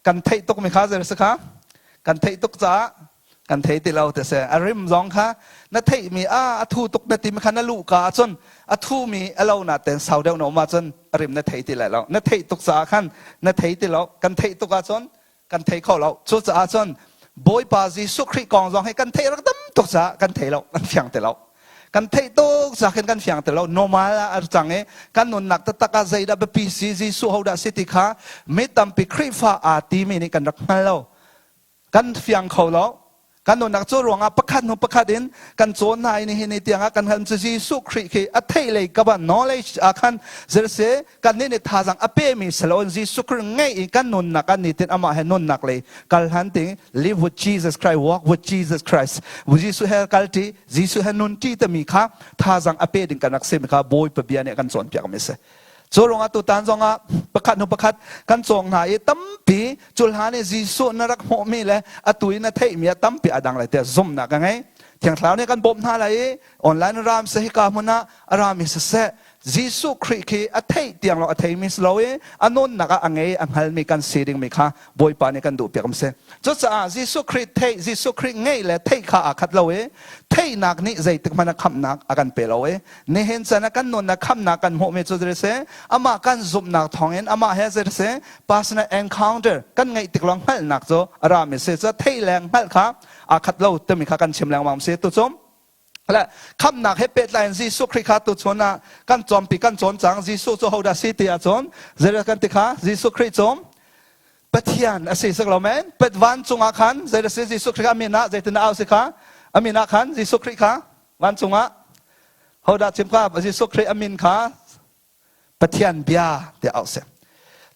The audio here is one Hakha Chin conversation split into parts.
Kan theih tuk mi kha zer si kha kan theih tuk caah kan thei ti lo te se. A rim zong kha na theih mi a a thu tuk na ti mi kha na luh ka ahcun a thu mi a lo na ten sau deuh na um ahcun a rim na thei ti lai lo. Na theih tuk caah khan na thei ti lo. Kan theih tuk ahcun kan thei kho lo. Cucaah cun Bawipa Jesuh Khrih kong zong hi kan theih rak tam tuk caah kan thei lo, kan fiang ti lo. Kan theih tuk caah khin kan fiang ti lo. Normal ah a cang i kan nunnak taktak ah zeidah biapi si, Jesuh hodah si ti kha mi tampi Khrihfa aa timi nih kan rak hngal lo, kan fiang kho lo. Kan nunnak cu ruangah pakhat hnu pakhat in kan cawn hna i nihin ni tiangah kan hngalh cu Jesuh Khrih khi a theih lei kaba knowledge ah khan zirse kan nih nih thazang a pemi siloin Jesuh Khrih ngeih i kan nunnak ah nitin amah he nunnak lei kal han ting, live with Jesus Christ, walk with Jesus Christ, Jesuh he kal ṭi, Jesuh he nun ṭi timi kha thazang a pe ding kan rak simi kha Bawipa bia nih a kan cawnpiak mi si. Cu ruangah tutan zongah pakhat hnu pakhat kan cawng hna i tampi cul hlan i Jesuh na rak hmuhmi le atu i na theihmi ah tampi a dang lai tiah zumhnak ka ngei. Thiang Thlarau nih kan bawmh hna lai i online ram se hika hmun ah a rami siseh, Jesuh Khrih khi a theih tiang lawng a theimi si lo i a nunnak ah a ngei a hngalmi kan si dingmi kha Bawipa nih kan duh piak si. Cucaah Jesuh Khrih theih, Jesuh Khrih ngeih le theih kha aa khat lo i theihnak nih zeitik hmanh ah khamhnak a kan pe lo i nihin chan ah kan nunnak khamhnak kan hmuhmi cu zei si, amah kan zumhnak thawngin amah he zei si personal encounter kan ngeih tik lawng hngalhnak cu a rami si. Cu theih le hngalh kha aa khat lo timi kha kan chim lengmang si. Tu cu le khamhnak he pehtlai in Jesuh Khrih kha tuchun ah kan cawmpi, kan cawn cang. Jesuh cu hodah si ti ahcun zei kan ti kha? Jesuh Khrih cu Pathian a si sak lo men. Pet vancung ah khan zei si Jesuh Khrih kha min ah zeitin au si kha? A min ah khan Jesuh Khrih kha vancung ah hodah chim kha? Jesuh Khrih a min kha Pathian bia ti au si.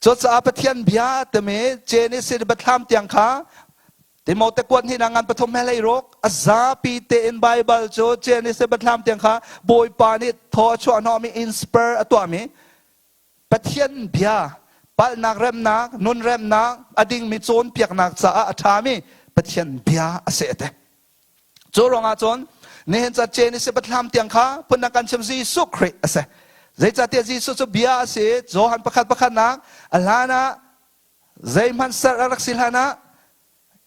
Cucaah Pathian bia timi Genesis Biathlam tiang kha Timote kuat hnih ngan pathum he lei ruk a zapi tein Bible cu Genesis Biathlam tiang kha Bawipa nih thaw a chuah hnawhmi, inspire a tuahmi Pathian bia, palhnak remnak, nun remnak, a dingmi cawnpiaknak caah a ṭhami Pathian bia a si ate. Cu ruangah cun nihin ca Genesis Biathlam tiang kha phundang kan chim Jesuh Khrih a si. Zeicahtiah Jesuh cu bia a si. Johan pakhat pakhatnak, a hlan ah zeihmanh ser a rak si hlan ah,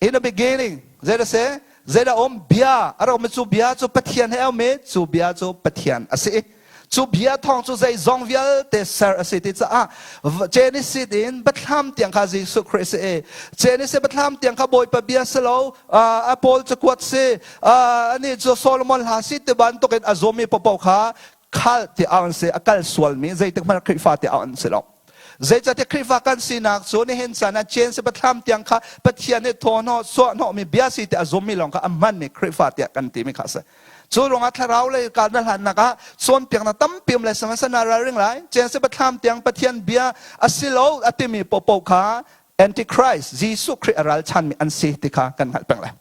in the beginning zei dah si, zeidah um, bia a rak um. Cu bia cu Pathian he um i cu bia cu Pathian a si. Cu bia thawng cu zeizong vialte ser a si ti caah Genesis in Biathlam tiang kha Jesuh Khrih si i Genesis Biathlam tiang kha Bawipa bia si lo, a Paul cakuat si, ani cu Solomon hla si ti bantuk in a zummi paohpaoh kha khal ti an si, a kal sualmi, zeitik hmanh Khrihfa ti an si lo. Zeicahtiah Khrihfa kan sinak cu nihin caan ah Genesis Biathlam tiang kha Pathian nih thawhnawh suahnawhmi bia si ti a zummi lawng kha a hmanmi Khrihfa tiah kan timi kha a si. Cu ruangah thlarau lei kal na hlannak ah cawnpiaknak tampi um le sihmanhsehlaw naa ralring lai. Genesis Biathlam tiang Pathian bia a si lo a timi paohpaoh kha Antichrist, Jesuh Khrih a ralchanmi an si ti kha kan hngalh peng lai.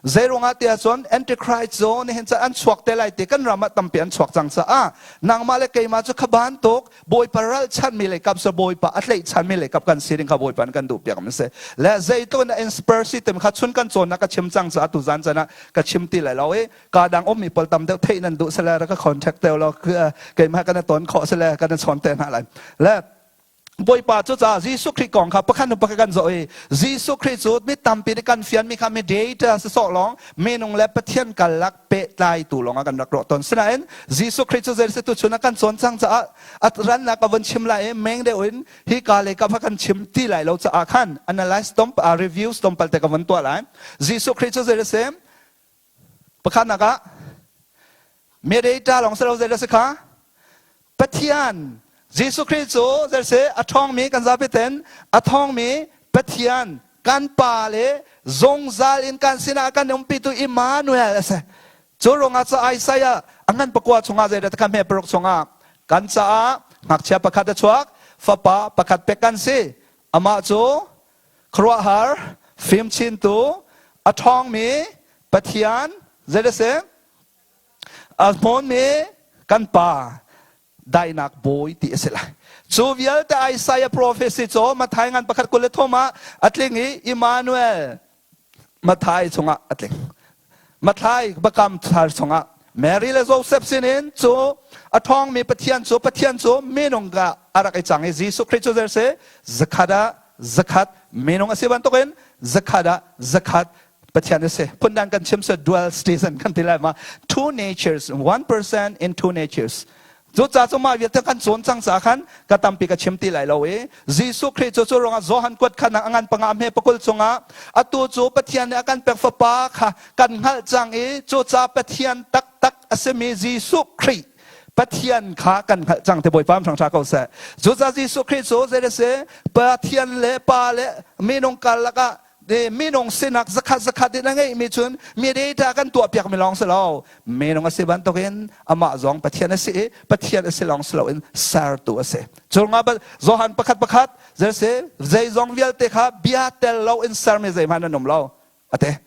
Zeiruangah tiah cun Antichrist cu nihin caan an chuak te lai ti kan ram ah tampi an chuak cang caah nangmah le keimah cu kha bantuk Bawipa ralchanmi lei kap sa Bawipa a tlaihchanmi lei kap kan si ding kha Bawipa an kan duh piak mi si. Le zeitluk in inspire si tim kha chun kan cawnnak ka chim cang caah tu zan caan ah ka chim ti lai lo i ka dang ummi pawl tam deuh theih nan duh sele ka contact te lo, keimah kan ton khawh sele kan chawn te hna lai. Le Bawipa cu caah Jesuh Khrih kong kha pakhat hnu pakhat kan zoh i Jesuh Khrih cu mi tampi nih kan fianmi kha mi data si sawh lawng, minung le Pathian karlak pehtlaitu lawng ah kan rak ruah tawn. Sinain Jesuh Khrih cu zei tu chun ah kan cawn cang caah a rannak ka vun chim lai i meng deuh in hi ka le ka kan chim ti lai lo caah khan analyze tom reviews tompal te ka vun tuah lai. Jesuh Khrih cu zei si? Pakhatnak ah mediator lawng si lo, zei si kha? Pathian. Jesuh Khrih cu zei si? A ṭhawngmi, kan zapi ten a thawngmi Pathian kan Pa le zungzal in kan sinah kan umpitu Emmanuel a si. Cu ruangah cu Isaiah a ngan pakua chungah zei dah kan hme paruk chungah, kan caah ngakchia pakhat a chuak, fapa pakhat pek kan si, amah cu khuaruahhar fimchintu, a ṭhawngmi Pathian, zei dah si, a hmawnmi kan Pa, daihnak Bawi ti a si lai. Cu vialte Isaiah prophecy cu Matthai ngan pakhat 23 ah a tling i Emmanuel Matthai chungah a tling. Matthai bakam thar chungah Mary le Joseph sinin cu a ṭhawngmi Pathian cu Pathian cu minung ka a rak i cang i Jesuh Khrih cu zei si zakhat ah. zakhat minung a si bantukin zakhat ah zakhat Pathian a si. Phundang kan chim se dual citizen kan ti lai ma. Two natures, one person in two natures. Cu ca cu mah vialte kan cawn cang ca khan ka tampi ka chim ti lai lo i Jesuh Khrih cu cu ruangah Johan kuat khan a ngan panga hme pakul chungah atu cu Pathian nih a kan pek fapa kha kan hngalh cang i cu ca Pathian taktak a simi Jesuh Khrih Pathian kha kan hngalh cang te Bawipa thangṭha ko seh. Cucaah Jesuh Khrih cu zei a si Pathian le Pa le minung karlak ah minung sinak zakhat zakhat in a ngeihmi cun mi data kan tuahpiak mi lawng si lo minung a si bantukin amah zong Pathian a si i Pathian a si lawng si loin sertu a si. Curangah Johan pakhat pakhat zei si zeizong vialte kha bia tel lo in sermi zeihmanh an um lo ate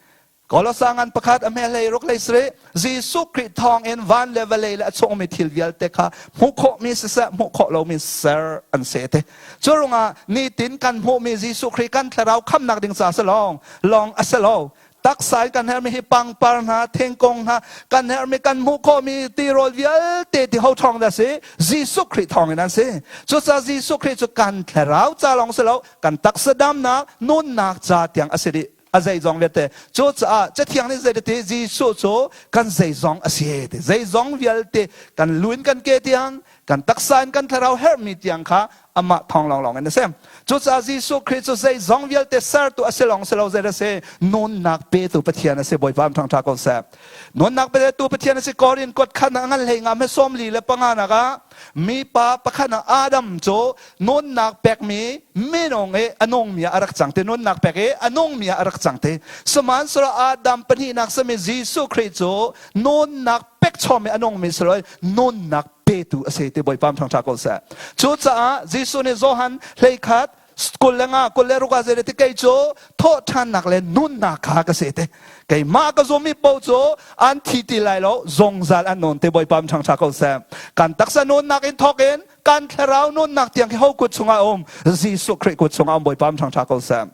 Kolosa ngan pakhat a hmehlei ruk hlei sarih Jesuh Khrih thawng in van le vawlei le a chungmi thil vialte kha hmuh khawhmi siseh hmuh khawh lomi ser an si te. Cu ruangah nitin kan hmuhmi Jesuh Khrih kan thlarau khamnak ding ca si lawng lawng a si lo. Taksa in kan herhmi hi pangpar hna, thingkung hna, kan herhmi kan hmuh khawhmi tirawl vialte ti ho thawng dah si? Jesuh Khrih thawng in an si. Cucaah Jesuh Khrih cu kan thlarau ca lawng si lo, kan taksa damnak, nunnak ca tiang a si dih. A zeizong vialte. Cucaah Cathiang nih zei ti Jesuh cu kan zeizong a si ti. Zeizong vialte kan lu in kan ke tiang, kan taksa in kan thlarau herhmi tiang kha amah thawng lawnglawng in a si. Cucaah Jesuh Khrih cu zeizong vialte sertu a si lawng si lo zei a si nunnak petu Pathian a si Bawipa thangṭha ko seh. Nunnak petu Pathian a si Korin kuat khan a ngan hlei nga me sawm li le panga nak ah mipa pakhat ah Adam cu nunnak pekmi minung i a nungmi ah a rak cang te nunnak pek i a nungmi ah a rak cang te sihmanhsehlaw Adam pahnihnak simi Jesuh Khrih cu nunnak pek chom i a nungmi si lo nunnak petu a si ti Bawipa thangṭha ko seh cucaah Jesuh nih Johan 13 25 26 ah zei ti kei cu thawhṭhannak le nunnak kha ka si te keimah ka zummi paoh cu an thi ti lai lo zungzal an nun te Bawipa thangṭha ko seh kan taksa nunnak in thawk in kan thlarau nunnak tiang hi ho kut chungah um Jesuh Khrih kut chungah um Bawipa thangṭha ko seh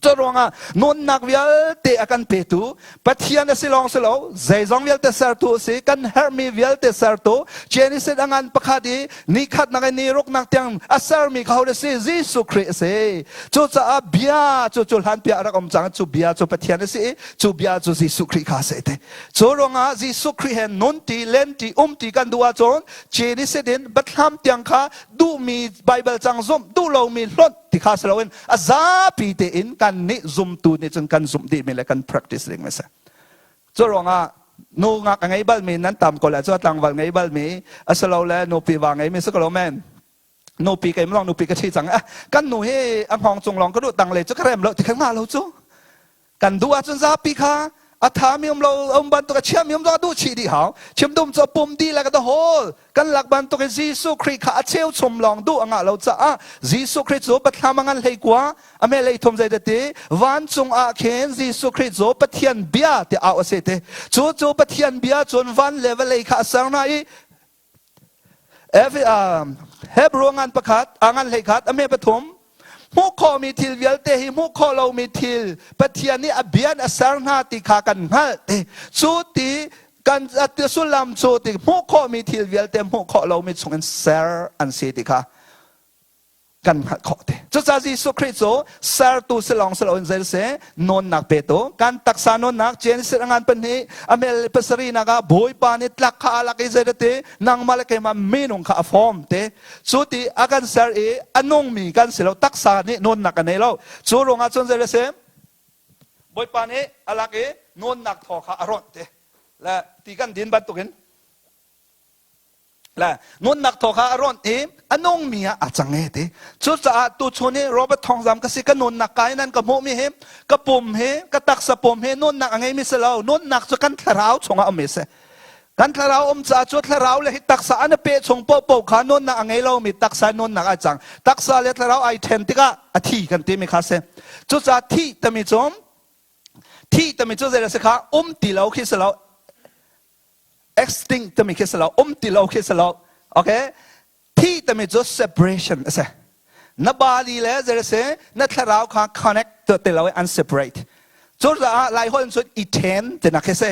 cu ruangah nunnak vialte a kan petu Pathian a si lawng si lo zeizong vialte sertu a si kan herhmi vialte sertu Genesis a ngan pakhat i ni khatnak in ni ruknak tiang a sermi kha ho a si Jesuh Khrih a si cucaah bia cu cu hlan piah a rak um cang cu bia cu Pathian a si i cu bia cu Jesuh Khrih kha a si te cu ruangah Jesuh Khrih he nun ti len ti um ti kan duh ahcun Genesis in Bethlehem tiang kha duhmi Baibal cang zumh duh lomi hlonh ti kha si loin a zapi tein kan nih zumtu nih cun kan zumh dihmi le kan practice ding a si. Cu ruangah nu ngak a ngei balmi nan tam ko le cu tlangval ngei balmi asilole nupi va ngeimi si ko lo men nupi keimah lawng nupi ka ṭhi cang eh kan nu hi a hngawng cung lawng ka duh tang le cu ka rem lo ti kha ngah lo cu Kan duh ahcun zapi kha a thami um lo um bantuk a chiami um zong a duh chih dih hau. Chim dum cu a pum dih le ka hawl. Kan lak bantuk in Jesuh Khrih kha a cheu chum lawng duh a ngah lo caah Jesuh Khrih cu Bathlam a ngan hlei kua a me lei thum zei ti vancung ah khin Jesuh Khrih cu Pathian bia ti au a si ti. Cu cu Pathian bia cun van le vawlei kha a ser hna i Hebrew ngan pakhat, a ngan hlei khat, a me pathum. Hmuh khawhmi thil vialte hi hmuh khawh lomi thil Pathian nih a bia in a ser hna ti kha kan hngalh ti. Cu ti kan sullam cu ti hmuh khawhmi thil vialte hmuh khawh lomi chungin ser an si ti kha kan hngalh khawh te. Cucaah Jesuh Khrih cu sertu si lawng si loin zei si nawnnak petu kan taksa nawnnak Genesis a ngan pahnih a mel pasarih nak ah Bawipa nih tlak kha a lak i zei ti nangmah le keimah minung kha a form te cu ti a kan ser i a nungmi kan si lo taksa nih nawnnak a nei lo cu ruangah cun zei si Bawipa nih a lak i nawnnak thaw kha a rawnh te le ti kan din bantukin Le nunnak thaw kha a rawnh i a nungmi ah a cang e ti. Cucaah tuchun i Robert Thawngzam ka si ka nunnak ka in an ka hmuhmi hi ka pum hi ka taksa pum hi nunnak a ngeimi si lo nunnak cu kan thlarau chungah um mi si. Kan thlarau um caah cu thlarau le hi taksa an i peh chung paohpaoh kha nunnak a ngei lomi taksa nunnak a cang. Taksa le thlarau ai then tikah a thi kan timi kha si. Cucaah thih timi cu thih timi cu zei a si kha um ti lo khi si lo extinct timi khi si lo um ti lo khi si lo okay thi timi cu separation a si na body le zei si na thlarau kha connect te lo an separate cu caah lai holh cun i then tinak khi si.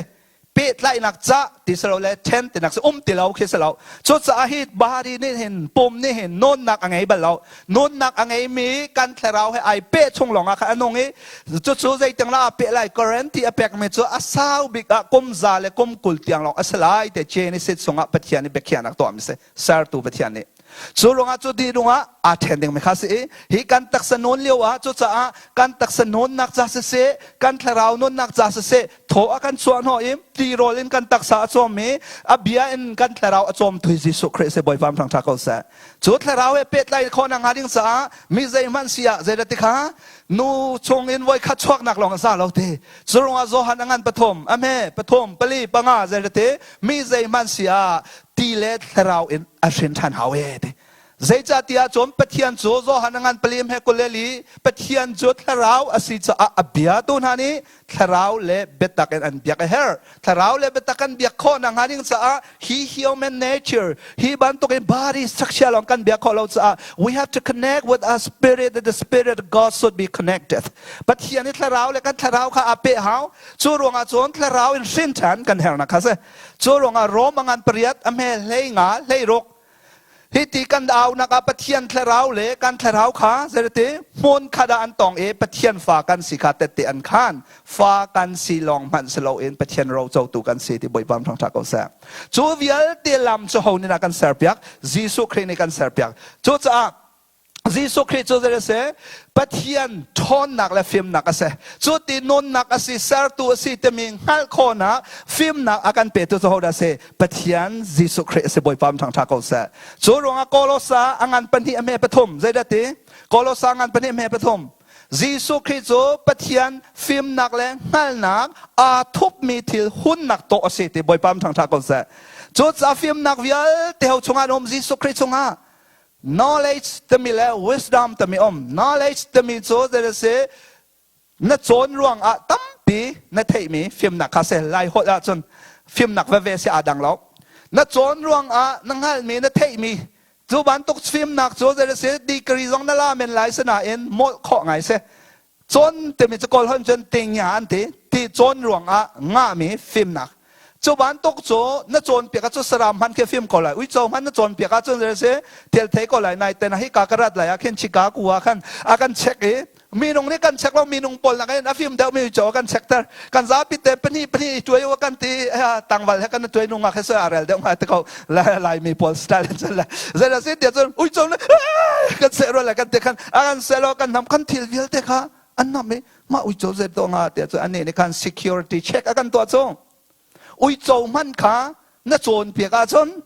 Pehtlaihnak ca ti si lo le then tinak si um ti lo khi si lo. Cucaah hi body nih hin pum nih hin nawnnak a ngei bal lo. Nunnak a ngeimi kan thlarau he ai peh chung lawngah khan a nung i cucu zeiting la peh lai Guarantee a pekmi cu a sau bik ah kum za le kum 20 tiang lawng a si lai te Genesis chungah Pathian nih biakhiahnak tuahmi si sertu Pathian nih. Cu ruangah cu dih ruangah aa ṭhen dingmi kha si i hi kan taksa nun lio ah cucaah kan taksa nunnak ca siseh kan thlarau nunnak ca siseh thaw a kan chuah hnawh i tirawl in kan taksa a cawm i a bia in kan thlarau a cawm thui Jesuh Khrih si Bawipa thangṭha ko seh. Cu thlarau he pehtlai khawh nak hnga ding caah mi zeihmanh si ah zeidah ti kha nu chung in voi khat chuaknak lawng a za lo ti. Cu ruangah Johan a ngan pathum, a hme pathum, pali, panga zeidah ti mi zeihmanh si ah ti le thlarau in a hrin ṭhan hau e ti. Zeicahtiah cun Pathian cu Johan a ngan pali hme kul le li Pathian cu thlarau a si caah a biatu hna nih thlarau le biatak in an biak a herh. Thlarau le biatak kan biak khawh nakhnga ding caah hi human nature hi bantuk in body structure lawng kan biak khawh lo caah we have to connect with our spirit that the spirit of God should be connected. Pathian i thlarau le kan thlarau kha aa peh hau. Cu ruangah cun thlarau in hrin ṭhan kan hernak kha si. Cu ruangah Rom a ngan pariat a hme hlei nga hlei ruk Hiti kan aunak ah Pathian thlarau le kan thlarau kha zeiti hmun khat ah an tong i Pathian fa kan si kha tette an khan. Fa kan si lawng hmanh si loin Pathian rocotu kan si ti Bawipa thangṭhat ko seh. Cu vialte lam cu ho nih dah kan serpiak? Jesuh Khrih nih kan serpiak. Cucaah Jesuh Khrih cu zei a si? Pathian ṭhawnnak le fimnak a si. Cu ti nunnak a si, sertu a si timi hngalh khawhnak, fimnak a kan petu cu hodah a si? Pathian Jesuh Khrih a si. Bawipa ṭhangṭha ko seh. Cu ruangah Kolosa a ngan pahnih a hme pathum. Zeidah ti? Kolosa ngan pahnih a hme pathum. Jesuh Khrih cu Pathian fimnak le hngalhnak aa thupmi thil hunnak tawh a si ti Bawipa ṭhangṭha ko seh. Cucaah fimnak vialte ho chungah an um? Jesuh Khrih chungah. Knowledge timi le wisdom timi um. Knowledge timi cu zei a si? Na cawn ruang ah tampi na theihmi fimnak kha si. Lai holh ahcun fimnak veve si aa dang lo. Na cawn ruang ah na hngalhmi, na theihmi cu bantuk fimnak cu zei a si? Degree zong na la men lai sinain molh khawh ngai si. Cawn timi cu Kawl holh cun tingya an ti. Ti cawn ruangah ngahmi fimnak. Cu bantuk cu na cawnpiak ah cu saram hman khi fim ko lai. Uico hman na cawnpiak ahcun zei si thil thei ko lai. Nai ten hi ka ka rat lai ah khin Chicago ah khan a kan check i minung nih kan check lo minung pawl nak in a fim deuh mi uico a kan check ter. Kan zapi te pahnih pahnih i tuai u kan ti tangval he kan tuai nungak he a rel deuh ngai te ko Laimi pawl style in cun le zei dah si tiah cun uico nih kan seh rual le kan ti khan a kan seh lo kan nam kan thil vialte kha an nam i mah uico zei to nga tiah cun anih nih khan security check a kan tuah cu uico hman kha na cawn piak ahcun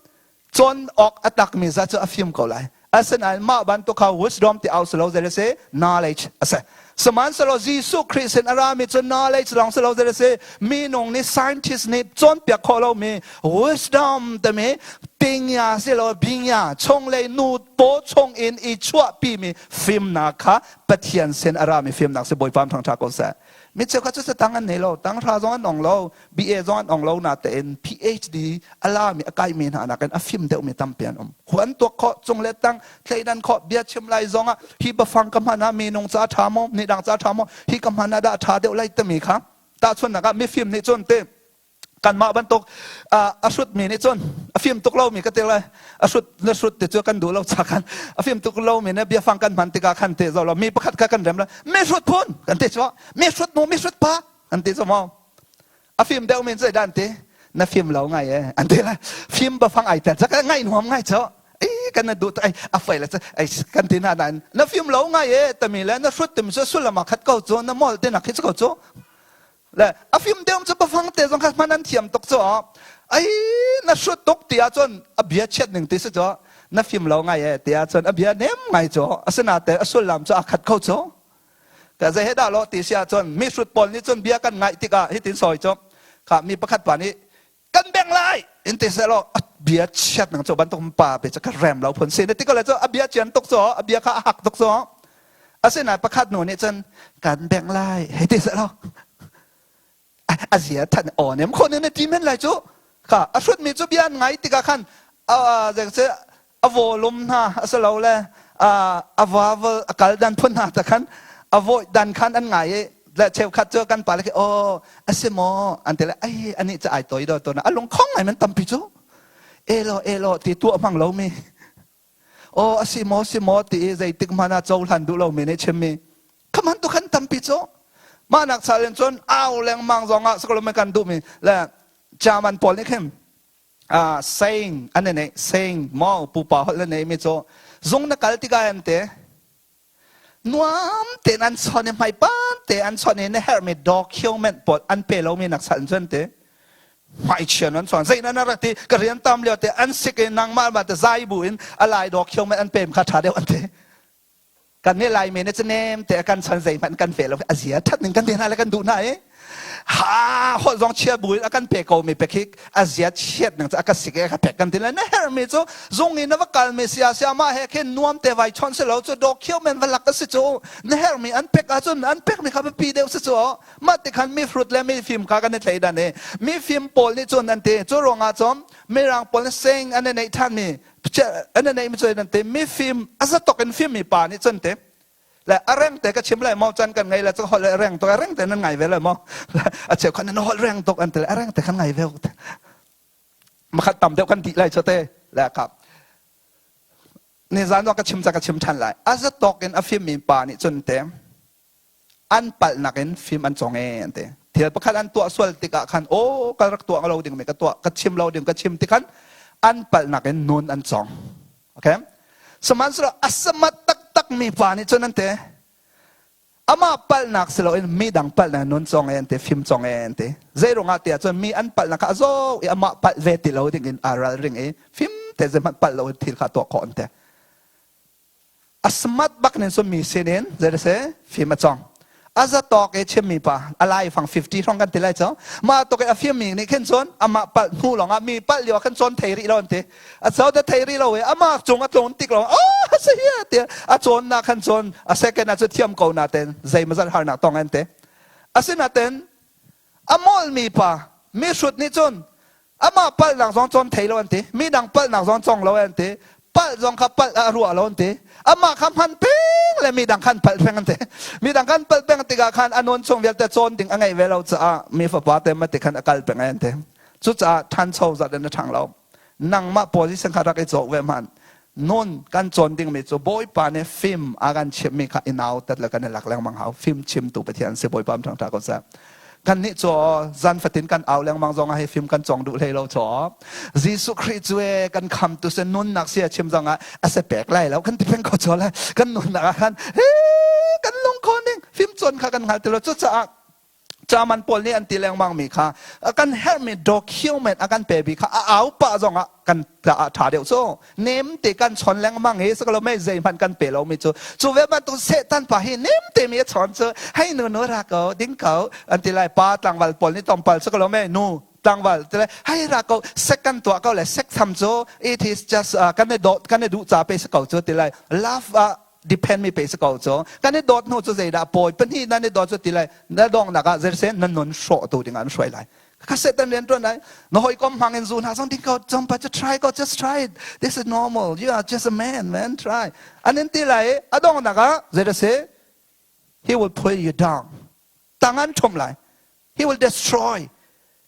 cawn awk a takmi za cu a fim ko lai. Asinain mah bantuk kha wisdom ti au si lo zei a si knowledge a si. Sihmanhsehlaw Jesuh Khrih sin a rami cu knowledge lawng si lo zei a si minung nih scientist nih cawnpiak khawh lomi wisdom timi tingya si lo bingya chunglei nu paw chung in i chuahpimi fimnak kha Pathian sin a rami fimnak si Bawipa thangṭha ko seh. Mi cheukhat cu tang an nei lo, tang hra zong an ong lo, BA zong an ong lo natein PhD a lami a kaimi hna nakin a fim deuhmi tampi an um. Huan tuak khawh, cung le tang, thleidan khawh, bia chim lai zong ah hi biafang ka hman ah minung ca ṭha maw, ni dang ca ṭha maw, hi ka hman ah dah ṭha deuh lai timi kha tahchunhnak ah mifim nih cun ti kanmah bantuk a hrutmi nih cun a fim tuk lomi ka ti lai a hrut na hrut ti cu kan duh lo cha khan a fim tuk lomi ne biafang kan hman tikah khan ti zo lo mi pakhat kha kan rem la mi hrut phun kan ti cu mi hrut nu mi hrut pa an ti cu maw a fim deuh min zeidah an ti na fim lo ngai e an ti lai fim bafang ai tel cak ngai nuam ngai cho ei kan na duh ai a fai le ai kan ti na nain na fim lo ngai e tami le na hrut timi cu sullam khat ko cu na mol te na khi ko cu le a fim deuh cu bafang te zong kha hman an thiam tuk cu ai na hrut tuk ti ahcun a bia chiat ning ti si cu na fim lo ngai e ti ahcun a bia nem ngai cu asinain a sullam cu a khat kho cu ka zei he dah lo ti si ahcun mi hrut pawl nih cun bia kan ngaih tikah hitin sawi cu kha mi pakhat pa nih kan beng lai in ti seh law a bia chiat nang cu bantuk pa pe cu ka rem lo phun si na ti ko le cu a bia chian tuk cu a bia kha a hak tuk cu asinain pakhat nu nih cun kan beng lai hei ti seh law a zia than aw nem kho ne na ti men lai cu kha a hrut mi cu bia an ngai tikah khan a a vawlum hna a si lo le a vavel a kal dan phun hna te khan a voih dan khan an ngai i. Le cheukhat cu kan pa le khi oh a si maw an ti le ai anih cu ai toi do to na a lung khong ngai man tampi cu elo elo ti tuah hmang lo mi oh a si maw si maw ti i zeitik hmanh ah cohlan duh lo mi nih chim mi khaman tu khan tampi cu mah nak sal in cun au lengmang zong ah sakalum kan duh mi le German pawl nih khin saying an nei saying maw pupa holh na nei mi cu zung na kal tikah an te nuam tein an chon i hmaipan te an chon i na herhmi document pawl an pe lomi nak sal cun te hmaichian an chon zei na rak ti ka rian tam lio te an sik i nangmah ma te zai bu in a lai document an pem kha tha deuh an ti kan nih laimi nih cu nem te kan chan zeihmanh kan pe lo a zia that ning kan te hna le kan duh hna i ha holh zong chia bu in a kan pe ko mi pek hi a zia chiat ning cu a ka sik e ka pek kan ti le na herh mi cu zung in na va kal mi sia sia mah he khin nuam te vai chon si lo cu document va lak a si cu na herh mi an pek ahcun an pek mi kha biapi deuh si cu mah ti khan mi hrut le mi fim kha kan i thlei dan i mi fim pawl nih cun an ti cu ruangah cun mirang pawl nih sing an i neih than mi an i neih mi cu an ti mi fim a zatok in fim mi pa nih cun ti le a reng te ka chim lai maw can kan ngei le cu holh a reng tuk a reng te nan ngai ve le maw a cheu khan nan holh reng tuk an ti le a reng te kan ngai ve makhat tam deuh kan ti lai chote le kap ni zan ka chim ca ka chim than lai a zatawk in a fim mi pa nih cun te an palhnak in fim an cong e an ti thil pakhat an tuah sual tikah khan o ka rak tuah lo ding mi ka tuah ka chim lo ding ka chim ti khan an palhnak in nun an cong okay sihmanhsehlaw a samat taktak mi pa nih cun an ti amah palhnak si loin mi dang palhnak nun cong e an ti fim cong e an ti zei ruangah tiah cun mi an palhnak kha a zaw i amah palh ve ti lo ding in aa ral ring i fim te zeihmanh palh lo in thil kha tuah khawh an ti A smart bak nin sum mi sin in zei se fim a cong. A za tawk i chimmi pa a lai fang 50 hrawng kan ti lai cu. Mah tuk i a fim mi nih khin cun amah palh hnu lawng ah mi palh lio khan cawn thei rih lo an ti. A co te thei rih lo i amah cung a tlun tik lawng oh si hi ti a cawnnak khan cun a second ah cu thiam ko na ten zeimazat harnak tong an ti. Asinaten A molmi pa mihrut nih cun amah palhnak zong cawn thei lo an ti. Midang palhnak zong cawng lo an ti. Palh zong kha palh ah ruah lo an ti. Amah kha hman peng le midang khan palh peng an ti. Midang khan palh peng tikah khan a nun chung vialte cawn ding a ngeih ve lo caah mi fapa te mati khan a kal peng an ti. Cucaah ṭhancho zat in a ṭhang lo. Nangmah position kha rak i cawk ve hmanh. Nun kan cawn dingmi cu Bawipa nih fim a kan chimhmi kha i nautat le kan i lak lengmang hau. Fim chimtu Pathian si Bawipa ṭhang ṭha ko seh. Kan nih cu zan fatin kan au lengmang zong ah hi fim kan cawng duh hlei lo caw. Jesuh Khrih cu e kan khamtu si nunnak si a chim zong ah a se pek lai lo kan ti peng ko chaw lai. Kan nunnak ah khan kan lungkhawn ding fim cawn kha kan hngal ti lo. Cucaah German pawl nih an ti lengmang mi kha kan herhmi document a kan pe bi kha a au pah zong ah kan caah ṭha deuh cu nem te kan chon lengmang hi sakalo mei zeihmanh kan pe lo mi cu cu ve bantuk Satan pa hi nem te mi a chon cu hei nu nu ra ko ding ko an ti lai pa tlangval pawl nih tompal sakalo mei nu tlangval ti lai hei ra ko sek kan tuah ko le sek tham cu it is just kan i dawt kan i duh ca pe si ko cu ti lai love ah depend mi pe si ko cu kan i dawt hnu cu zeidah pawi pahnih nan i dawt cu ti lai na donghnak ah zeirsen na nun hrawh tu ding ah an hruai lai ka Satan rian tuan lai na hawikom hmang in zu hna zong ding ko jump just try ko just try it this is normal you are just a man man try an in ti lai a donghnak ah zeidah si he will pull you down tang an ṭhum lai He will destroy.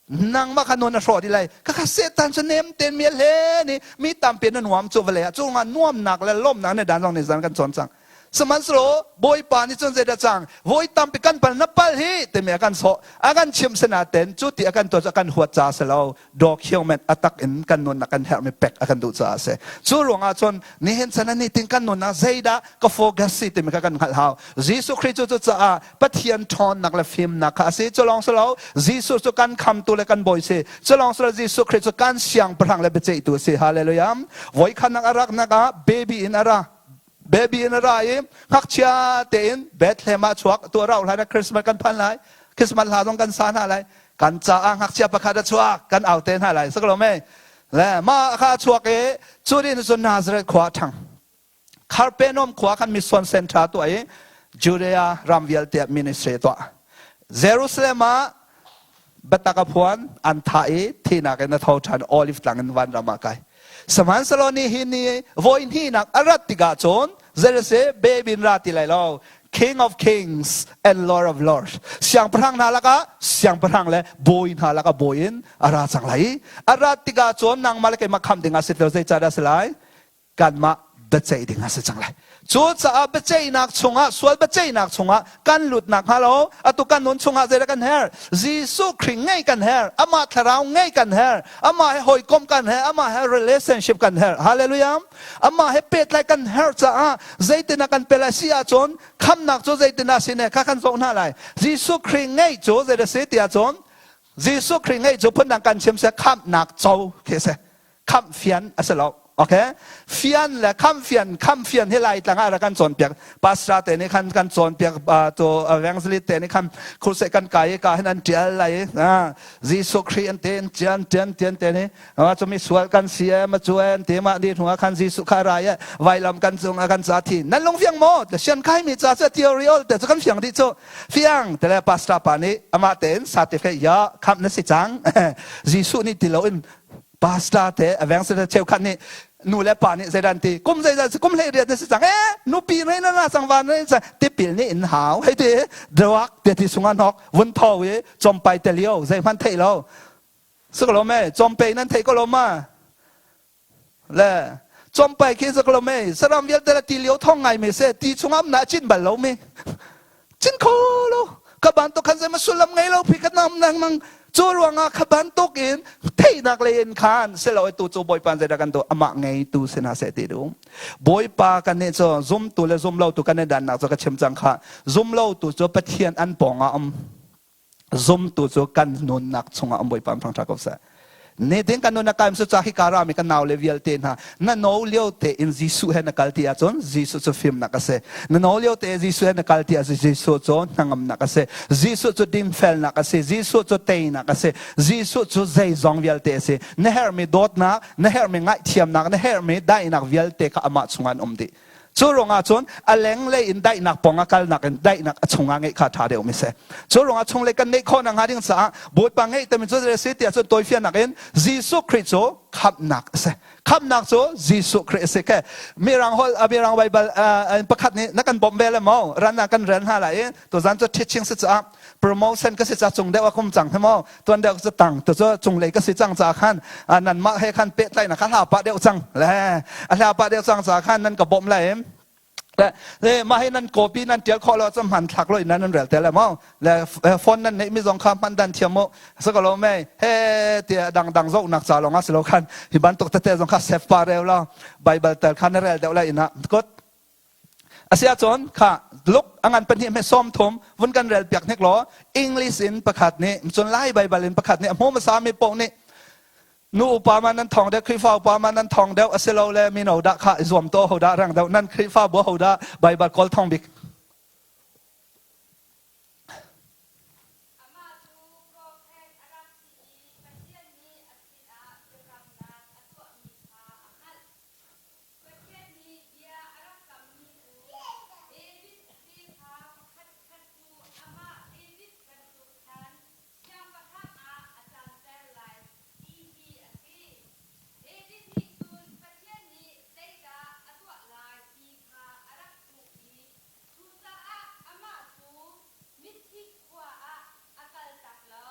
Nangmah kha nun a hrawh dih lai. Khakha Satan cu nem ten mi a hlen i mi tampi na nuam cu vawlei ah cu nga nuamnak le lawmnak ne dan zong nih zan kan cawn cang. Sihmanhsehlaw Bawipa nih cun zeidah cang? Voi tampi kan pal na pal hi timi a kan sawh. A kan chimh sinaten cu ti a kan tuah cu a kan huat ca si lo. Document a tak in kan nunnak kan herhmi pek a kan duh caah a si. Cu ruangah cun nihin chan ah nitin kan nunnak zeidah ka focus si timi kha kan hngalh hau. Jesuh Khrih cu cucaah Pathian ṭhawnnak le fimnak kha a si. Cu lawng si lo, Jesuh cu kan khamtu le kan bawi si. Cu lawng si lo, Jesuh Khrih cu kan siangpahrang le biaceihtu a si. Hallelujah. Voikhatnak a raknak ah baby in a ra. Baby in a ra i ngakchia tein Bethlehem ah chuak. Tu a rauh hlan ah Christmas kan phan lai. Christmas hla zong kan sa hna lai. Kan caah ngakchia pakhat a chuak. Kan au te hna lai. Sak lo mei? Le mah kha a chuak i cu din cun Nazareth khua a ṭhang. Kharpenom khua khan mission center tuah i Judea ram vialte ah ministry tuah. Jerusalem ah biatak a phuan an thah i thihnak in a tho ṭhan Olive tlang in vanram ah kai. Sihmanhsehlaw ni hi ni voi hnihnak a rat tikah cun zeirase bebin ra ti lai lo. King of Kings and Lord of Lords. Siangpahrang hna lakah siangpahrang le bawi hna lakah bawi in a ra cang lai. A rat tikah cun nangmah le keimah khamh ding ah si lo zeicahdah si lai? Kanmah biaceih ding a si cang lai. Cucaah biaceihnak chungah, sual biaceihnak chungah kan lut nakhnga lo, atu kan nun chungah zeidah kan herh? Jesuh Khrih ngeih kan herh, amah thlarau ngeih kan herh, amah he hawikom kan herh, amah he relationship kan herh. Hallelujah. Amah he pehtlai kan herh caah zeitin ah kan pe lai si ahcun khamnak cu zeitin ah si ne kha kan zoh hna lai. Jesuh Khrih ngeih cu zeidah si ti ahcun Jesuh Khrih ngeih cu phundang kan chim seh khamhnak co khi si. Khamh fian a si lo. Okay? Fian le khamh fian, khamh fian hi lai tlang ah rak kan cawnpiak. Pastor te nih khan kan cawnpiak, to evangelist te nih khan crusade kan kai i ka hin an tial lai. Jesuh Khrih an te tian tian tian te nih cu mi sual kan si e ma cu e te ma di hnu ah khan Jesuh kha ra e vailam kan cung ah kan ca thi. Nan lung fiang maw? Te sian kai mi ca cu theory ol te cu kan fiang dih cu. Fiang te le pastor pa nih amah tein certificate ya khamh na si cang. Jesuh nih ti loin pastor te evangelist cheukhat nih nu le pa nih zeidan ti kum zeizat si kum hlei riat na si cang e nupi nei na na sang van nei tipil nih in hau hei ti dawak te ti sunga nok vun tho i chompai te lio zei hman thei lo sik lo me chompe nan thei ko lo ma le chompai khi sak lo me saram vialte la ti lio thong ngai me se ti chungam na chin bal lo mi chin kho lo ka bantuk khan zei ma sullam ngei lo phi ka nam nang nang cu ruangah kha bantuk in theihnak lei in khan silo tu cu bawipa zeidah kan tu amah ngei tu si hna seh ti du bawipa kan nih cu zumtu le zumlo tu kan i dannak cu ka chim cang kha zumlo tu cu pathian an pawng ah um zumtu cu kan nunnak chungah um bawipa thangṭha ko seh ne ding kan nun a kaim su cha hi kara mi kan nau le vialte hna na no lio te in Jesuh he na kal ti ahcun Jesuh cu fimnak a si na no lio te Jesuh he na kal ti ahcun Jesuh cu hnangamnak a si Jesuh cu dinfelnak a si Jesuh cu teinak a si Jesuh cu zeizong vialte a si na herhmi dawtnak na herhmi ngaihthiamnak na herhmi daihnak vialte kha amah chungah an um dih Cu ruangah cun a lenglei in daihnak pong a kalnak in daihnak a chungah ngeih kha ṭha deuh mi si. Cu ruangah chunglei kan neih khawh nakhnga ding caah Bawipa ngeih timi cu zei a si tiah cun tawifiannak in Jesuh Khrih cu khamhnak a si. Khamhnak cu Jesuh Khrih a si. Ke Mirang holh Mirang Baibal pakhat nih na kan bawmh ve le maw ran ah kan rel hna lai i tuzan cu teaching si caah promotion ka si ca cung deuh a kum cang hi maw tuan deuh cu tang tu cu cunglei ka si cang ca khan nanmah he khan pehtlaihnak kha hla pah deuh cang le a hla pah deuh cang ca khan nan ka bawmh lai le mah hi nan copy nan tial khawh lo cu hman thlak lo in nan rel te le maw le phone nan neih mi zong kha hman dan thiam mu sakalo me he tia dang dang zo nak cha long a silo khan hi bantuk tete zong kha save pa reu lo bible tel khan na rel deuh lai ina kot Asiahcun kha Luke a ngan pahnih hme sawm thum vun kan rel piak hnik law English in pakhat nih cun Lai Baibal in pakhat nih a hmu hmasa mi paoh nih nu upa ma nan thong deuh Khrihfa upa ma nan thong deuh asilole mino dah kha i zuam to ho dah rang deuh nan Khrihfa bu ho dah Baibal kawl thong bik. Amah cu profet a rak si i Pathian nih a sinah biakamnak a tuahmi kha a hngalh. Pathian nih bia a rak kammi cu David tefa pakhatkhat cu amah David bantuk khan siangpahrang ah a canter lai ti hi a si. David nih cun Pathian nih zeidah a tuah lai ti kha a rak hmuh i cucaah amah cu mithi khua ah a kaltak lo.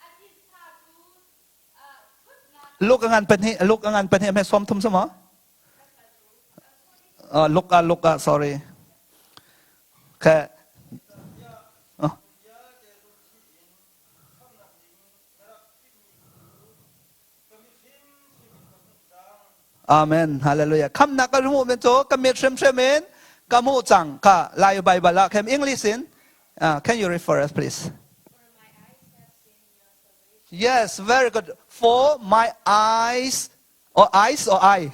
A thisa cu Luk a ngan pahnih, luk a ngan pahnih, hme sawm thum sama? Luk ah, luk ah, sorry. Okay. Oh. Amen. Hallelujah. Khamnak ka hmuh men cu ka mit hrimhrim in ka hmuh cang ka Lai Bible ah khem English in can you refer us please? Yes, very good. For my eyes, or eyes or eye?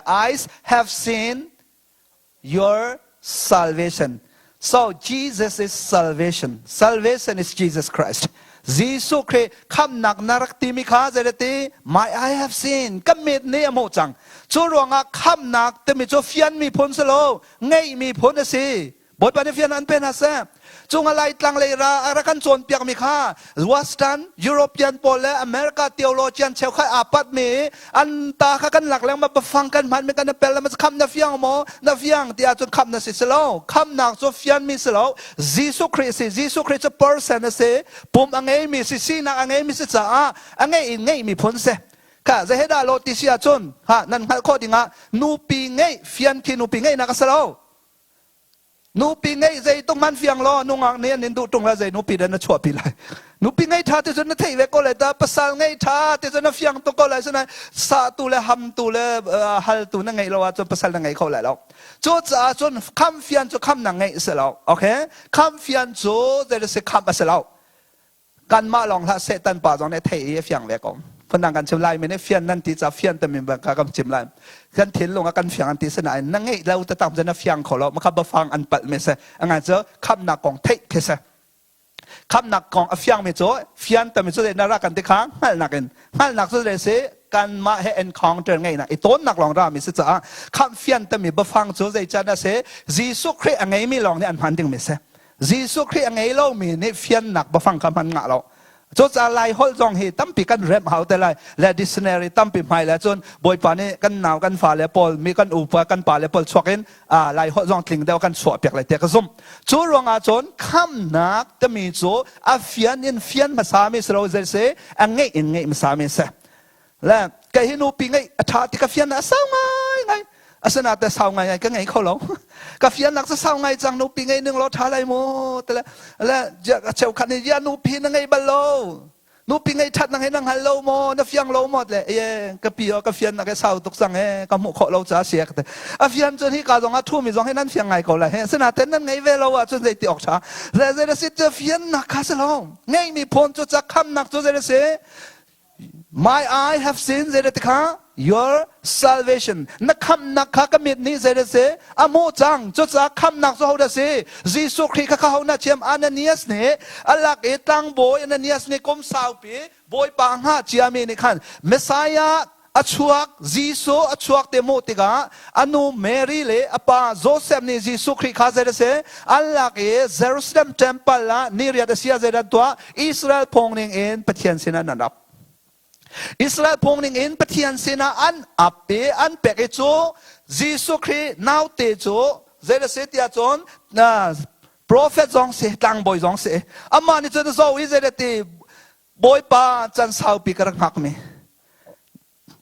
eyes have seen your salvation. So Jesus is salvation. Salvation is Jesus Christ. Jesuh Khrih khamnak na rak timi kha zeirati my eye have seen ka mit nih a hmuh cang. Cu ruangah khamnak timi cu fian mi phun si lo, ngeih mi phun a si. Bawipa nih fian an pe hna seh. Cung a Laitlang lei ra a rak kan cawnpiak mi kha Western European pawl le America theologian cheukhat aa pat mi an ta kha kan lak lengmang bafang kan hman mi kan pel lengmang kham na fiang maw na fiang ti ahcun kham na si si lo khamnak cu fian mi si lo Jesuh Khrih si Jesuh Khrih cu person a si pum a ngei mi si sinak a ngei mi si caah a ngei in ngeih mi phun si kha zei dah lo ti si ahcun ha nan hngalh khawh dingah nupi ngeih fian khi nupi ngeihnak a si lo Nupi ngeih zeitung hmanh fiang law nungak nih an in duh ṭung la zei nupi dah na chuahpi lai. Nupi ngei ṭha ti cun na theih ve ko lai ta pasal ngei ṭha ti cun na fiang tuk ko lai sinain sahtu le hamtu le haltu na ngeih lo ahcun pasal na ngei kho lai lo. Cucaah cun kham fian cu kham na ngeih si lo. Okay? Kham fian cu zei si kham a si lo. Kanmah lawng hlah Satan pa zong nih a theih i a fiang ve ko. Phundang kan chim lai mi nih fian nan ti ca fian tami bang kha kan chim lai. Kan thinlung ah kan fiang an ti sinain na ngeih lo tatak na fiang kho lo makha bafang an palh mi si. Angai cu khamnak kong theih khi si. Khamnak kong a fiang mi cu fian tami cu na ra kan ti kha hngalhnak in hngalhnak cu zei si kanmah he encounter ngeihnak i tawnnak lawng ra mi si caah khamh fian tami bafang cu zei can a si Jesuh Khrih a ngeimi lawng nih an hman ding mi si. Jesuh Khrih a ngei lomi nih fiannak bafang kha hman ngah lo. Cucaah Lai holh zong hi tampi kan remh hau te lai. Le dictionary tampi hmai le cun Bawipa nih kan nau kan fale pawl mi kan upa kan pale pawl chuak in Lai holh zong tling deuh kan chuah piak lai tiah ka zumh. Cu ruangah cun khamnak timi cu a fian in fian hmasa mi si lo zei si a ngeih in ngeih hmasa mi si. Le kei hi nupi ngeih a ṭha ti ka fian a sau ngai ngai. Asinain te sau ngai ngai ka ngei kho lo. Ka fiannak cu sau ngai cang nupi ngei ning law ṭha lai mu. Tile le cheukhat nih ya nupi na ngei bal lo. Nupi ngei ṭhat nang he na hngal lo maw na fiang lo maw le e ka pi ka fiannak he sau tuk cang e ka hmuh khawh lo ca si ka a fian cun hi ka zong ah ṭhumi zong hi nan fiang ngai ko lai he asinain nan ngei ve lo ahcun zei ti awk ṭha le zei si cu fiannak kha si lo ngeihmi phone cu ca khamnak cu zei si My eye have seen zei ti kha your salvation na khamnak kha ka mit nih zei si a hmuh cang cucaah khamnak cu hodah si Jesuh Khrih kha kha ho na thiam Ananias nih a lak i tlangbawi Ananias nih kum saupi Bawipa hngah ciami nih khan Messiah a chuak Jesuh a chuak te hmuh tikah a nu Mary le a pa Joseph nih Jesuh Khrih kha zei si an lak i Jerusalem temple ah ni riat a sia zei an tuah Israel phung ning in Pathian sinah nan ap. Israel phung ning in Pathian sinah an ap i an pek i cu Jesuh Khrih naute cu zei a si tiah cun prophet zong si tlangbawi zong si amah nih cun zo i zei ti Bawipa can saupi ka rak hngak mi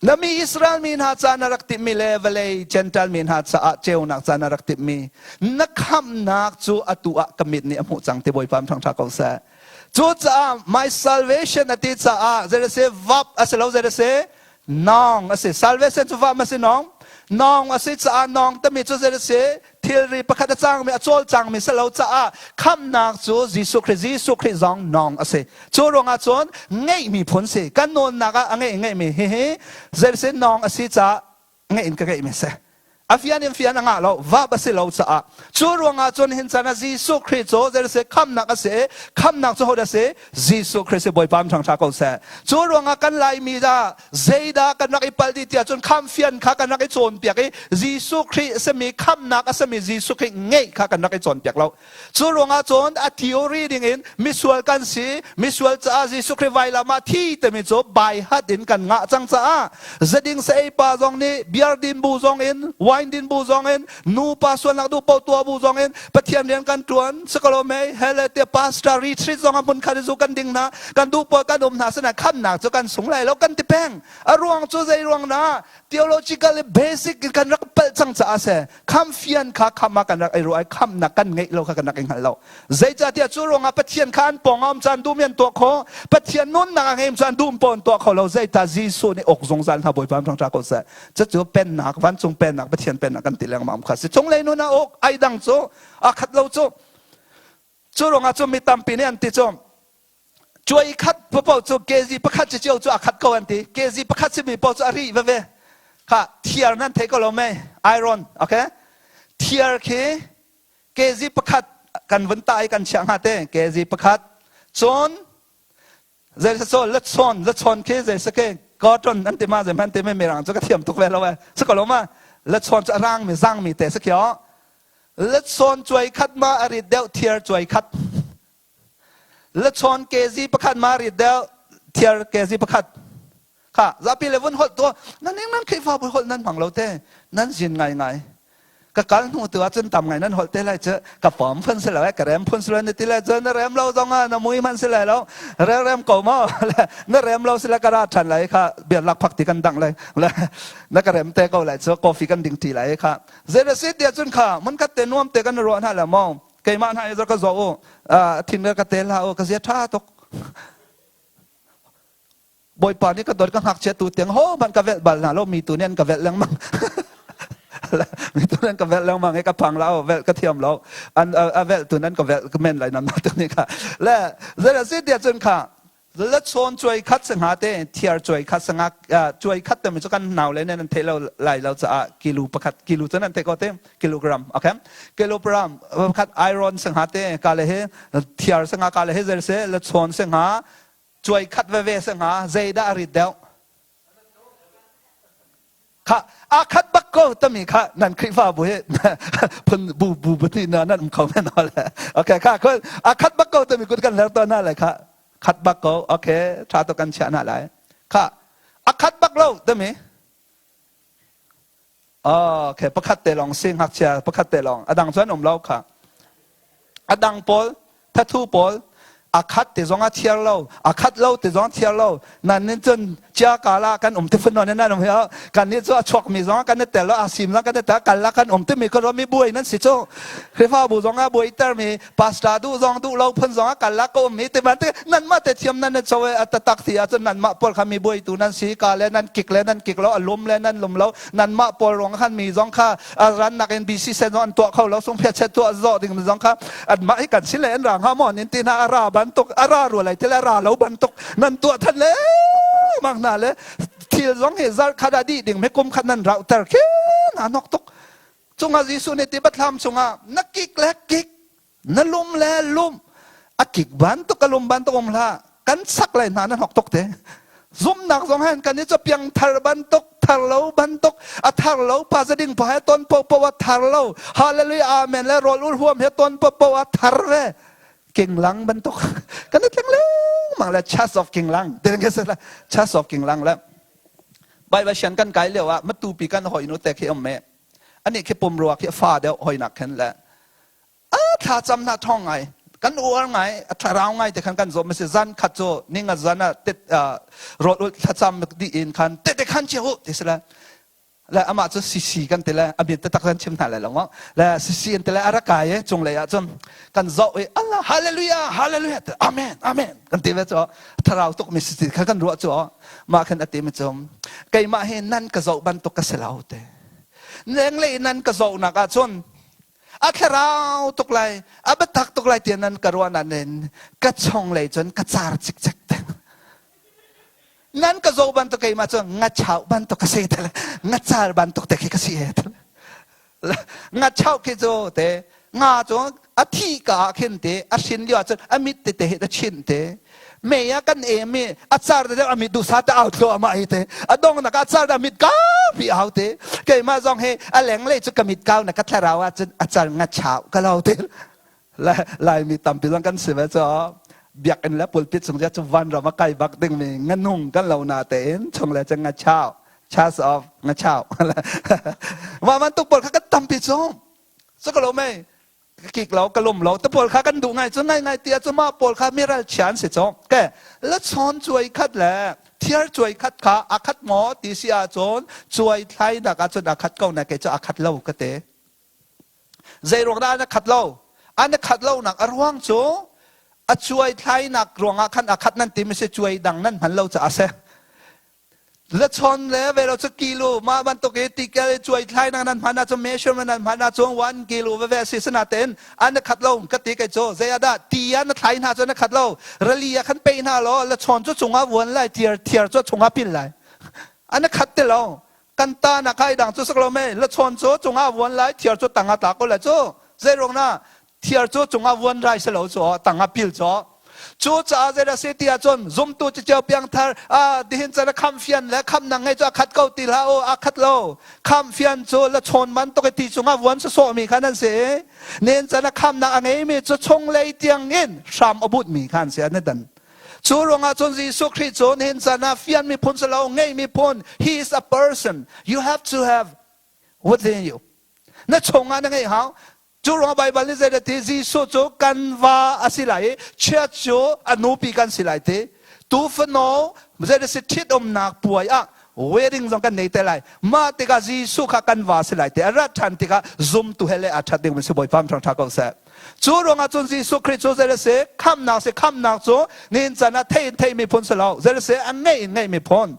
Na mi Israel mi hna ca na rak timhmi le vawlei Jentail mi hna caah ceunak ca na rak timhmi na khamhnak cu atu ah ka mit nih a hmuh cang ti Bawipa thangṭha ko seh. Cucaah my salvation a ti caah zei a si vap a si lo zei a si nong a si salvation cu vam a si nong nong a si caah nong tami cu zei a si thilri pakhat a cangmi a cawlcangmi si lo caah khamhnak cu Jesuh Khrih Jesuh Khrih zong nong a si cu ruangah cun ngeihmi phun si kan nawnnak ah a ngeih ngeihmi hihi zei nong a si caah ngeih in ka ngeihmi si a fian in fian a ngah lo vap a si lo caah cu ruangah cun hin chan ah Jesuh Khrih cu zei si khamhnak a si khamhnak cu hodah si Jesuh Khrih si Bawipa thangṭha ko seh cu ruangah kan Laimi dah zeidah kan rak i palh dih tiah cun khamhfian kha kan rak i cawnpiak i Jesuh Khrih a simi khamhnak a simi Jesuh Khrih ngeih kha kan rak i cawnpiak lo. Cu ruangah cun a theory ding in misual kan si, misual caah Jesuh Khrih vailam ah thi timi cu baihat in kan ngah cang caah zeding sa ei pa zong nih beer din bu zong in wine din bu zong in nupa sualnak duh paoh tuah bu zong in Pathian rian kan tuan sikalo mei hele te pastor retreat zong a hmun khat zu kan ding hna kan duh pawl kan um hna sina khamnak cu kan sung lai lo kan ti peng a ruang cu zei ruang na theological basic kan rak palh cang caah se kham fian kha kham ah kan rak ei ru ai khamnak kan ngeih lo kha kan rak i hngal lo zeicahtiah cu ruangah Pathian kha an pawng um caan duh mi an tuah kho Pathian nunnak a ngeim caan duh pawn tuah kho lo zeita Jesuh nih ok zungzal hna Bawipa thang ṭha ko seh cucu pennak vancung pennak Pathian pennak kan ti lengmang kha si cunglei nun ah ok ai dang cu a khat lo cu Cu ruangah cun mi tampi nih an ti cu cuai khat paoh cu kg pakhat ci cio cu a khat ko an ti. Kg pakhat simi paoh cu a ri veve. Kha thiar nan thei ko lo mei? Iron, okay? Thiar khi kg pakhat kan vun ta i kan chiah hnga te kg pakhat. Cun zei so lachawn lachawn khi zei sake cotton an ti ma zei hman ti me mirang cu ka thiam tuk ve lo e. Si ko lo ma? Lachawn cu a rang mi zang mi te si khio. Lasawn cuai khat ma a rit deuh thiar cuai khat. Lachawn kezi pakhat ma rit deuh thiar kezi pakhat. Kha zapi le vun holh to nan ning nan Khrihfabu holh nan hmang lo te nan zin ngai ngai. Ka kal hnu tu ahcun tam ngai nan holh te lai cu ka pom phun si lo eh ka rem phun si lo na ti lai cu na rem lo zong ah na mui hman si lai lo rem rem ko mo na rem lo si le ka ra ṭhan lai kha bia lak phak ti kan dang lai na ka rem te ko lai cu coffee kan ding ṭi lai kha zei si tiah cun kha mun khat te nuam te kan ruah hna le mo keimah hna i ka zo u thin ka te hlah u ka zia ṭha tuk Bawipa nih ka dawt ka ngakchia tu tiang ho hmanh ka velh bal hna lo mi tu nih an ka velh lengmang mi tu nih an ka velh lengmang i ka phang la velh ka thiam lo an a velh tu nan ka velh ka men lai nam tu nih kha le zei si tiah cun kha la chawn cuai khat sanga te thiar cuai khat sanga cuai khat te mi cu kan nau le nan thei lo lai lo caah kilo pakhat kilo cu nan thei ko te kilogram okay kilogram pakhat iron sanga te ka le he thiar sanga ka le he zer se la chawn sanga cuai khat veve si hnga zeidah a rit deuh kha a khat bak ko tami kha nan Khrihfabu hi phun bu bu bu ti na nan um kho men le okay kha khun a khat bak ko tami kut kan ler to na le kha khat bak ko okay tha to kan chia na lai kha a khat bak lo tami okay pakhat te long si ngakchia pakhat te long adang chuan um lo kha adang pawl thathu pawl a khat ti zong a thiar lo a khat lo ti zong thiar lo nan nin cun chia kala kan um ti phun non nan um hi kan ni cu a chuak mi zong kan tel lo a sim zong kan tel kal la kan um ti mi ko mi buai nan si cu Khrihfabu zong ah buai ter mi pastor duh zong duh lo phun zong ah kal la ko um mi ti man te nan mah te thiam nan cho e tatak ti ahcun nan mah pawl kha mi buai tu nan si ka le nan kik le nan kik lo a lum le nan lum lo nan mah pawl ruang khan mi zong kha ran nak in BC sen zong an tuah kho lo sung phet set tuah zawh ding zong kha an mah hi kan si le an ra nga maw nin ti na a ra bantuk a ra rua lai til a ra lo bantuk nan tuah than le mang na le thil zong hi zar khat a dih ding me kum khat nan rau ter khi na nok tuk cungah Jesuh nih ti bathlam chungah na kik le kik na lum le lum a kik bantuk a lum bantuk um hlah kan sak lai hna na hnok tuk te zumnak zong hen kan i piang thar bantuk thar lo bantuk a thar lo pa zading pa he ton po po a thar lo hallelujah amen le rol ul huam he ton po po a thar ve king lang bantuk kan i tleng lengmang le church of king lang te ke se church of king lang le bible sian kan kai lio ah matupi kan hoi nu te khi om me ani khi pumrua khi fa deuh hoi nak khen le a thla cam na thong ngai kan uar ngai a thlarau ngai te khan kan zawm si zan khat cu ninga zan ah tet rot ul thlacam di in khan te te khan che hu ti sila le amah cu sisi kan ti le a min te tak kan chim hna lai lo mo le sisi an ti le arakai e cung lei ah cun kan zoh i Allah hallelujah hallelujah amen amen kan ti ve cu thlarau tuk mi sisi kha kan ruah cu mah khan ati mi cu keimah hi nan ka zoh bantuk ka si lo te lenglei nan ka zoh nak ah cun a thlarau tuk lai a biatak tuk lai tiah nan ka ruah nain ka chong lei cun ka car cikcek te nan ka zoh bantuk keimah cu ngachau bantuk ka si te ngacar bantuk te khi ka si he te ngachau khi cu te nga cu a thi ka ah khin te a hrin lio ah cun a mit te te he ta chin te mei ah kan em i a car te a mit duhsa te au thluah mah hi te a dong nak a car a mit kau pi au te keimah zong hi a leng lei cu ka mit kau na ka thlarau ah cun a car nga chau ka lo te laimi tampi zong kan si ve cho biakinn le pulpit chung cu vanram a kai bak ding mi nganung kan lo na tein chung le cu nga chau chas of nga chau wa man tuk pawl kha kan tampi chung so ka lo mei ka kik lo ka lum lo te pawl kha kan duh ngai cu ngai ngai tia cu mah pawl kha miral chian si cawng ke la chawn cuai khat le thiar cuai khat kha a khat maw ti si ahcun cuai thlai nak ahcun a khat ko na ke cu a khat lo ka te zei ruang dah an khat lo an khat lo nak a ruang cu a cuai thlai nak ruangah khan a khat nan ti mi si cuai dang nan hman lo caah a si Lachon le velo cu kilo mah bantuk i tikel i cuai thlai nak nan hman ahcun measurement nan hman ahcun 1 kilo veve si sinatein an khat lo ka ti kai cu zei ah dah ti ah na thlai hna cu na khat lo rali ah khan pe hna law lachon cu cungah vuan lai tiar thiar cu chungah pil lai an khat ti lo kan ta na kai dang cu sak lo me lachon cu cungah vuan lai thiar cu tangah tla ko lai cu zei ruang na thiar cu cungah vuan rai si lo cu tangah pil cu. Cu caah zeidah si ti ahcun zumtu ciceo piangthar ah dihin can kham fian le kham nang ngei cu a khat ko ti hlah u a khat lo. Kham fian cu la chawn bantuk i ti cungah vuan sawsawh mi kha nan si. Nen can a khamnak a ngeimi cu chunglei tiang in hram a but mi kha an si an i dan. Cu ruangah cun Jesuh Khrih cu nihin caan ah fian miphun si lo ngei miphun he is a person you have to have within you. Na chungah na ngeih hau. Cu ruangah Baibal nih zeidah ti Jesuh cu kan va a si lai i chiat cu a nupi kan si lai ti. Tufano zeidah si ṭhitumnak puai ah wedding zong kan nei te lai. Mah tikah Jesuh kha kan va si lai ti. A rat ṭhan tikah zumtu he le a ṭhat ding si Bawipa ṭhang ko seh. Cu ruangah cun Jesuh Khrih cu zei si khamnak si khamnak cu nihin chan ah thei in theimi phun si lo. Zei si a ngeih in ngeihmi phun.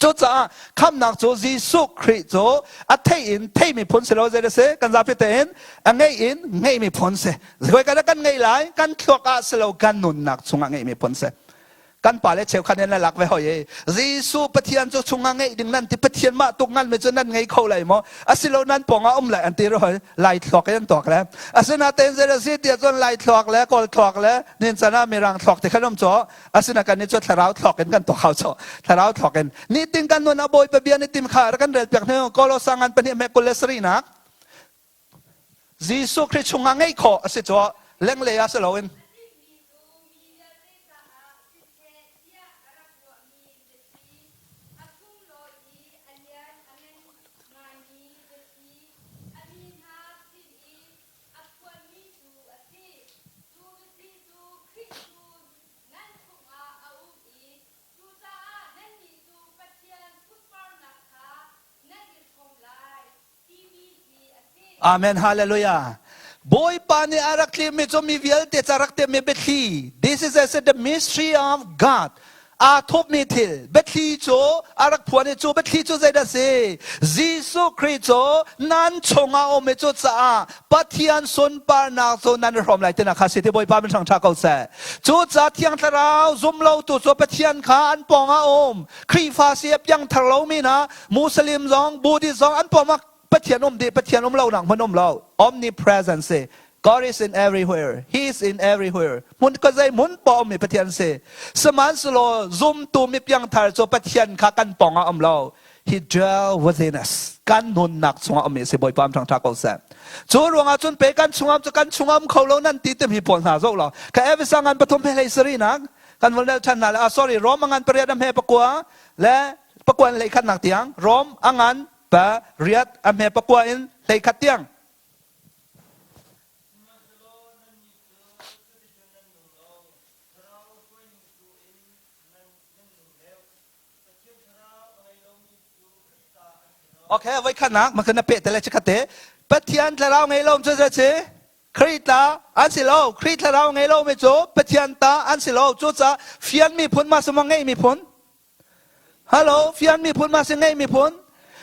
Cucaah khamnak cu Jesuh Khrih cu a theih in theimi phun si lo zei si kan zapi tein a ngeih in ngeihmi phun si. Zei kan kan ngeih lai kan thluak ah si lo kan nunnak chungah ngeihmi phun si. Kan pale cheukhat in lak ve hoi i Jesuh Pathian cu chungah ngeih ding nan ti Pathian mah tuk ngan mi cu nan ngei kho lai maw asilo nan pawngah um lai an ti ro hoi lai thluak in an tuak le asinatein zei si tiah cun lai thluak le kawl thluak le nin chan ah mirang thluak ti khan um caw asina kan ni cu thlarau thluak in kan tuak hau chaw thlarau thluak in nitin kan nun a bawipa bia ni tim kha kan rel piak hnu kolosa ngan pahnih me 27 nak Jesuh Khrih chungah ngeih khawh a si cu lenglei ah si loin. Amen. Hallelujah. Bawipa nih a rak tlimi cu mi vialte ca rak tiammi biathli. This is as the mystery of God. Aa thupmi thil biathli cu a rak phuan i cu biathli cu zeidah si? Jesuh Khrih cu nan chungah um i cu caah Pathian sunparnak cu nan i hrawm lai tinak kha si ti Bawipa min hrang ṭha ko seh. Cu ca Thiang Thlarau zum lotu cu Pathian kha an pawng ah um. Khrihfa si a piangthar lomi hna Muslim zong Buddhist zong an pawm ah Pathian um dih Pathian um lo nak hmun um lo omnipresent si God is in everywhere he is in everywhere hmun ka zei hmun poah um mi Pathian si sihmanhsehlaw zumtu mi piangthar cu Pathian kha kan pawng ah um lo he dwell within us kan nunnak chungah um mi si Bawipa am ṭhangṭha ko seh cu ruangah cun pe kan chungah cu kan chungah um kho lo nan ti timi pawl hna zoh law ka Efesa ngan pathum he hlei sari nak kan vun rel ṭhan hna le ah sorry Rom ngan pariat am he pakua le pakua in hleikhat nak tiang Rom a ngan pa riat a hme pakua in hleikhat tiang. Okay, voi khat nak ma kana pe tele chikhat te Pathian thlarau ngei lo cu si Khrih ta an si lo Khrih thlarau ngei lo mi cu Pathian ta an si lo cu ca fian miphun ma suma ngei miphun Hello, fian miphun ma si ngei miphun?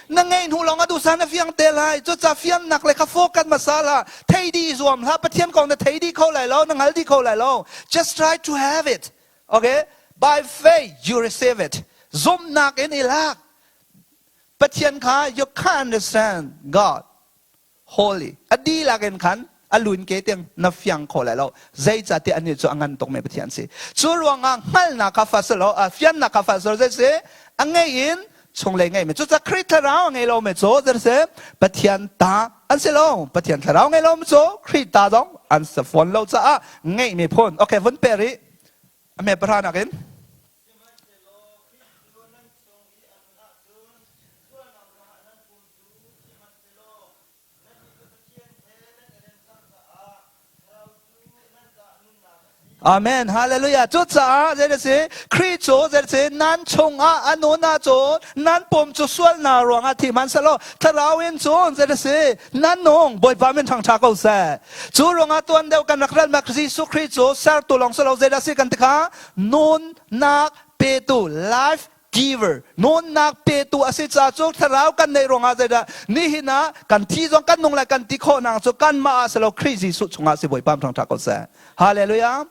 Na ngei hnu lawng a dusa na fiang te lai. Cuca fiannak le kha focus hmasa la. Thei di zuam hlah. Pathian kong na thei di kho lai lo, na ngal di kho lai lo. Just try to have it. Okay? By faith you receive it. Zumnak in i lak. Pathian kha you can't understand God. Holy. A dihlak in khan a lun ke tiang na fiang kho lai lo. Zeicahtiah anih cu a ngan tukmi Pathian si. Cu ruangah hngalhnak kha fa selaw, fiannak kha fa selaw, zei si a ngei in chunglei ngeimi. Cucaah Khrih thlarau a ngei lomi cu zei si Pathian ta an si lo. Pathian thlarau ngei lomi cu Khrih ta zong an si fawn lo caah ngeihmi phun. Okay, vun pe rih. A me pahra nakin. Amen. Hallelujah. Cucaah zei si Khrih cu zei si nan chungah a nun ahcun nan pum cu sualnak ruangah thi hmanhsehlaw thlarau in cun zei si nan nung Bawipa min thangṭha ko seh. Cu ruangah tuan deuh kan rak relnak Jesuh Khrih cu sertu lawng si lo zeidah si kan ti kha nunnak petu life giver nunnak petu a si caah cu thlarau kan neih ruangah zeidah nihin ah kan thi zong kan nung lai kan ti khawhnak cu kanmah ah si lo Khrih Jesuh chungah si Bawipa thangṭha ko seh hallelujah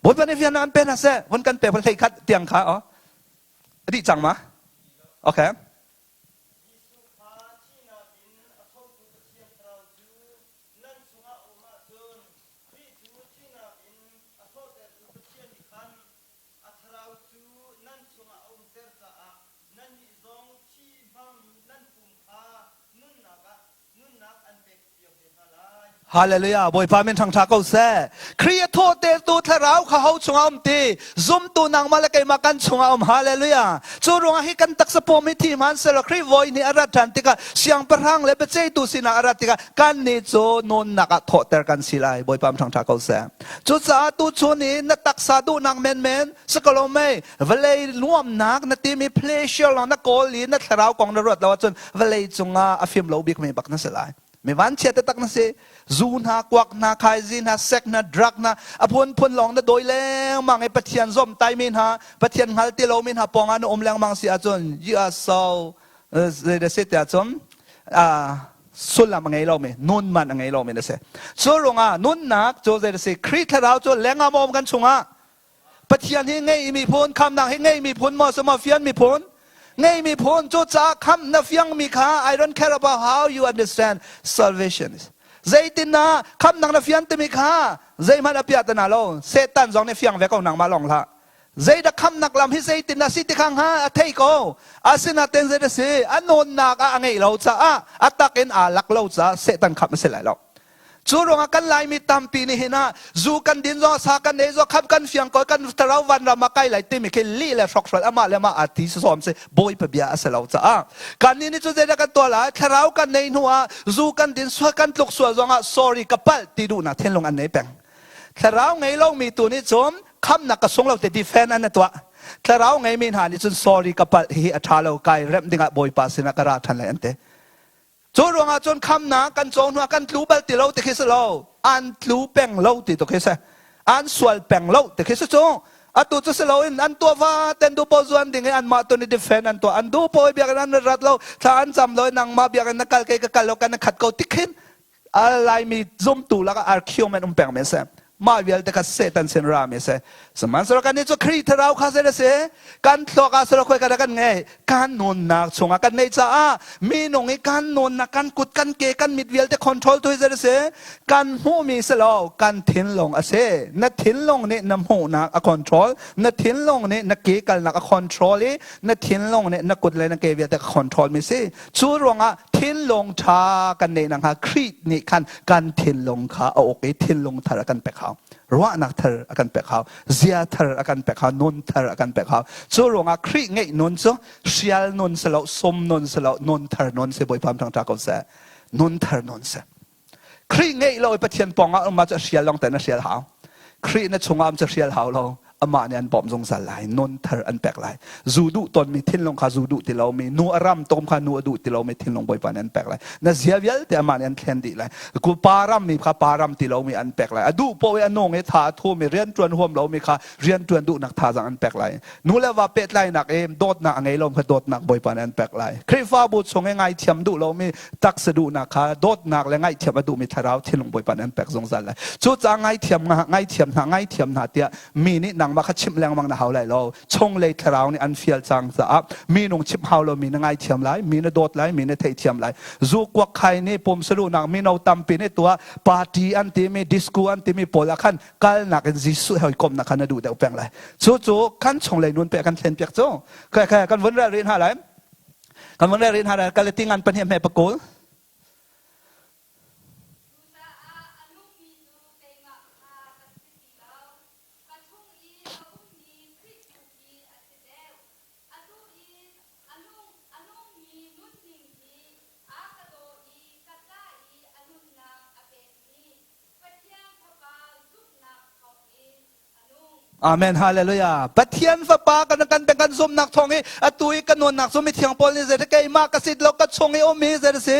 Bawipa nih fian an pe hna seh vun kan pe vun hlei khat tiang kha oh a dih cang ma okay Nan chungah um ahcun Khrih cu thihnak in a thawhtertu Pathian nih khan. Hallelujah. Bawipa min thangtha ko seh. Khrih a thawh te tu thlarau kha ho chungah um ti. Zumtu nangmah le keimah kan chungah um. Hallelujah. Cu ruangah hi kan taksa pawm hi thi hman selaw Khrih voi nih a rat ṭhan tikah siangpahrang le biaceihtu sinah a rat tikah kan nih cu nunnak ah thawhter kan si lai. Bawipa min thangtha ko seh. Cucaah tuchun i na taksa duhnak menmen si ko lo mei vawlei nuamnak na timi pleasure lawng na kawl i na thlarau kong na ruat lo ahcun vawlei cungah a fim lo bikmi bak na si lai. Mi vanchia taktak na si. Zu hna, kuak hna, khaizi hna, sek hna, drug hna, a phunphun lawng na dawi lengmang i Pathian zomtai mi hna, Pathian hngal ti lomi hna pawngah na um lengmang si ahcun you are so zei si tiah cun sullam a ngei lomi, nun man a ngei lomi na si. Cu ruangah nunnak cu zei si Khrih thlarau cu lengah maw um kan chungah Pathian hi ngei miphun, khamnak hi ngei miphun maw si maw fian miphun? Ngei miphun cu caah khamh na fiangmi kha I don't care about how you understand salvation is. Zeitin ah khamnak na fian timi kha zeihmanh a piah tana lo. Satan zong nih fiang ve ko nangmah lawng hlah. Zeidah khamnak lam hi zeitin a si ti kha hnga a thei ko. Asinain zei a si a nawnnak ah a ngeih lo caah a tak in aa lak lo caah Satan khamh a si lai lo. Cu ruangah kan Laimi tampi nih hin ah zu kan din zong sa kan ei zong kham kan fiang ko kan thlarau vanram ah kai lai timi khi lih le hrokhrol amah le amah aa ti sawm si Bawipa bia a si lo caah kan nih nih cu zeidah kan tuah lai thlarau kan nei hnu ah zu kan din sual kan tluk sual zong ah sorry ka palh ti duhnak thinlung an nei peng thlarau ngei lomi tu nih cun khamnak ka sung lo te defend an tuah thlarau ngeimi hna nih cun sorry ka palh hi a ṭha lo kai remh dingah Bawipa sinah ka ra ṭhan lai an ti Cu ruangah cun khamnak kan cawng hnuah kan tlu bal ti lo ti khi si lo. An tlu peng lo ti tu khi si. An sual peng lo ti khi si cu. Atu cu si loin an tuah va ten du po zuan ding i anmah tu nih defend an tuah. An du po i biakinn an rat lo, thla an cam lo i nangmah biakinn na kal kei ka kal lo kan khat ko ti khin Laimi zumtu lakah argument um peng men si. Mah vialte kha Satan sin ra mi si. Sihmanhsehlaw kannih cu Khrih thlarau kha zei a si? Kan thluak ah silo khoi kan kan ngei. Kan nunnak chungah kan neih caah minung i kan nunnak, kan kut, kan ke, kan mit vialte control tu hi zei a si? Kan hmuhmi si lo, kan thinlung a si. Na thinlung nih na hmuhnak a control, na thinlung nih na ke kalnak a control i na thinlung nih na kut le na ke vialte a control mi si. Cu ruangah thinlung ṭha kan neih nakhnga Khrih nih khan kan thinlung kha a uk i thinlung thar a kan pek hau. Ruahnak thar a kan pek hau. Zia thar a kan pek hau. Nun thar a kan pek hau. Cu ruangah Khrih ngeih nun cu hrial nun si lo, sum nun si lo, nun thar nun si Bawipa thangṭha ko seh. Nun thar nun si. Khrih ngeih lo i Pathian pawng ah um ah cu hrial lawng te na hrial hau. Khrih na chungah um cu hrial hau lo. Amah nih an bawmh zungzal lai. Nun thar an pek lai. Zu duh tawnmi thinlung kha zu duh ti lomi, nu a ram tom kha nu a duh ti lomi thinlung Bawipa nih an pek lai. Na zia vialte amah nih an thlen dih lai. Pa rammi kha pa ram ti lomi an pek lai. A duh poh i a nung i tha a thumi rianṭuan huam lomi kha rianṭuan duhnak thazaang an pek lai. Nu le va pehtlainak i dawtnak a ngei lomi kha dawtnak Bawipa nih an pek lai. Khrihfabu chung i ngaithiam duh lomi taksa duhnak kha dawtnak le ngaihthiam a duhmi thlarau thinlung Bawipa nih an pek zungzal lai. Cucaah ngaithiam ngaithiam hna ngaithiam hna tiah mi nih nangmah kha chimh lengmang na hau lai lo. Chunglei thlarau nih an fial cang caah minung chimh hau lo mi na ngaithiam lai, mi na dawt lai, mi na theihthiam lai. Zu kuak khai nih pumsaluhnak mino tampi nih tuah party an timi disco an timi pawl ah khan kalnak in Jesuh hawikomhnak kha na duh deuh peng lai. Cu cu kan chunglei nun pe kan thlen piak cu. Kha kha kan vun rel rih hna lai. Kan vun rel rih hna lai. Galati ngan pahnih hme pakul. Cucaah a nungmi cu keimah kha ka si ti lo, ka chung i a ummi Khrih tu hi a si deuh. Atu i a nung a nungmi nunning hi a ka daw i ka ca i a nunnak a pekmi Pathian Fapa zumhnak thawngin a nung. Amen. Hallelujah. Pathian Fapa kan kan kan zumnak thawng i atu i kan nunnak cu mithiang Paul nih zei keimah ka sit lo ka chung i um hi zei si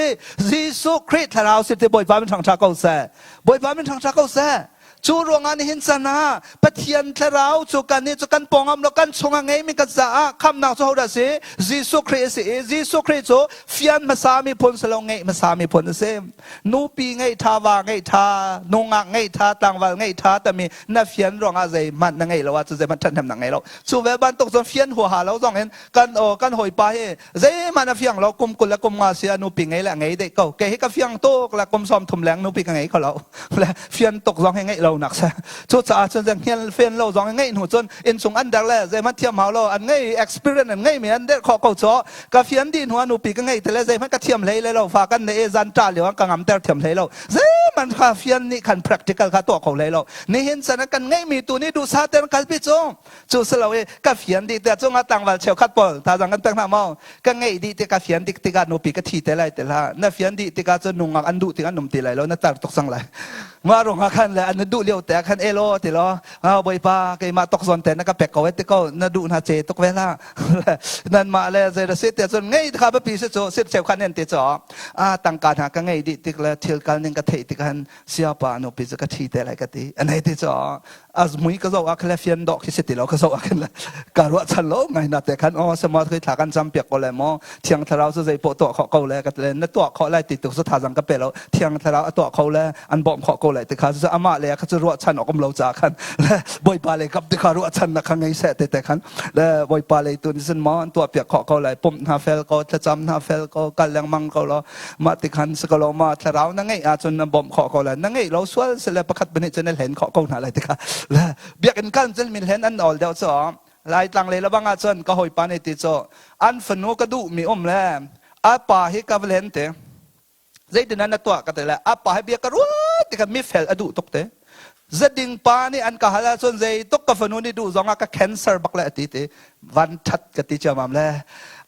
Jesuh Khrih thlarau si ti Bawipa min thangṭha ko seh. Bawipa min thangṭha ko seh. Cu ruangah nihin chan ah Pathian thlarau cu kan nih cu kan pawngam lo kan chungah ngeimi kan caah khamnak cu hodah si? Jesuh Khrih a si i Jesuh Khrih cu fian hmasa miphun si lo ngeih hmasa miphun a si. Nupi ngeih ṭha, va ngeih ṭha, nungak ngeih ṭha, tlangval ngeih ṭha tami na fian ruangah zeihmanh na ngeih lo ahcun zeihmanh ṭhathnemnak ngei lo. Cu ve bantuk cun fian huaha lo zong in kan aw kan hawipa hi zeihmanh a fiang lo kum 20 le kum 50 si a nupi ngei le a ngei deh ko. Kei hi ka fiang tuk le kum 30 leng nupi ka ngei kho lo. Le fian tuk zong hi ngeih lo nak si. Cucaah cun zen fian lo zong hi ngeih hnu cun innchung an der le zeihmanh thiam hau lo an ngei experience an ngei mi an der khawh ko cu ka fian dih hnu ah nupi ka ngei te le zeihmanh ka thiam hlei le lo fa kan ne e zan ṭa lio ah ka ngamter thiam hlei lo zeihmanh. man kha fian nih khan practical kha tuah kho hlei lo. Nihin chan ah kan ngeihmi tu nih duhsah tein kalpi cu. Cu si lo i ka fian dih tiah cu nga tlangval cheukhat pawl thazaang kan pek hna maw? Ka ngeih dih tik ka fian dik tikah nupi ka thi te lai te hlah. Na fian dih tikah cun nungak an duh tik an um ti lai lo, na tar tuk cang lai. Mah ruangah khan le an duh lio te ah khan elo ti law Bawipa, keimah tok zawn te na ka pek ko e ti ko, na duh hna ce tuk ve hlah. Nanmah le zei da si te cun ngei kha biapi si cu sip cheu khan nan ti cu a tangka hna ka ngei dih tik le thil kal ning ka theih tik han siapa nupi cu ka thi te lai ka ti anei ti cu az mui ka zo ah khan le fian dawh khi si ti lo ka zo ah khan le ka ruah chan lo ngai na te khan o sama khi thla kan cam piak ko le mo Thiang Thlarau cu zei poh tuah khawh ko le ka le na tuah khawh lai ti tuk cu thazang ka pe lo. Thiang Thlarau a tuah kho le an bawmh khawh ko lai ti kha cu amah le kha cu ruahchan awk um lo ca khan le Bawipa le kap ti kha ruahchan na kha ngei seh te te khan le Bawipa le tu nih cun maw an tuah piak khawh ko lai. Pumh hna fel ko, thlacam hna fel ko, kal lengmang ko lo. Mah ti khan si ko lo ma Thlarau na ngeih ahcun na bawmh khawh ko lai. Na ngeih lo sual si le pakhat pahnih cu na hlen khawh ko hna lai ti kha le biakinn kal cun min hlen an awl deuh cu. Laitlang lei lebang ahcun ka hawipa nih ti cu an fanu ka duhmi um le a pa hi ka va len te. Zeitin na tuah ka ti le a pa hi bia ka ruat ti kha mifel a duh tuk te. Zading pa nih an ka hal ahcun zei tuk ka fanu nih duh zong ah ka cancer bak le a ti ti. Van that ka ti ciamam le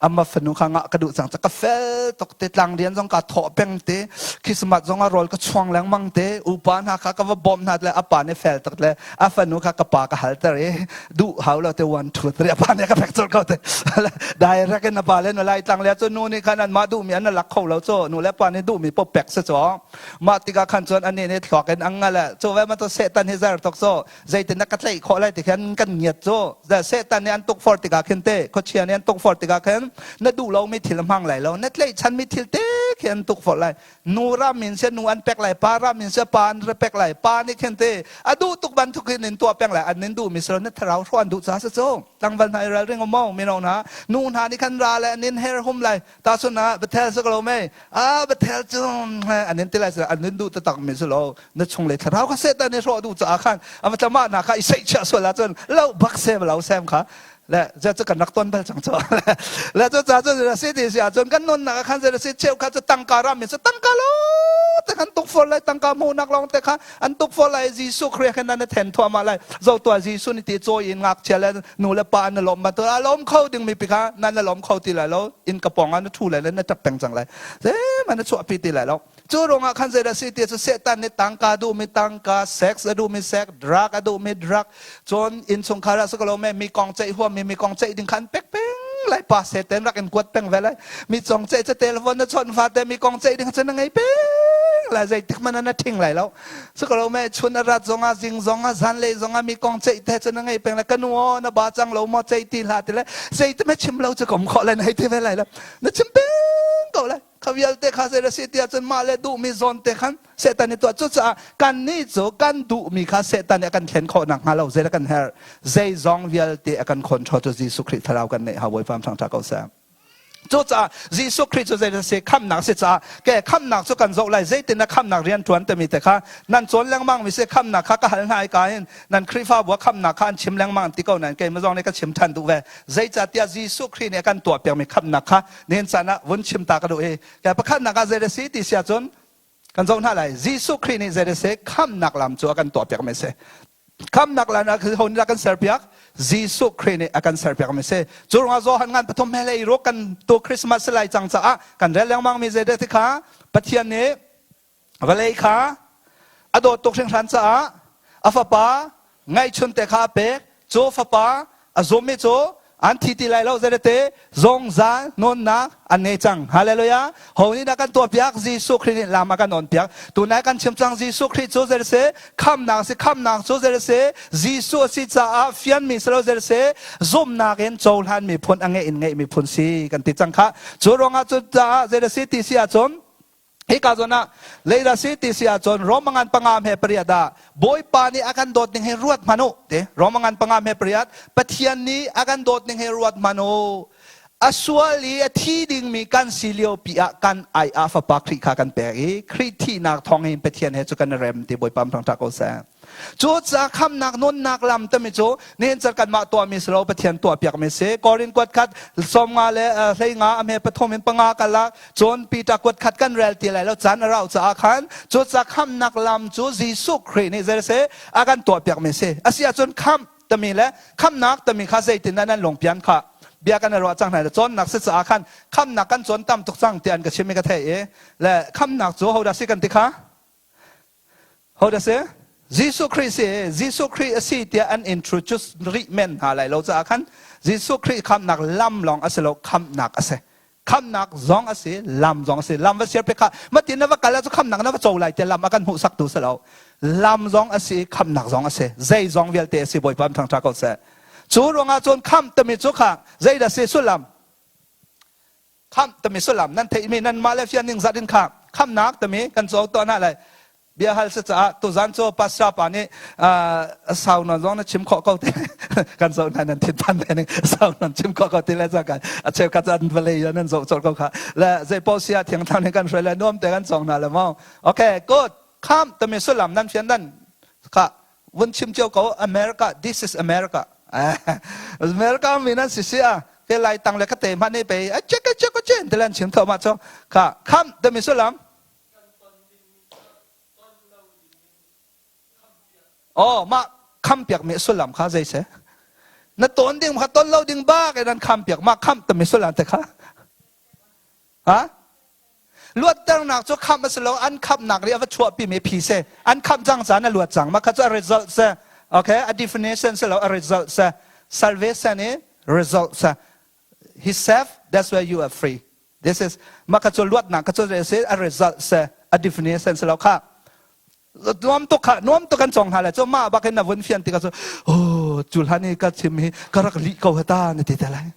ama fanu kha ngah ka duh cang ca ka fel tuk te, tlang rian zong ka thawh peng te, Christmas zong ah rawl ka chuang lengmang te, upa hna kha ka va bawm hna le a pa nih fel tuk le a fanu kha ka pa ka halter i duh hau lo te, 1 2 3, a pa nih ka pek colh ko te. Direct in a pa le na lai tlang le cu nu nih khan an mah duhmi an lak kho lo cu nu le pa nih duhmi po pek se cu mah tikah khan cun ani nih thluak in ang le cu ve ma to Satan hi zer tok so zeitin na ka tlaih khawh lai ti khan kan ngiat cu. Satan nih an tuk for tikah khin te, khuachia nih an tuk for tikah khin na duh lomi thil hmang lai lo, na tlaihchan mi thil te khi an tuk for lai. Nu ram in se nu an pek lai, pa ram in se pa an pek lai. Pa nih khin te a duh tuk bantuk in in tuah peng lai. An nin duh mi silo, na thlarau hrawh an duh ca sa cu. Tlangval hna i ralring mo mino hna, nu hna nih khan ra le an in her hum lai. Ta sun ah Bethel sa ko mei a Bethel cu an in ti lai, an in duh taktak mi si lo. Na chung le thlarau kha Satan nih hrawh duh caah khan ama tlama na kha i seih chia sual ahcun lo bak sem lo sem kha le je cu kan rak ton bal cang cu le cu ca cu si ti si ahcun kan nunnak ah khan si cheu kha cu tangka ram mi cu tangka lo te khan tuk for lai, tangka hmuhnak lawng te kha an tuk for lai. Jesuh Khrih khan nan then thuahmah lai. Zo tua Jesuh nih ti cawi in ngakchia le nu le pa na lawm bantuk a lawm kho ding mi pi kha nan na lawm kho ti lai lo. Inn ka pawng ah na thu lai le na ṭap peng cang lai, zeihmanh na chuahpi ti lai lo. Cu ruangah khan zeidah si ti cu Satan nih tangka duhmi tangka, sex a duhmi sex, drug a duhmi drug, cun innchungkhar ah si ko lo me mi kong ceih huammi mi kong ceih ding khan pek peng lai. Pa Satan rak in kuat peng ve lai. Mi cong ceih ca telephone na chawnh fate mi kong ceih ding cu na ngei peng lai, zeitik hmanh ah na ṭhing lai lo. Si ko lo me chun a rat zong ah, zing zong ah, zanlei zong ah mi kong ceih te cu na ngei peng lai. Ka nu aw, na ba cang lo maw, ceih ti hlah ti le zeitim he chim lo cu kom khawh lai, na hei ti ve lai lo, na chim peng ko lai. Kha vialte kha zei a si tiah cun mah le duhmi zawn te khan Satan nih tuah. Cucaah kannih cu kan duhmi kha Satan nih a kan thlen khawh nakhnga lo zei kan herh? Zeizong vialte a kan control cu Jesuh Khrih Thlarau kan neih hau. Bawipa thangṭhat ko seh. Cucaah Jesuh Khrih cu zei a si? Khamhnak si caah ke khamhnak cu kan zoh lai. Zeitin na khamhnak rian ṭuan timi te kha nan cawn lengmang mi si. Khamhnak kha ka hal hna i ka hin nan Khrihfabu ah khamhnak kha an chim lengmang ti ko nain keimah zong nih ka chim ṭhan duh ve. Zeicahtiah Jesuh Khrih nih a kan tuahpiakmi khamhnak kha nihin caan ah vun chim ta ka duh i ke pakhatnak ah zei a si ti si ahcun kan zoh hna lai. Jesuh Khrih nih zei a si khamhnak lam cu a kan tuahpiak mi si? Khamhnak lam ah ho nih kan serpiak? Jesuh Khrih nih a kan serpiak mi si. Cu ruangah Johan ngan pathum he lei ro kan tu Christmas lai cang caah kan rel lengmang mi zei ti kha Pathian nih vawlei kha a dawt tuk hringhran caah a fapa ngaihchun te kha a pek. Cu fapa a zummi cu an thi ti lai lo, zeirete zungzal nunnak an ngei cang. Hallelujah! Ho nih dah kan tuahpiak? Jesuh Khrih nih lam a kan awnpiak. Tunai kan chim cang, Jesuh Khrih cu zeirese khamnak si. Khamnak cu zeirese Jesuh a si caah fianmi si lo, zeirese zumhnak in cohlan miphun, a ngeih in ngeih miphun si kan ti cang kha. Cu ruangah cu caah zeirese ti si ahcun hika zawn ah leira si ti si ahcun Romangan 5:8 ah Bawipa nih a kan dawt ning hi ruat hmanh u ti. Romangan 5:8, Pathian nih a kan dawt ning hi ruat hmanh u. A sual i a thi dingmi kan si lio pi ah kan ai ah fapa Khrih kha kan pek i Khrih thihnak thawng hin Pathian he cu kan rem ti. Bawipa thangṭhat ko seh. Cu ca khamnak nunnak lam tami cu nihin car kanmah tuahmi si lo Pathian tuahpiak mi si. Korin kuat khat 15 le 15 a hme pathum in panga kalak cun Peter kuat khat kan rel ti lai lo caan a rauh caah khan cu ca khamnak lam cu Jesuh Khrih nih zei si a kan tuahpiak mi si. Asi ahcun khamh tami le khamnak tami kha zeitin dah nan lungpian kha bia kan i ruah cang hna le cawnnak si caah khan khamnak kan cawn tam tuk cang ti an ka chim i ka theih i le khamnak cu hodah si kan ti kha Hodah si? Jesuh Khrih si. Jesuh Khrih a si tiah an introduce rih men hna lai lo caah khan Jesuh Khrih khamnak lam lawng a si lo, khamnak a si. Khamnak zong a si, lam zong a si. Lam va siar pe kha matin na va kal ahcun khamnak na va co lai tiah lam a kan hmuhsaktu si lo. Lam zong a si, khamnak zong a si. Zei zong vialte a si Bawipa thangṭha ko seh. Cu ruangah cun khamh timi cu kha zeidah si sullam? Khamh timi sullam nan theihmi nanmah le fian ning zat in kha khamnak timi kan cawng tuah hna lai. Bia hal si caah tuzan cu pastor pa nih sau nawn zong na chim khawh ko ti kan zoh hna nan thinphan ve ning sau nawn chim khawh ko ti le cangka a cheukhat an vawlei nan zoh colh ko kha le zei paoh sia thiang thlarau nih kan hruai le nuam te kan cawng hna le maw okay good khamh timi sullam nan fian dan kha vun chim cio ko America this is America America mi nan si si a ke lai tang le ka te hmanh nih pe a chek a chek a chen te lan chim tho ma cho kha kham te mi sullam oh ma kham piak mi sullam kha zei se na ton ding kha ton lo ding ba ke nan kham piak ma kham te mi sullam te kha Ha? Luatternak cu khamh a si lo, an khamhnak nih a va chuahpi mi phi si. An khamh cang caan a luat cang. Mah kha cu a result si. Okay, a definition si lo, a result si. Salvation i result si. He saved, that's why you are free. This is mah kha cu luatnak kha cu si, a result si, a definition si lo kha. Nuam tuk kha, nuam tuk kan cong hna le cu mah bak in na vun fian tikah cu, oh, cu hlan i ka chim hi ka rak lih ko hata na ti te lai.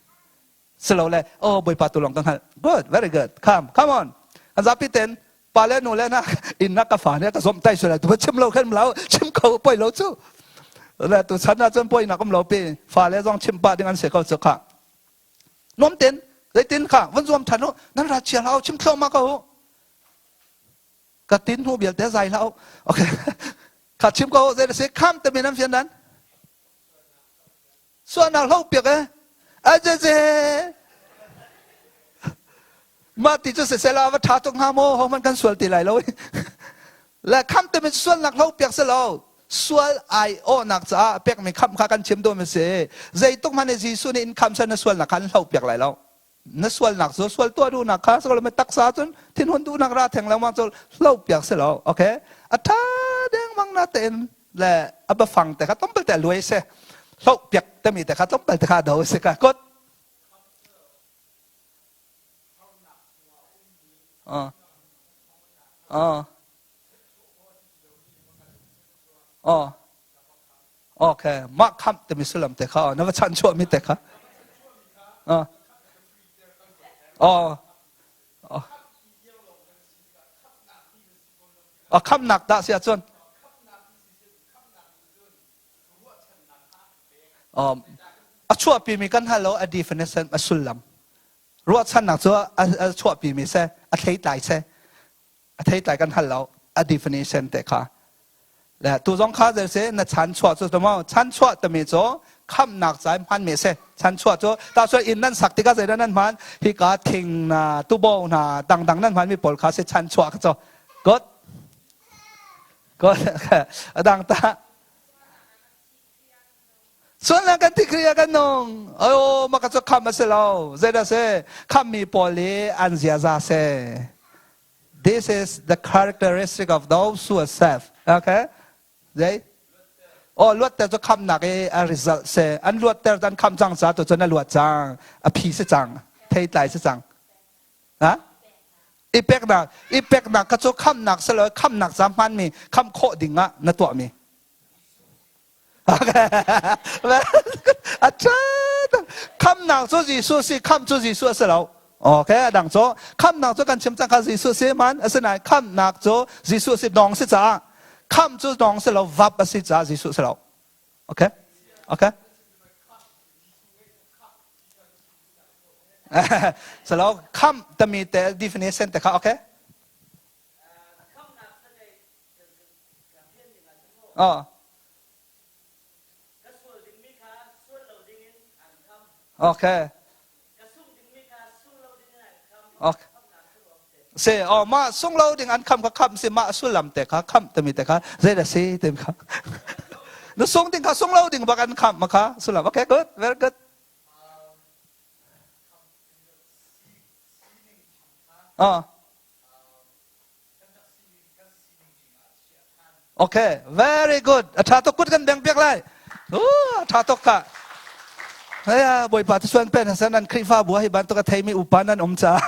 Silole, oh Bawipa tu lawng ka hngalh. Good, very good. Come, come on. An zapi ten pa le nu le na inn na ka fa ne ka zomh tai sual tu chim lo khan lo chim ko poi lo cu. Le tu chan ah cun poi nak um lo pi fa le zong chim pa ding an se ko cu kha. Nom ten zeitin kha vun zuam than u nan ra chia hlau chim thlo ma ko. Ka tin hnu vialte zai hlau. Okay. Kha chim ko zei se kham te min an fian dan. Sualnak hlo piak e. Ajeje. Mah ti cu sisela va ṭha tuk hnga maw ho hmanh kan sual ti lai lo. Le kham te min sualnak hlo piak si lo. Sual ai awhnak caah pekmi khamh kha kan chim dawm a si. Zeituk hmanh Jesuh nih in khamh seh na sualnak kha an hlo piak lai lo. Na sualnak cu sual tuah duhnak kha sokolo me taksa cun thinhun duhnak ra theng lengmang cu hlo piak si lo. Okay? A ṭha dengmang na tein le a bafang te kha tlawmpal te luai si. Hlo piak temi te kha tlawmpal te kha do si ka kut. Uh. Uh. Oh. Okay, mah khamh timi sullam te kha na va chan chuah mi te kha. Oh. Oh. Oh. Oh, khamnak dah si ahcun. Um, a chuahpi mi kan hal lo a definition a sullam. Ruahchannak cu a chuahpi mi se a thleitlai se a theitlai kan hal lo a definition te kha le tu zong kha zel se na chan chuah cu mo chan chuah tami cu khamnak cai hman me se chan chuah cu ta so inn nan sak tikah zeidah nan hman hi ka thing na tubo na dangdang nan hman mi pawl kha se chan chuah ka cho good good adang ta Sualnak kan ti Khrih ah kan nung. Ayo, maka cu kham a si lo. Zeidah si? Khammi pawl i an ziaza si. This is the characteristic of those who are saved. Okay? Zei? Oh, luatter cu khamnak i a result si. An luatter an kham cang ca tu cun a luat cang. A phi si cang. Theitlai si cang. Ha? I peknak, i peknak kha cu khamnak si lo, khamnak ca hmanmi, kham khawh ding ah na tuahmi. A khamnak cu Jesuh si khamh cu Jesuh a si lo okay a dang cu khamnak cu kan chim cang kha Jesuh si man asinain khamnak cu Jesuh si dong si caah khamh cu dong si lo vap a si caah Jesuh si lo okay okay so khamh tami te definition te kha okay Oh. Okay. Okay. Se oh ma sung lo ding an kham kha kham si ma sullam te kha kham tami te kha zei da si tem kha nu sung ding kha sung lo ding bak an kham ma kha sullam. Okay, good, very good. Oh. Okay, very good. A tha tuk kut kan beng piak lai. Uh, tha tuk ka. Haya, Bawipa tu suan pen hasan an Khrihfa bu hi bantuk a theimi upa nan um ca.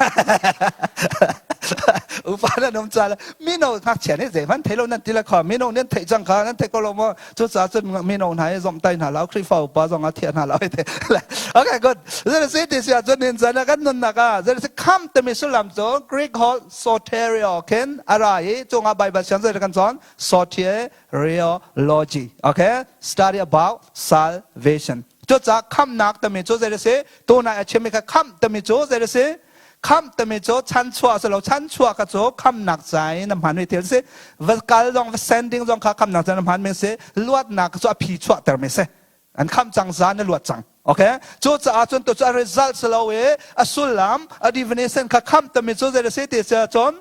Upa nan um ca. Mino ngakchia nih zeihmanh thei lo nan ti le kha mino nan theih cang kha nan thei ko lo maw? Cucaah cun mino hna hi zomhtai hna lo, Khrihfa upa zong ah thiah hna lo. Okay, good. Zei si ti si ahcun hin zan kan nunnak ah zei si kham timi sullam cu Greek holh soterio khin a ra i cungah Bible siang zei kan cawn soteriology. Okay, study about salvation. Cucaah khamnak timi cu zei si tunai a chimmi kha khamh timi cu zei si khamh timi cu chanchuah a si lo. Chanchuah kha cu khamnak ca in a hman mi thil si. Va kal zong, va sending zong kha khamnak ca in a hman mi si. Luatnak cu a phi chuahter mi si. An khamh cang za na luat cang. Okay, cucaah cun tu cu a result si lo i a sullam, a definition kha khamh timi cu zei si ti si ahcun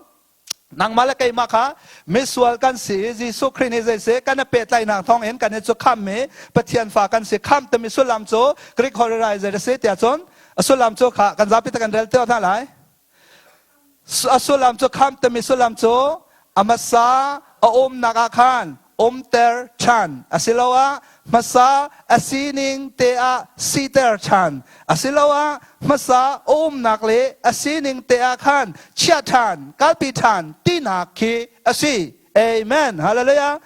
nangmah le keimah kha misual kan si i Jesuh Khrih nih zei si kan i pehtlaihnak thawng in kan i cu khamh i Pathian fa kan si. Khamh timi sullam cu Greek holh zei si tiah cun a sullam cu kha kan zapi te kan rel te hna lai. A sullam cu, khamh timi sullam cu a hmasa a umnak ah khan umter ṭhan asiloah hmasa a sining te ah siter ṭhan asiloah hmasa a umnak le a sining te ah khan chiah ṭhan, kalpi ṭhan tinak khi a si. Amen. Hallelujah.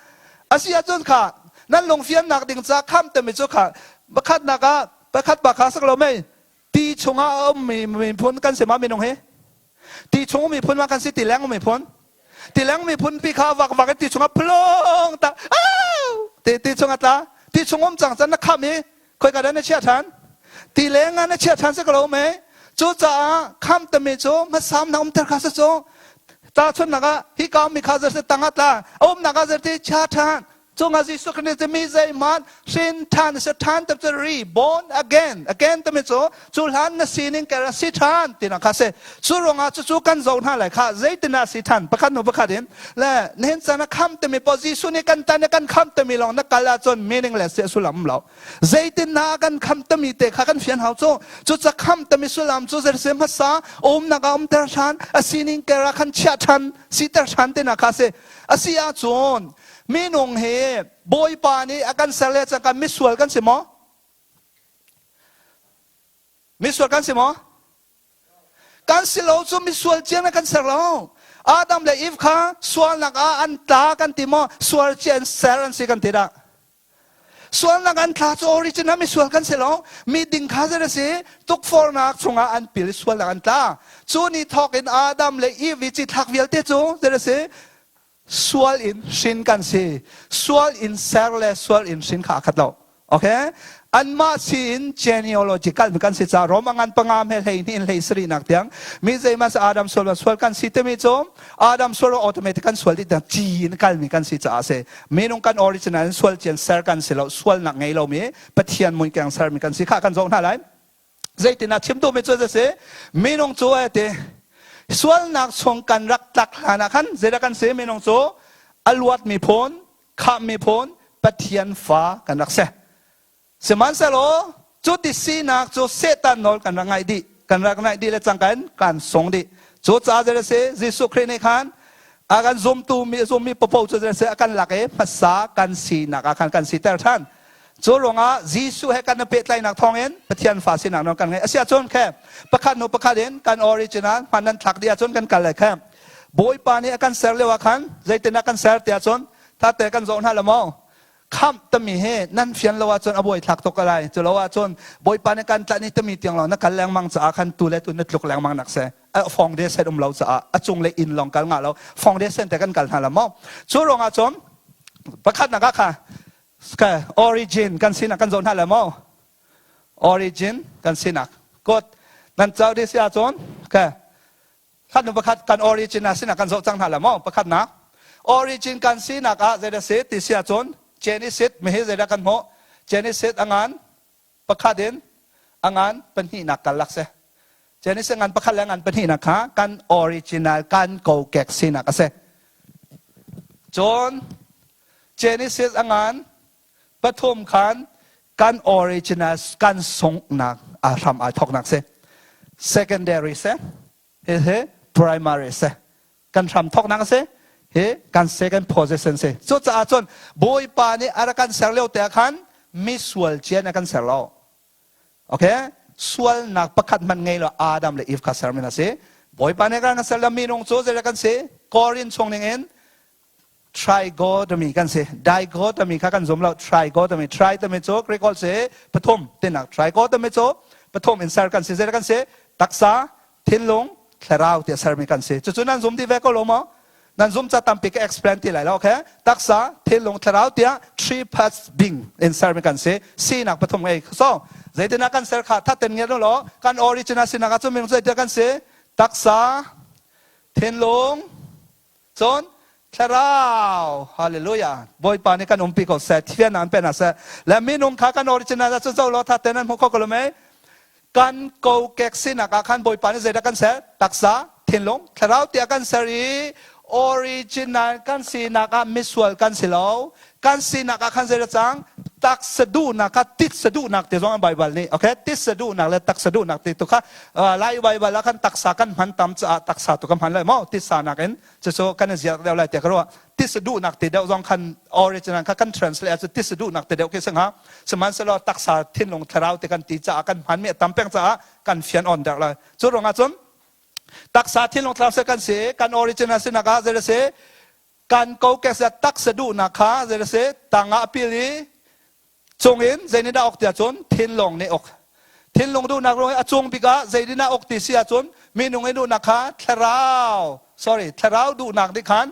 A si ahcun kha nan lungfiannak ding ca khamh timi cu kha pakhatnak ah pakhat pa kha sak lo mei ti chungah a ummi miphun kan si ma? Minung hi ti chung miphun ma kan si, ti leng miphun? Ti leng miphun pi kha vak vak in ti chungah phlong ta ti ti chungah tla. Ti chung um cang can na kham i khoi ka na chia than? Ti leng ah na chia than si ko lo me. Cu caah kham tami cu hmasam na umter kha sa cu ta chun nak ah hi ka mi kha zer tangah tla um nak ah zer ti chia than. Cungah Jesuh Christ nih mi zeihmanh hrin ṭhan si ṭhan te cu reborn again, again timi cu cu hlan na sining ker a si ṭhan tinak kha si. Cu ruangah cucu kan zoh hna lai kha, zeitin ah si ṭhan, pakhat hnu pakhat in le nihin caan a kham timi paoh Jesuh nih kan tan i kan kham timi lawng na kal ahcun meaningless si, a sullam lo. Zeitin na kan kham timi te kha kan fian hau cu. Cu ca kham timi sullam cu zei hmasa umnak ah umter ṭhan, a sining ker ah khan chiah ṭhan, siter ṭhan tinak kha si. A si ahcun minung hi Bawipa nih a kan ser le cangka misual kan si maw? Misual kan si maw? Kan si lo cu. Misual cia na kan ser lo. Adam le Eve kha sualnak ah an tla kan ti maw? Sual cia in ser an si kan ti dah? Sualnak an tla cu original misual kan si lo. Mi ding kha zei a si? Tukforhnak chungah an pil, sualnak an tla. Cu ni thawk in Adam le Eve i cithlak vialte cu zei a si? Sual in hrin kan si. Sual in ser le sual in hrin kha a khat lo. Okay? Anmah si in genealogical kan si ca Rome ngan panga me 12 in 17 nak tiang mi zeima sa Adam sual sual kan si timi cu Adam sual automatic kan sual dih ci in kalmi kan si caah si. Minung kan original in sual cian ser kan si lo. Sualnak ngei lomi Pathian muikeng sermi kan si kha kan zoh hna lai. Zeitin ah chim duhmi cu si, minung cu te sualnak chung kan rak tlak hlan ah khan zeidah kan si? Minung cu a luat miphun, kham miphun, Pathian fa kan rak si. Sihmanhsehlaw cu ti sinak cu Satan nawl kan rak ngaih dih, kan rak ngaih dih le cangka in kan sung dih. Cu caah zei a si? Jesuh Khrih nih khan a kan zumtu mi, zummi popo cu zei a si? A kan lak i hmasa kan sinak ah khan kan siter ṭhan. Cu ruangah Jesuh he kan i pehtlaihnak thawngin Pathian fa sinak nawl kan ngei. A si ahcun khe pakhat hnu pakhat in kan original hman nan thlak dih ahcun kan kal lai khe. Bawipa nih a kan ser lio ah khan zeitin a kan ser ti ahcun tate kan zoh hna la maw? Khamh tami he nan fian lo ahcun a buai thlak tuk lai. Cu lo ahcun Bawipa nih kan tlanh i tami tiang lawng na kal lengmang caah khan tu le tu na tluk lengmang nak se fong de sen um lo caah a cung le inn lawng kal nga lo. Fong de sen te kan kal hna la maw? Cu ruangah cun pakhat nak ah kha origin kan sinak kan zoh hna la maw? Origin kan sinak kot nan cau de si ahcun ka khat nu pakhat kan origin a sinak kan zoh cang hna la maw? Pakhat nak origin kan sinak ah zeidah si ti si ahcun Genesis mi hi zeidah kan hmuh? Genesis a ngan pakhat in. A ngan pahnihnak karlak si. Genesis ngan pakhat le ngan pahnihnak kha kan original kan kokek sinak a si. Cun Genesis a ngan pathum khan kan original kan sunghnak a hram ai thoknak si. Secondary si. Hihi primary si. Kan hram thoknak a si. Hi kan second position si. Cucaah cun Bawipa nih a rak kan ser lio te ah khan misual cian a kan ser lo. Okay? Sualnak pakhat hmanh ngei lo Adam le Eve kha ser min a si. Bawipa nih kan ser lo minung cu zei kan si? Korin chung ning in trigotomy kan si. Dichotomy kha kan zum lo. Trigotomy. Tritomy cu Greek holh si pathum tinak. Trigotomy cu pathum in ser kan si. Zei kan si? Taksa, thinlung, thlarau tiah sermi kan si. Cucu nan zum dih ve ko lo maw? Nan zum ca tampi ka explain ti lai lo, okay? Taksa, thinlung, thlarau tiah three parts being in sermi kan si. Sinak pathum ngei. So, zeitinah kan ser kha thatten ngiat law kan original sinak ah cun minung zeitinah kan si? Taksa, thinlung, cun thlarau. Hallelujah. Bawipa nih kan umpi ko seh, thian an pe na seh. Le minung kha kan original ah cun zo law thatten an hmu kho ko lo mei? Kan kokek sinak ah khan Bawipa nih zeidah kan ser? Taksa, thinlung, thlarau tiah kan ser i original kan sinak ah misual kan si lo. Kan sinak ah khan zeidah cang? Taksa duhnak kha titsa duhnak ti zong an Baibal nih, okay? Titsa duhnak le taksa duhnak ti tu kha Lai Baibal ah khan taksa kan hman tam caah taksa tu kan hman lai maw? Titsa nakin cucu kan i ziak deuh lai tiah ka ruah. Titsa duhnak ti deuh zong khan original kha kan translate ahcun titsa duhnak ti deuh khi si hnga. Sihmanhsehlaw taksa thinlung thlarau ti kan ti caah kan hmanmi a tam peng caah kan fian on deuh lai. Cu ruangah cun taksa thinlung thlarau se kan si kan original sinak ah zei si kan kokek se taksa duhnak kha zei si tangah pil i cungin zei nih dah ok tiah cun thinlung nih ok thinlung duhnak ruang a cung bik ah zei nih dah ok ti si ahcun minung i duhnak kha thlarau sorry thlarau duhnak nih khan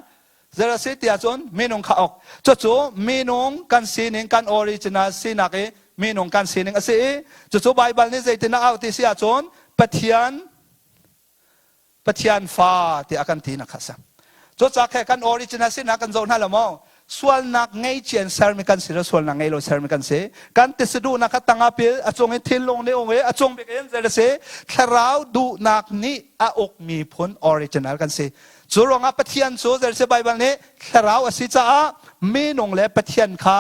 Zei a si tiah cun minung kha ok. Cucu minung kan sining kan original sinak i minung kan sining a si i cucu Baibal nih zeitin a auh ti si ahcun Pathian Pathian fa tiah a kan ti nak kha a si. Cucaah khe kan original sinak kan zoh hna lo maw? Sualnak ngei cian sermi kan si lo sualnak ngei lo sermi kan si. Kan tisa duhnak kha tangah pil a cung in thinlung nih ung i a cung bik in zei a si thlarau duhnak nih a ukmi phun original kan si. Cu ruangah Pathian cu zeirsi Baibal nih thlarau a si caah minung le Pathian kha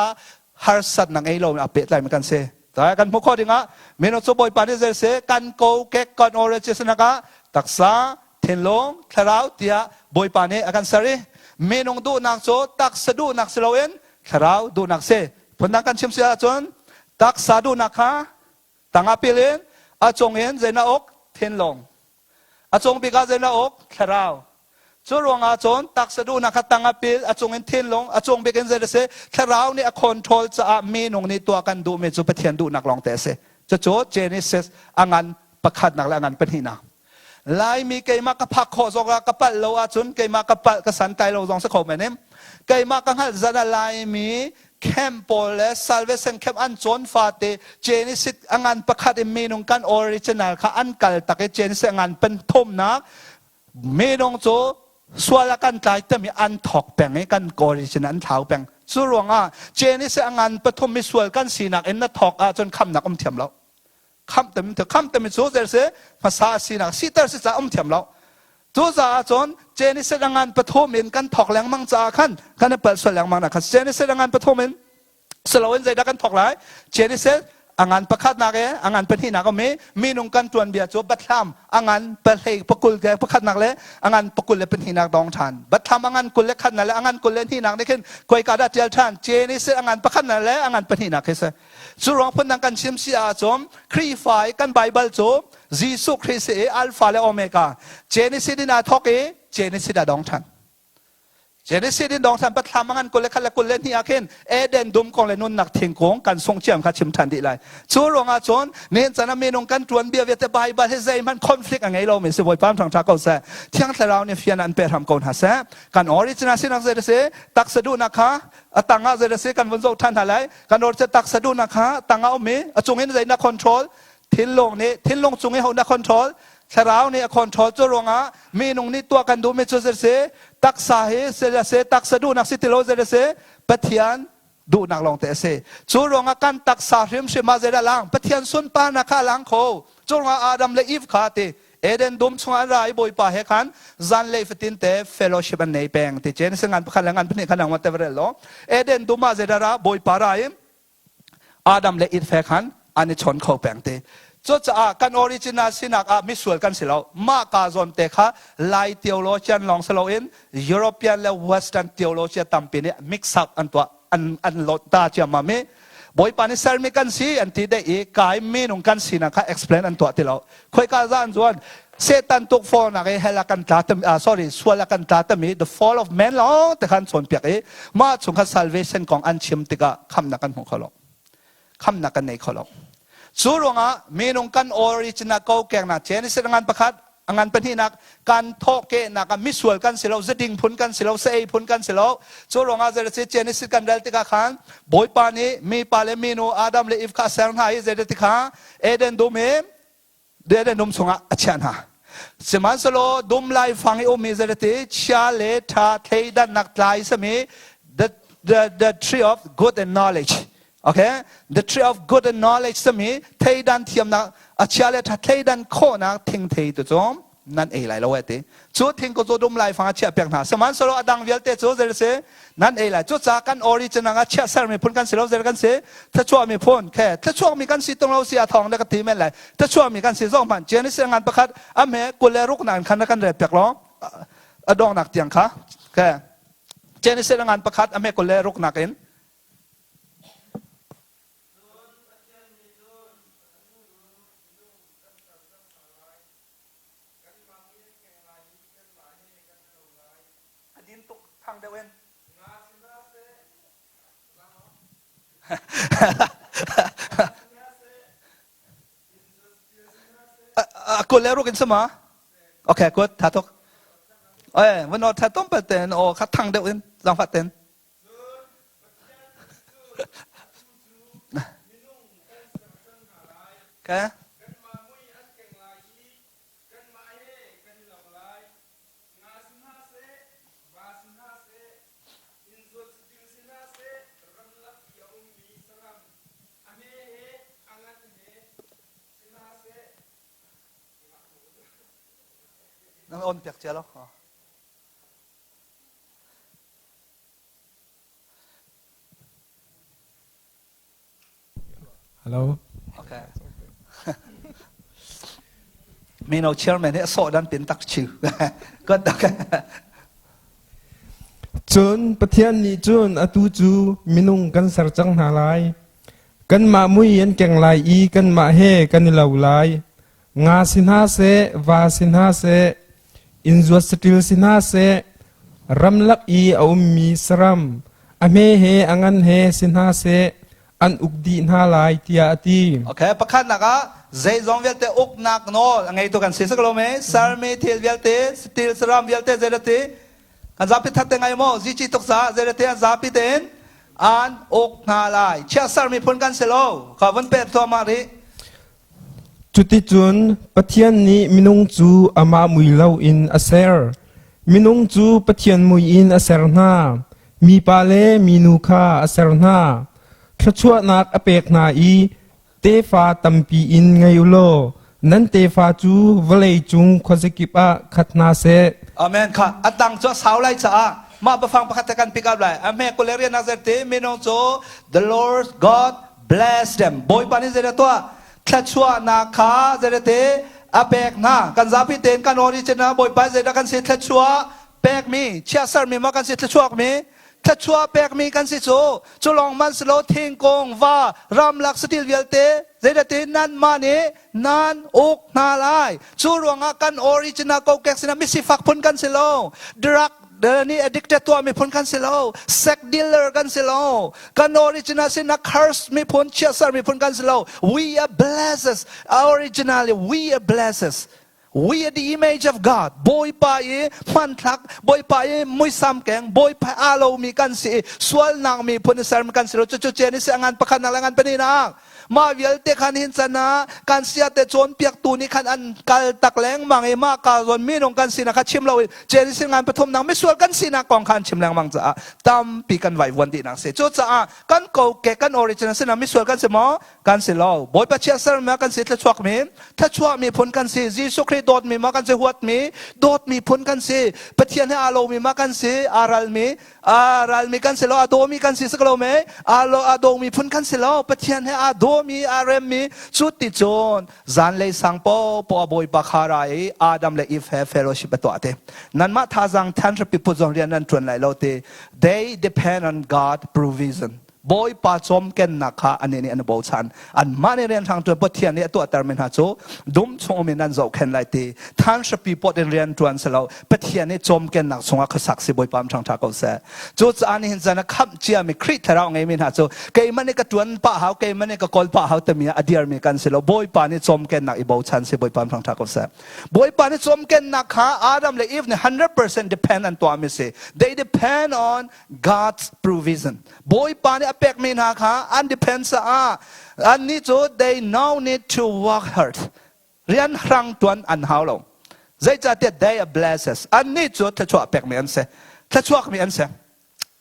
harsatnak ngei loin aa pehtlaimi kan si. Caah kan hmuh khawh dingah minung cu Bawipa nih zeirsi kan kokek kan origin ah taksa, thinlung, thlarau tiah Bawipa nih a kan ser i minung duhnak cu taksa duhnak si loin thlarau duhnak si. Phundang kan chim si ahcun taksa duhnak kha tangah pil in a cung in zeina uk thinlung A cung bik ah zeilah awk? Thlarau. Cu ruangah cun taksa duhnak kha tang a pil, a cung in thinlung, a cung bik in zei a si? Thlarau nih a control caah minung nih tuah kan duhmi cu Pathian duhnak lawng te a si. Cucu Genesis a ngan pakhatnak le a ngan pahnihnak. Laimi keimah ka phak khawh zong ah ka palh lo ahcun keimah ka palh ka santlai lo zong si kho men keimah ka hngalh zan ah Laimi camp pawl le salvation camp an cawn fate Genesis a ngan pakhat in minung kan original kha an kal tak i Genesis a ngan pen thumnak minung cu sual a kan tlai tami an thok peng i kan original an thlau peng cu ruangah Genesis a ngan pathum mi sual kan sinak in na thok ahcun khamnak um thiam lo khamh tami khamh tami cu zer si hmasa sinak siter si ca um thiam lo cu caah cun Genesis a ngan pathum in kan thok lengmang caah khan kan i palh sual lengmang nak khan Genesis a ngan pathum in siloin zeidah kan thok lai Genesis a ngan pakhatnak e a ngan pahnihnak um i minung kan tuanbia cu bathlam a ngan pahlei pakul ke pakhatnak le a ngan pakul le pahnihnak dong ṭhan bathlam a ngan kul le khatnak le a ngan kul le hnihnak nih khin koika dah ṭial ṭhan Genesis a ngan pakhatnak le a ngan pahnihnak khi si Cu ruang phundang kan chim si ahcun Khrihfa i kan Baibal cu Jesuh Khrih si i Alpha le Omega Genesis in aa thawk i Genesis a dong ṭhan. Genesis in dong ṭhan pathlam a ngan kul le khat le kul le hnih ah khin Eden dum kong le nunnak thingkung kan sung ciam kha chim ṭhan dih lai. Cu ruangah cun nihin chan ah minung kan ṭuan bia vialte Baibal hi zeihmanh conflict a ngei lomi si Bawipa thang ṭha ko seh. Thiang Thlarau nih fian an pe hram ko hna seh. Kan original sinak zei a si? Taksa duhnak kha a tang ah zei a si kan vun zoh ṭhan hna lai kan or taksa duhnak kha tang ah um i a cung in zei na control thinlung nih thinlung cung i ho na control thlarau nih a control cu ruangah minung nih tuah kan duhmi cu zei si taksa hi se taksa duhnak si ti lo zei si pathian Duhnak lawng te a si. Cu ruangah kan taksa hrimhrim ah zeidah lang? Pathian sunparnak kha a lang kho. Cu ruangah Adam le Eve kha ti Eden dum chungah an ra i Bawipa he khan zanlei fatin te fellowship an nei peng ti Genesis ngan pakhat le ngan pahnih khan ang te rel lo. Eden dum ah zeidah ra Bawipa ra i Adam le Eve he khan an i chawn kho peng ti. Cucaah kan original sinak ah misual kan si lo. Mah ka zawn te kha Lai theologian lawng si loin European le Western theologian tampi nih mix up an tuah an lot ta ciammam i Bawipa nih sermi kan si an ti deh i kai minung kan sinak kha explain an tuah ti lo. Khoika za an zuan Satan tukforhnak i hell a kan tla tami sorry sual a kan tla tami the fall of man lawng te khan chawnpiak i mah chung kha salvation kong an chim tikah khamnak kan hmu kho lo. Khamnak kan nei kho lo. Cu ruangah minung kan original kokeknak Genesis ngan pakhat a ngan pahnihnak kan thawhkehnak ah misual kan si lo ziding phun kan si lo sa-ei phun kan si lo. Cu ruangah zeiti Genesis kan rel tikah khan Bawipa nih mipa le minu Adam le Eve kha a ser hna i zeiti kha Eden dum i Eden dum chungah a chiah hna. Sihmanhsehlaw dum laifang i ummi zeiti chia le ṭha thleidannak tlai sami the tree of good and knowledge. Okay, the tree of good and knowledge sami theidan thiamnak a chia le ṭha thleidan khawhnak thingthei tu cu nan ei lai lo e ti. Cu thing ko cu dum lai fang a chiah piak hna. Sihmanhsehlaw a dang vialte cu zei si nan ei lai. Cucaah kan origin ah chiah ser miphun kan si lo zei kan si thluachuah miphun khe thluachuak mi kan si tung lo si a thawng le ka ti men lai. Thluachuah mi kan si zong hmanh Genesis ngan pakhat a hme 26 nak khan kan rel piak lo a dongnak tiang kha. Khe Genesis ngan pakhat a hme 26 nak in. A din tuk thang deuh in. 26 in sama? Okay, good. Tha tuk. Oi, van or tha tom pa ten o kha thang deuh in zang fat ten. Okay. Nang on piak cia lo. Hello. Okay. Mino chairman hi a sawh dan pin tak chiu. Good. Okay. Cun Pathian nih cun atu cu minung kan ser cang hna lai. Kanmah mui an keng lai i kanmah he kan i lo lai. Nga si hna seh, va si hna seh, inn zuat saṭil si hna seh, ramlak i a ummi saram, a hme he a ngan he si hna seh, an uk dih hna lai tiah a ti. Okay, pakhatnak ah zeizong vialte uknak nawl a ngeitu kan si sak lo me sermi thil vialte satil saram vialte zeidati kan zapi that te ngai maw zici tuk sa zeidati an zapi tein an uk hna lai chia sermi phun kan si lo ka vun pek thuamah rih. Cuticun Pathian nih minung cu amah mui loin a ser. Minung cu Pathian mui in a ser hna. Mipa le minu kha a ser hna. Thluachuahnak a pek hna i tefa tampi in ngei u law nan tefa cu vawlei cung khuazakip ah khat hna seh. Amen. Kha a tang cu a sau lai caah mah biafang pakhat te kan pick up lai. A hme kulerian a zerte minung cu the Lord God bless them. Bawipa nih zeidah tuah? Thluachuahnak kha zeidah te a pek hna. Kan zapi tein kan origin ah Bawipa zeidah kan si thluachuah pekmi, chiahsermi ma kan si thluachuakmi? Thluachuah pekmi kan si cu. Cu lawng man si lo thingkung, va, ramlak satil vialte zeidah te nanmah nih nan uk hna lai. Cu ruangah kan origin ah kokek sinah misifak phun kan si lo. Drug nih addicted tuah miphun kan si lo. Sex dealer kan si lo. Kan original sin a curse miphun, chiatser miphun kan si lo. We are blessed. Originally, we are blessed. We are the image of God. Bawipa i hmanthlak, Bawipa i muisam keng, Bawipa aa lomi kan si i sualnak miphun i sermi kan si lo. Cucu Genesis a ngan pakhat nak le ngan pahnih nak. Mah vialte khan hin can ah kan siate cawnpiaktu nih khan an kal tak lengmang i mah ka zawn minung kan sinak kha chim lo i Genesis ngan pathumnak misual kan sinak kong kha an chim lengmang caah tampi kan vaivuan dihnak si. Cucaah kan kokek kan original sinak misual kan si maw? Kan si lo. Bawipa chiah sermi kan si thluachuak mi, thluachuah mi phun kan si. Jesuh Khrih dawtmi ma kan si huatmi, dawtmi phun kan si. Pathian he aa lomi ma kan si, aa ralmi, aa ralmi kan si lo, a dawmi kan si si ko lo me? Aa lo aa dawmi phun kan si lo. Pathian he aa dawmi, aa remmi. Cu ti cun zanlei sang popoh a Bawipa kha ra i Adam le Eve he fellowship a tuah te. Nanmah thazaang than hrapi put zong rian nan ṭuan lai lo ti. They depend on God provision. Bawipa cawmkennak kha anih nih an bochan. Anmah nih rianhrang ṭuan Pathian nih a tuahtermi hna cu dum chung um in an zohkhenh lai ti. Than hrapi pot in rian ṭuan si lo. Pathian nih cawmkennak chungah khuasak si Bawipa ṭhang ṭha ko seh. Cucaah nihin zan a khamh ciami Khrih thlarau ngeimi hna cu keimah nih ka ṭuan pah hau, keimah nih ka kawl pah hau timi ah a dirmi kan si lo. Bawipa nih cawmkennak i bochan si Bawipa ṭhang ṭha ko seh. Bawipa nih cawmkennak kha Adam le Eve nih 100% depend an tuahmi si. They depend on God's provision. Bawipa nih a pekmi hna kha an depend caah annih cu they no need to work hard. Rian hrang tuan an hau lo. Zeicahtiah they are blessed. Annih cu thluachuah pekmi an si. Thluachuakmi an si.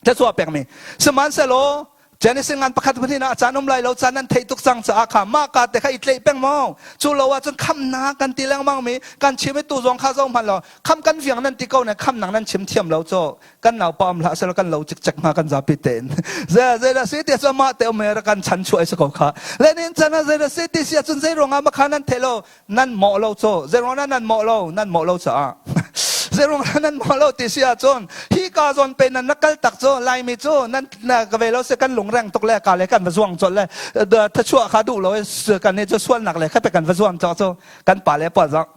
Thluachuah pekmi. Sihmanhsehlaw Genesis ngan pakhat pahnih ah caan um lai lo caan nan theih tuk cang caah kha mah ka te kha i tleih peng maw cu lo ahcun khamnak kan ti lengmang mi kan chim i tu zong kha zo hman lo kham kan viang nan ti ko ne kham nang nan chim thiam lo cho kan nau pa um hlah sel kan lo cikcek hnga kan zapi tein ze zei da si ti cu mah te um ra kan chan chuai si ko kha le nin chan zei da si ti si ahcun zei ruangah ma kha nan the lo nan mawh lo cho zei ruangah nan mawh lo nan mawh lo caah zei ruangah nan mawh lo ti si ahcun hi ka zawn pe nan na kal tak cu laimi cu nan na ka ve lo se kan lungreng tuk le ka le kan va zuang chol le thachuah kha duh lo kan ni cu sualnak le kha pe kan va zuam chok cu kan pa le pawl zong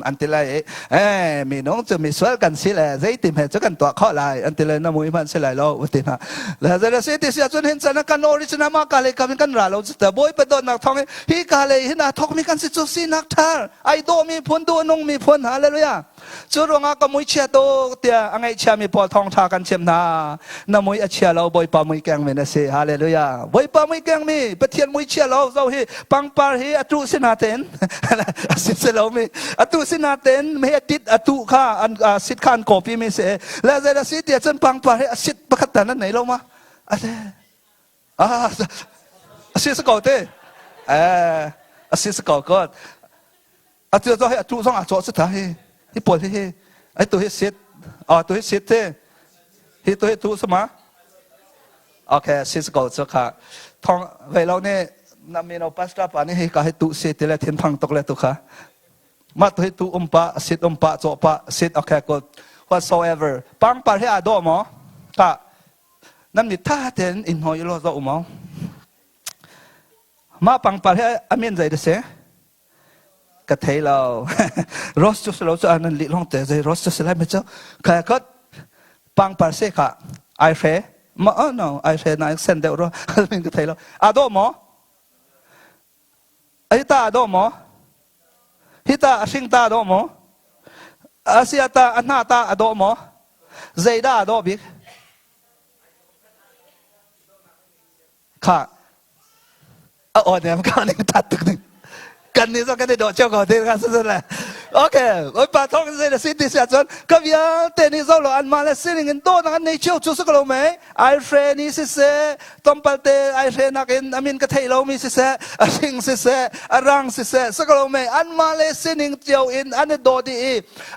an ti lai i eh minung cu misual kan si le zeitim he cu kan tuah khawh lai an ti le na mui hmanh si lai lo ti hna le zei si ti si ahcun hin chan kan original ma ka le kam kan ra lo cu ta bawipa dawtnak thawng in hi ka le hin a thawk mi kan si cu sinak thar ai daw mi phun du nung mi phun hallelujah Cu ruangah ka mui chia tuk tiah a ngaihchia mi pawl thawngṭha kan chimh hna. Na mui a chia lo, Bawipa mui keng mi na si. Hallelujah. Bawipa mui keng mi, Pathian mui chia lo, zo hi pangpar hi a tuh si na ten. A si si lo mi. A tuh si na ten, me a tit a tuh kha an sit kha an copy mi si. Le zei da si tiah cun pangpar hi a sit pakhat tan an nei lo ma. A Ah, a si si ko te. Eh, a si si ko ko. Atu zo hi atu zong a cawh si ta hi. Hi pawl hi hi. Ai tu hi sit. Ah tu hi sit te. Hi tu hi tu sama. Okay, si si ko chu kha. Thong ve lo ne na mi no pastor pa ni hi ka hi tu si ti le thin phang tuk le tu kha. Ma tu hi tu um pa sit um pa cawh pa sit okay good whatsoever. Pang par hi a do mo. Ka nan mit tha tein in hoi lo zo um Mah pangpar hi a min zei da si? Ka thei lo. Rose cu si lo cu nan lih long te zei rose cu si lai me cu. Kha kot pangpar se kha ai hre. Ma oh no ai hre na sen deuh ro min ka thei lo. A do mo? Ai ta a do mo? Hi ta a hring ta a do mo? Asia ta a hna ta a do mo? Zei dah a dawh bik? Kha a aw nem ka ning that tuk ning kan nih zong kan i dawh cio ko te ka si le okay oi pa thong zei na si ti sia cun ka vialte nih zo lo an mah le sining in dawhnak an nei cio cu si ko lo mei ai hre ni siseh tlawmpal te ai hre nakin amin ka theih lomi siseh a hring siseh a rang siseh si ko lo mei anmah le sining cio in an i dawh dih i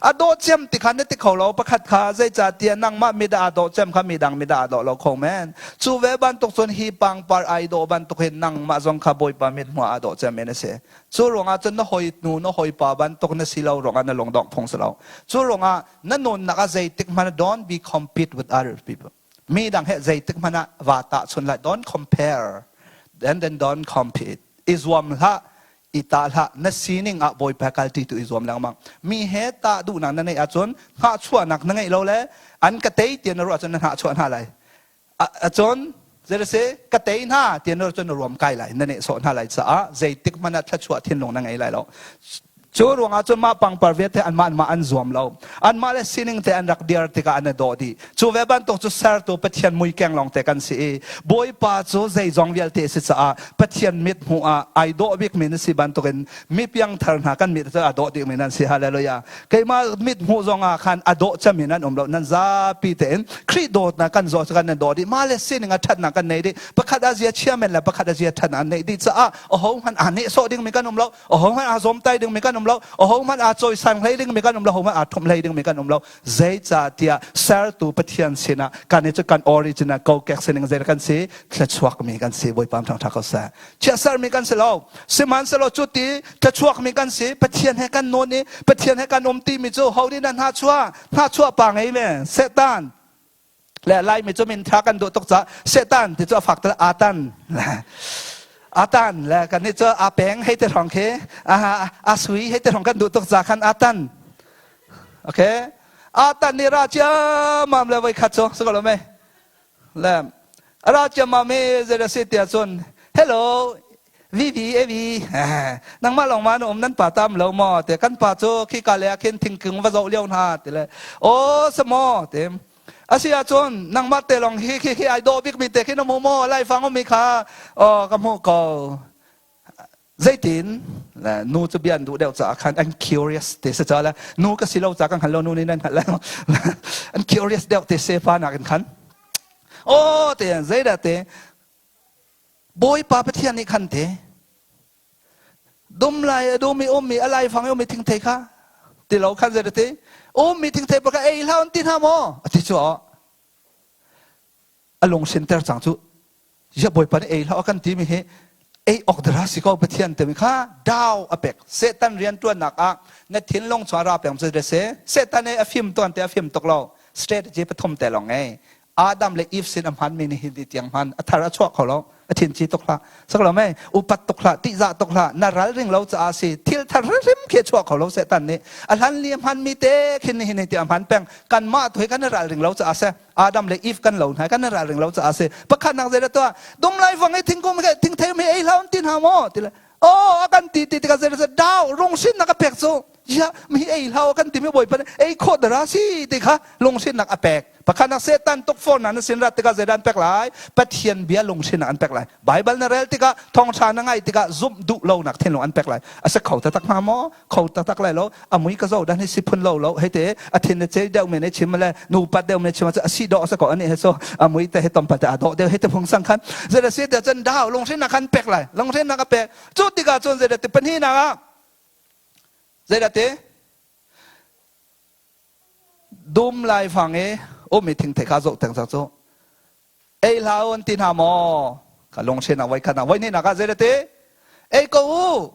a dawh cem ti kha na ti kho lo pakhat kha zeicahtiah nangmah mi dah aa dawh cem kha midang mi dah aa dawh lo kho men cu ve bantuk cun hi pangpar ai dawh bantuk hin nangmah zong kha bawipa mit hmuh aa dawh cem in a si cu ruangah cun na hoi nu na hawipa bantuk na si lo ruangah na lungdongh phung si lo cu ruangah na nunnak ah zeitik hmanh don't be compete with other people mi dang he zeitik hmanh ah va tahchun lai don't compare and then don't compete i zuam hlah i tah hlah na sining ah bawipa kal ti tu i zuam lengmang mi he tah duhnak na neih ahcun hnahchuahnak na ngeih lo le an ka tei tiah na ruah ahcun na hnahchuah hna lai acun zei ka tei hna tiah na ruah cun na ruam kai lai na nehsawh hna lai caah zeitik hmanh ah thluachuah thinlung na ngei lai lo. Cu ruangah cun mah pangpar vialte anmah anmah an zuam lo. Anmah le sining te an rak dir tikah an i dawh dih. Cu ve bantuk cu sertu Pathian muikeng lawngte kan si i Bawipa cu zeizong vialte a si caah Pathian mit hmuh ah ai dawh bikmi na si bantukin mi piangthar hna kan mit cu a dawh dikmi nan si. Hallelujah. Keimah mit hmuh zong ah khan a dawh cemi nan um lo. Nan zapi tein Khrih dawtnak kan zawh cu kan nan dawh dih. Mah le sining a ṭhatnak kan nei dih. Pakhat a zia chia men le pakhat a zia ṭhatnak an neih dih caah ahohmanh aa nehsawh dingmi kan um lo. Ahohmanh aa zawmtai dingmi kan um lo. Ahohmanh aa cawisan hlei dingmi kan um lo. Ahohmanh aa ṭhumh hlei dingmi kan um lo. Zeicahtiah sertu Pathian sinah kan i cu kan origin ah kokek sining zei kan si thluachuakmi kan si Bawipa thangṭha ko seh. Chiahsermi kan si lo. Sihmanhsehlaw cu ti thluachuakmi kan si Pathian he kan nawn i Pathian he kan um timi cu ho nih dah hna chuah hna chuah pa ngei ve Satan le Laimi cu min tha kan duh tuk caah Satan ti cu a fak atan atan le kan nih cu a peng hei te hrawng khi a sui hei te hrawng kan duh tuk ca khan atan okay atan nih ra ciammam le voi khat cu si ko lo mei le ra ciammam i zei a si tiah cun hello Vivi evi nangmah lawng ma na um nan pa tam lo maw te kan pa cu khi ka le ah khin thingkung va zoh lio hna ti le aw samaw te asi ahcun nangmah te lawng hi khi khi ai dawh bik mi te khi na hmu maw laifang um mi kha aw ka hmuh ko zeitin nu cu bia an duh deuh caah khan an curious te si ca le nu ka si lo ca kan hngal lo nu nih nan hngalh lo an curious deuh te se pa nakin khan aw te zeidah te Bawipa Pathian nih khan te dum lai a dum i ummi a laifang i ummi thingthei kha ti lo khan zei ti ummi thingthei pa kha ei hlah an ti hna maw a ti cu a lungsin ter cang cu ya Bawipa nih ei hlah a kan ti mi hi ei awk dara si ko Pathian timi kha dau a pek Satan rian tuannak ah na thinlung chung ra peng cu se Satan ei a fim tuan te a fim tuk lo strategy pathum te lawng ngei Adam le Eve sin a hmanmi nih hi tiang hman a thar a chuah kho lo a thin chi tuk hlah sak lo mei upat tuk hlah tihzah tuk hlah na ral ring lo caah si thil thar hrim khi chuah kho lo Satan nih a hlan li a hmanmi te khin ni hi ti a hman peng kanmah tu hi kan ral ring lo caah si Adam le Eve kan lo hna kan ral ring lo caah si pakhat nak zei tuah dum lai fang i thingkung he thingthei mi ei hlah tin ha maw ti le oh a kan ti ti tikah zei dau rungsin na ka pek cu ya mi ei hlah kan timi bawipa nih ei khawh dara si ti kha lungsinnak a pek pakhat Satan tukforhnak na sin rat tikah zeidah an pek lai Pathian bia lungsinnak an pek lai Bible na rel tikah thawngṭha na ngaih tikah zumh duh lonak thinlung an pek lai a si kho taktak hnga maw kho taktak lai lo a mui ka zo dan hi si phun lo lo hei te a thin na cei deuh men chim le nu pat deuh men chim a si dawh sa ko ani he so a mui te he tom pa te a dawh deuh he te phung sang khan zeidah si te cun dau lungsinnak khan pek lai lungsinnak a pek cu tikah cun zeidah ti pahnih nak ah Zeidah ti? Dum laifang i ummi thingthei kha zoh teng cang cu. Ei hlah u an ti hna maw? Ka lunghren ah voi khat ah voi hnihnak ah zeidah ti? Ei ko u!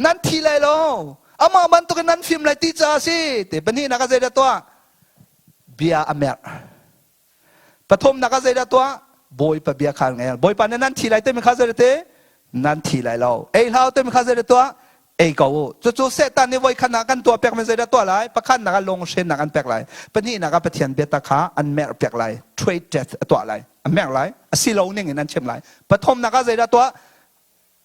Nan thi lai lo! Amah bantukin nan fim lai ti caah a si. Ti pahnihnak ah zeidah tuah? Bia a merh. Pathumnak ah zeidah tuah? Bawipa bia kha ngel. Bawipa nih nan thi lai timi kha zeidah ti? Nan thi lai lo. Ei hlah timi kha zeidah tuah? Ei ko u. Cucu Satan nih voikhat ah kan tuah pekmi zeidah tuah lai? Pakhatnak ah lunghrinnak an pek lai. Pahnihnak ah Pathian biatak kha an merh piak lai. Trade test a tuah lai. A merh lai. A si lo ning in an chim lai. Pathumnak ah zeidah tuah?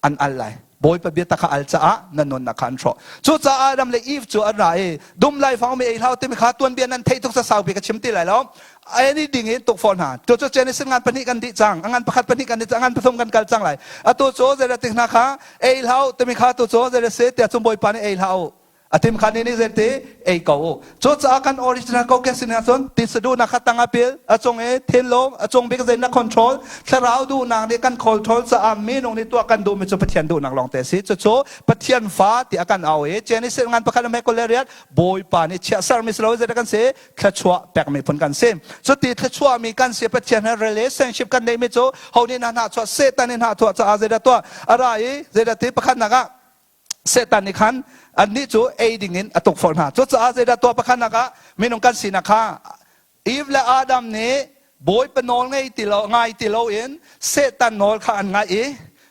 An al lai. Bawipa biatak kha al caah na nunnak kha an hrawh. Cucaah Adam le Eve cu an ra i dum laifang mi ei hlah timi kha tuanbia nan theih tuk saupi ka chim ti lai lo. Ani ding in tukforh hna. Tu cu Genesis ngan pahnih kan dih cang. A ngan pakhat pahnih kan dih cang. A ngan pathum kan kal cang lai. Atu cu zeidah tik hna kha ei hlah timi kha tu cu zeidah si tiah cun Bawipa nih ei hlah u. A tim kha nih zeiti ei ko u. Cucaah kan original kokek sin ahcun titsa duhnak kha tang a pil, a cung i thinlung, a cung bik zeinak control, thlarau duhnak nih kan control caah minung nih tuah kan duhmi cu Pathian duhnak lawng te a si. Cucu Pathian fa ti a kan au i Genesis ngan pakhat le kul le riat Bawipa nih chiah sermi si lo zeidah kan si thluachuah pekmi phun kan si. Cuti thluachuahmi kan si Pathian he relationship kan neihmi cu ho nih na hna chuah Satan nih hna chuah caah zeidah tuah a ra i zeidah ti pakhatnak ah Satan nih khan annih cu ei dingin a tukforh hna. Cucaah zeidah tuah pakhatnak ah minung kan sinak kha Eve le Adam nih Bawipa nawl ngei ti lo ngai ti loin Satan nawl kha an ngaih i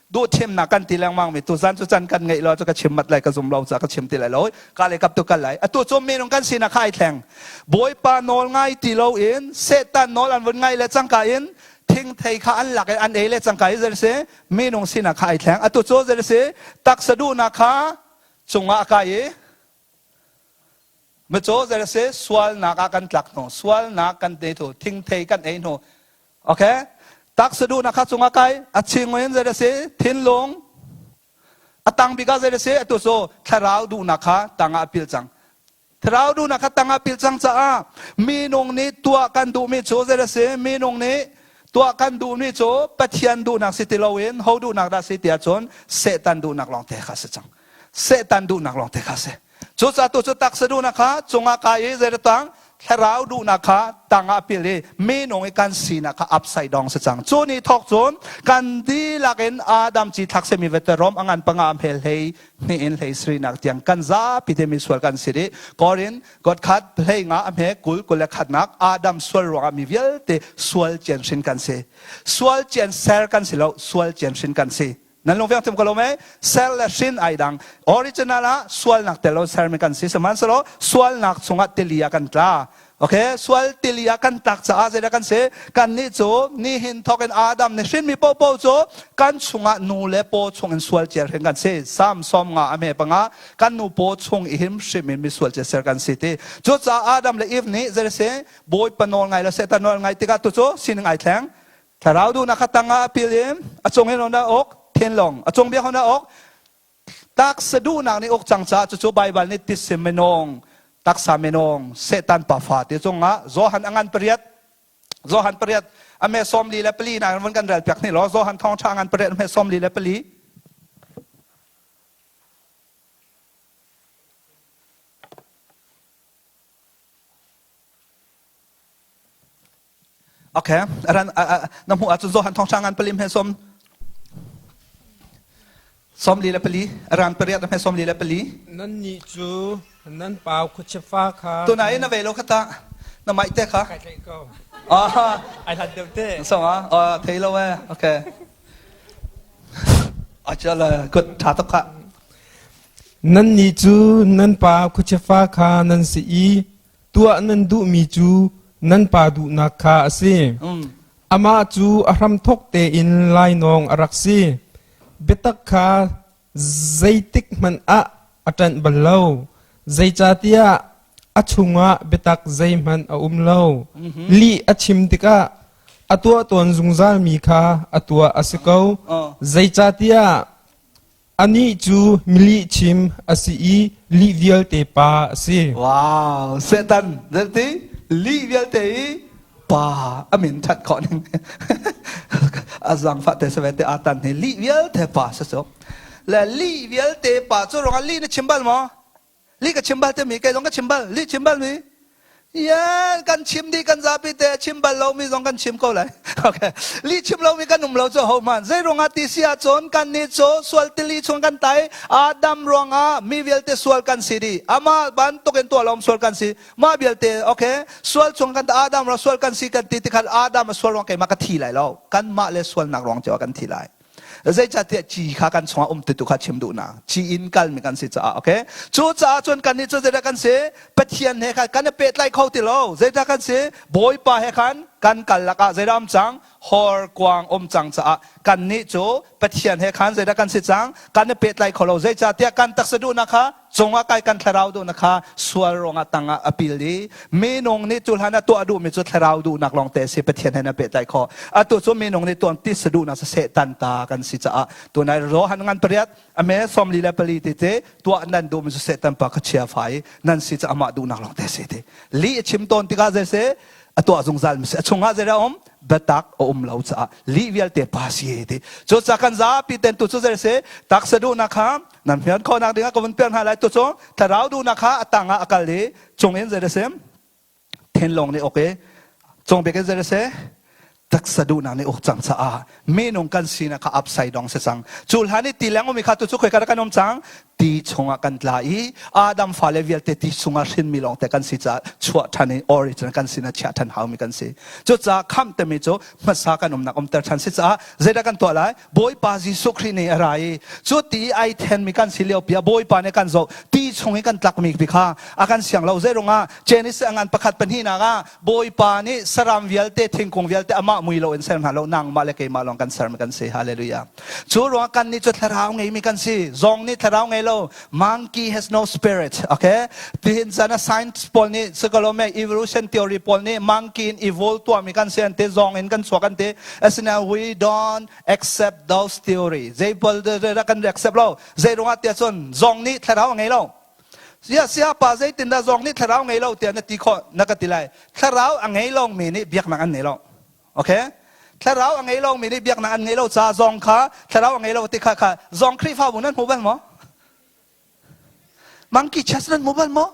duhthimnak kan ti lengmang mi tuzan cu can kan ngeih lo cu ka chim mat lai ka zum lo ca ka chim ti lai lo ka le kap tu kal lai atu cu minung kan sinak kha ai thleng Bawipa nawl ngai ti loin Satan nawl an vun ngai le cangka in thingthei kha an lak i an ei le cangka i zei si minung sinak kha ai thleng atu cu zei si taksa duhnak kha cungah a kai i. Macaw zei si sualnak ah kan tlak hnu, sualnak kan te thu, thingthei kan ei hnu. Okay? Taksa duhnak kha cungah kai, a chingin zei si thinlung a tang bik ah zei si atu cu thlarau duhnak kha tangah a pil cang. Thlarau duhnak kha tangah pil cang caah minung nih tuah kan duhmi cu zei si minung nih tuah kan duhmi cu Pathian duhnak si ti loin ho duhnak dah si tiah cun Satan duhnak lawng te kha si cang. Satan duhnak lawng te kha si. Cucaah tu cu taksa duhnak kha cungah kai i zei tang thlarau duhnak kha tangah pil i minung i kan sinak kha upside down si cang. Cu ni thawk cun kan dihlak in Adam ci thlak semi veterom a ngan panga hmel hlei hnih in hlei srinak tiang kan zapi te mi sual kan si dih. Korin god khat hlei nga a hme 20 kul le khatnak Adam sual ruangah mi vialte sual cian hrin kan si. Sual cian ser kan si lo, sual cian hrin kan si. Nan lung fiang thiam ko lo mei? Ser le hrin ai dang. Original ah sualnak tel lo sermi kan si. Sihmanhsehlaw sualnak chungah tili ah kan tla. Okay, sual tili ah kan tlak caah zeidah kan si? Kan nih cu nihin thawk in Adam nih hrinmi popo cu kan chungah nu le paw chung in sual cia hrin kan si. Sam 50 a hme panga kan nu paw chung i him hrim in misual cia ser kan si ti. Cucaah Adam le Eve nih zei si Bawipa nawl ngai le Satan nawl ngai tikah tu cu sining ai thleng. Thlarau duhnak kha tangah a pil i a cung in on a uk thinlung a cung biak on a uk taksa duhnak nih uk cang caah cucu Baibal nih titsim minung taksa minung Satan pafa ti cungah Johan a ngan pariat Johan pariat a me 44 na vun kan rel piak hni law Johan thawngṭha ngan pariat a me 44. Okay, ran na hmuh ahcun Johan thawngṭha ngan palim he 44 ran pariat he 44. Nannih cu nan pau khuachia fa kha Tunai na ve lo kha ta na maih te kha. Kai tlaih ko. Ah, Ai hlat deuh te. So ah, thei lo eh. Okay. Achala good tha tuk kha. Nannih cu nan pa khuachia fa kha nan si i tuah nan duhmi cu nan pa duhnak kha a si. Amah cu a hramthawk tein lainawng a rak si. Biatak kha zeitik hmanh ah a ṭanh bal lo. Zeicahtiah a chungah biatak zeihmanh a um lo. Lih a chim tikah a tuah tawn zungzalmi kha a tuah a si ko. Zeicahtiah Anih cu milihchim a si i lih vialte pa a si. Wow, Satan ti lih vialte i pa a min that khawh ning. A zangfah te se te atan hi lih vialte pa sa cu. Le lih vialte pa cu rong lih na chim bal maw? Lih ka chim bal te mi kei zong ka chim bal lih chim bal mi Yeah, kan chim dih kan zapi te chim bal lomi zong kan chim ko lai. Okay. Lih chim lomi kan um lo cu ho man. Zei ruangah ti si ahcun kan nih cu sual tili chung kan tai Adam ruangah mi vialte sual kan si dih. Amah bantuk in tuah lawm sual kan si. Mah vialte okay sual chung kan Adam ruang sual kan si kan ti tikhan Adam a sual ruang keimah ka thi lai lo. Kanmah le sualnak ruang cu kan thi lai. Zeicahtiah ci kha kan chungah um tu kha chim duhnak ci in kalmi kan si caah okay cu caah cun kan nih cu zeidah kan si Pathian he khan kan i pehtlai kho ti lo zeidah kan si Bawipa he khan kan kal lakah zeidah um cang horkuang um cang caah kan nih cu Pathian he khan zeidah kan si cang kan i pehtlai kho lo zeicahtiah kan taksa duhnak kha cungah kai kan thlarau duhnak kha sual ruangah tangah a pil i minung nih cu hlan ah tuah duhmi cu thlarau duhnak lawng te si Pathian he na pehtlai khawh atu cu minung nih tuan ti duhnak sehtan ta kan si caah tunai Johan ngan pariat ame 44 ti te tuah nan duhmi cu sehtan pa kha chia fai nan si ca amah duhnak lawng te si ti li a chim tawn tikah zei se a tuah zungzal mi si a chungah zei um biatak a um lo caah lih vialte pa si ti cu ca kan zapi ten tu cu zei se taksa duhnak kha nan hmian khawhnak dingah ka vun piak hna lai tu cu thlarau duhnak kha a tangah a kal i cung in zei sim thinlung nih ok cung bik in zei se taksa duhnak nih uk cang caah minung kan sinak kha upside down si cang cu hlan i ti leng umi kha tu cu khoi kan um cang ti chungah kan tla i Adam fale vialte ti chungah hrinmi lawngte kan si caah chuah ṭhan i origin kan sin ah chiah ṭhan haumi kan si cucaah khamh timi cu hmasa kan umnak umter ṭhan si caah zeidah kan tuah lai Bawipa Jesuh Khrih nih a ra i cu ti ai thenmi kan si lio pi ah Bawipa nih kan zoh ti chung i kan tlakmi pi kha a kan siang lo zei ruangah Genesis a ngan pakhat pahnihnak ah Bawipa nih saram vialte thingkung vialte amah mui lo in ser hna lo nangmah le keimah lawng kan sermi kan si hallelujah cu ruangah kan nih cu thlarau ngeimi kan si zong nih thlarau ngei lo. lo. Monkey has no spirit. Okay? Tihin sana science pawl nih sikalome evolution theory pawl nih monkey in evolve tuahmi kan si an ti, zawng in kan chuak an ti. Asinain we don't accept those theory. Zei pawl kan accept lo. Zei ruangah tiah cun zawng nih thlarau a ngei lo. Sia sia pa zeitindah zawng nih thlarau ngei lo tiah na ti khawh na ka ti lai. Thlarau a ngei lomi nih biaknak an ngei lo. Okay? Thlarau a ngei lomi nih biaknak an ngei lo ca zong kha thlarau a ngei lo ti kha kha zong Khrihfabu nan hmu bal maw? Monkey chest nan hmu bal maw?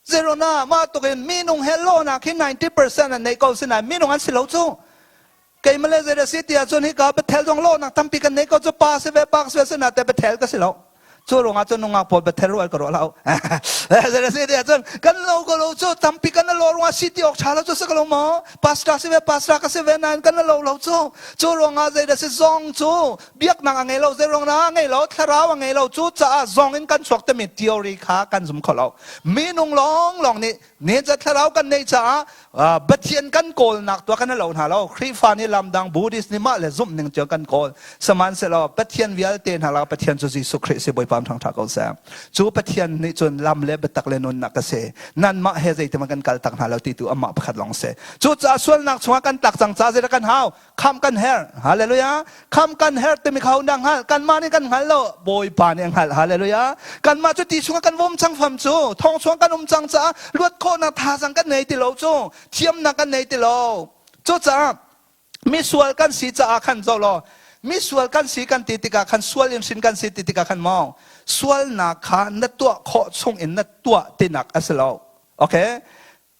Zerona mah tukin minung he lawnak hi 90% an neih ko sinain minung an si lo cu. Keimah le zei si ti ahcun hika Bethel zong lawnak tampi kan nei ko cu pa si ve pa si ve sina te Bethel ka si lo. Cu ruangah cun nungak pawl Bethel rual ka ruah lo. Zei si ti ahcun kan lo ko lo cu tampi kan lo ruangah si ti awk tha lo cu si ko lo maw? Pastor si ve pastor ka si ve nain kan lo lo cu. Cu ruangah zei si zong cu biaknak a ngei lo zei ruang a ngei lo thlarau a ngei lo cu caah zong in kan chuak timi theory kha kan zum kho lo. Minung lawng lawng nih Nenza thlarau kan neih caah Pathian kan kawlnak tuah kan lo hna lo. Khrihfa nih lamdang Buddhist nih mah le zumh ning cio kan kawl. Sihmanhsehlaw Pathian vialte hna lakah Pathian cu Jesuh Khrih si Bawipa thangṭha ko seh. Cu Pathian nih cun lam le biatak le nunnak ka si. Nanmah he zeitin kan kal tak hna lo ti tu amah pakhat lawng si. Cucaah sualnak chungah kan tlak cang caah zeidah kan hau? Khamh kan herh. Hallelujah. Khamh kan herh timi kha undang hngalh. Kanmah nih kan hngal lo. Bawipa nih a hngalh. Hallelujah. Kanmah cu ti chungah kan vom cang fam cu. Thong chung kan um cang caah luat khawhnak thazaang kan nei ti lo cu. Thiamnak kan nei ti lo. Cucaah misual kan si caah khan zoh law misual kan si kan ti tikah khan sual in hrin kan si ti tikah khan maw sualnak kha na tuah khawh chung in na tuah tinak a si lo. Okay?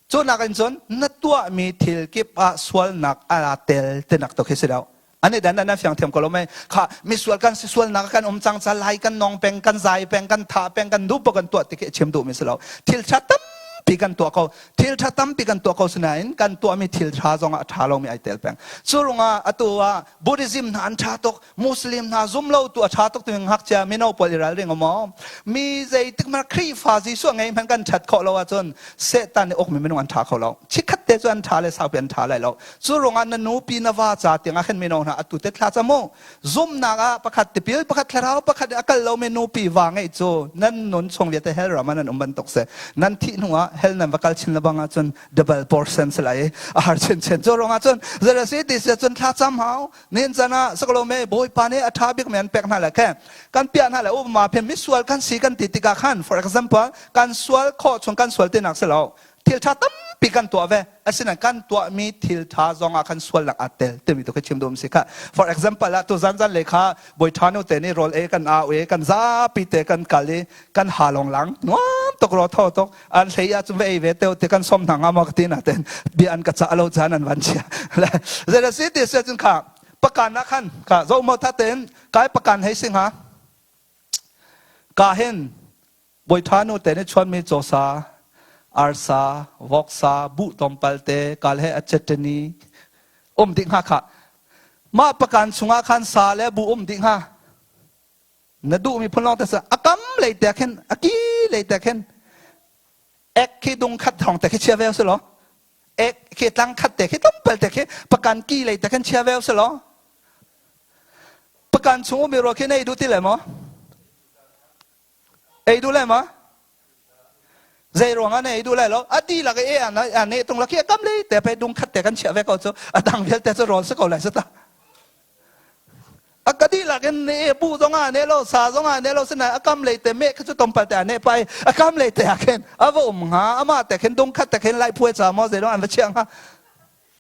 Cu nakin cun na tuahmi thil kip ah sualnak aa tel tinak tu khi si lo. An i dan an fiang thiam ko lo mei. Kha misual kan si sualnak kan um cang ca lai kan nong peng kan zai peng kan tha peng kan duh kan tuah ti khi chim duhmi si lo. Thil tha tampi kan tuah ko. Thil tha tampi kan tuah ko sinain kan tuahmi thil tha zong ah a tha lomi ai tel peng. Cu rungah atu ah Buddhism hna an tha tuk. Muslim hna zum lo tu a ṭha tuk timi ngakchia mino pawl i ralring maw? Mi zeitik hmanh Khrihfa Jesuh ngei hmanh kan ṭhat khawh lo ahcun Satan nih ukmi minung an ṭha kho lo. Chikkhat te cu an ṭha le saupi an ṭha lai lo. Cu ruangah na nupi na va ca tiangah khin mino hna atu te thla cam u. Zumnak ah pakhat tipil pakhat thlarau pakhat a kal lomi nupi va ngeih cu nan nun chung vialte hell ram ah nan um bantuk si. Nan thih hnu ah hell nan va kal chin lebang ahcun double portion si lai i a har chinchin. Cu ruangah cun zei si ti si cun thla cam hau. Nin can ah saklo me Bawipa nih a ṭha bik mi an pek hna le khe kan piah hna le upama phen misual kan si kan ti tikah khan for example kan sual khawh chung kan sual tinak si lo thil ṭha tampi kan tuah ve asinain kan tuahmi thil ṭha zong ah khan sualnak aa tel timi tu khi chim duh si kha for example ah tu zan zan le kha bawi ṭha nu te nih rawl ei kan au i kan zapi te kan kal i kan ha long lang nuam tuk ro tho tuk an hlei ah cun va ei ve te te kan som hna nga maw ka ti na ten bia an ka cah lo caan an van chia le zei si ti sia cun kha pakan ah khan ka zo mo tha ten kai pakan hei sing ha ka hin boi tha nu te ne chuan mi chawsa arsa voksa bu tompal te kal he achetani um ding ha kha ma pakan chungah khan sa le bu um ding ha Na duhmi phun lawng te sa a kam lei te khin a ki lei te khin ek khi dung khat thong te khi chia veo si lo ek khi tlang khat te khi tlawmpal te khi pakan ki lei te khin chia veo si lo pakan chung umi ro khi nei duh ti le maw ei duh le maw Zei ruangah na ei duh lai lo? A dihlak i a ne tung la khi a kam le te pe dung khat te kan chiah ve ko cu a dang vialte cu rawl si ko lai ta. A ka dihlak in ne bu zong ah ne lo sa zong ah ne lo sinain a kam lei te me kha cu tompal te ah ne pai a kam lei te ah khin a va um hnga ama te khin dung khat te khin lai phuai ca maw zei dong an va chiah hnga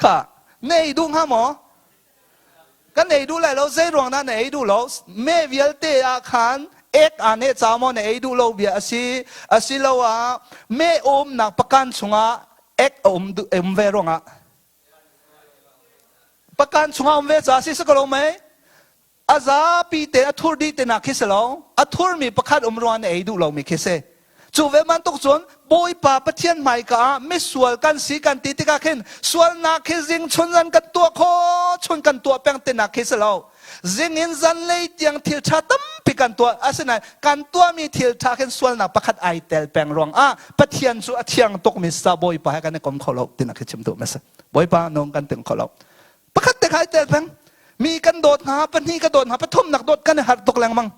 kha na ei duh hnga maw? Kan ei duh lai lo zei ruang dah na ei duh lo me vialte ah khan ek aa ne ca maw na ei duh lo bia a si asiloah me umnak pakan chungah ek a um um ve ruangah pakan chungah um ve ca si si ko lo mei a zapi te a thur dih te nak khi si lo a thurmi pakhat um ruang na ei duh lomi khi si Cu ve bantuk cun Bawipa Pathian hmaika ah misual kan si kan ti tikah khin sualnak khi zing chun zan kan tuah kho chun kan tuah peng tinak khi si lo. Zing in zanlei tiang thil ṭha tampi kan tuah asinain kan tuahmi thil ṭha khin sualnak pakhat ai tel peng ruangah Pathian cu a thiang tukmi sa Bawipa he kan i kom kho lo tinak khi chim duh ma si. Bawipa nung kan ting kho lo. Pakhat te kha ai tel peng. Mi kan dawt hna, pahnih ka dawt hna, pathum nak dawt kan i harh tuk lengmang.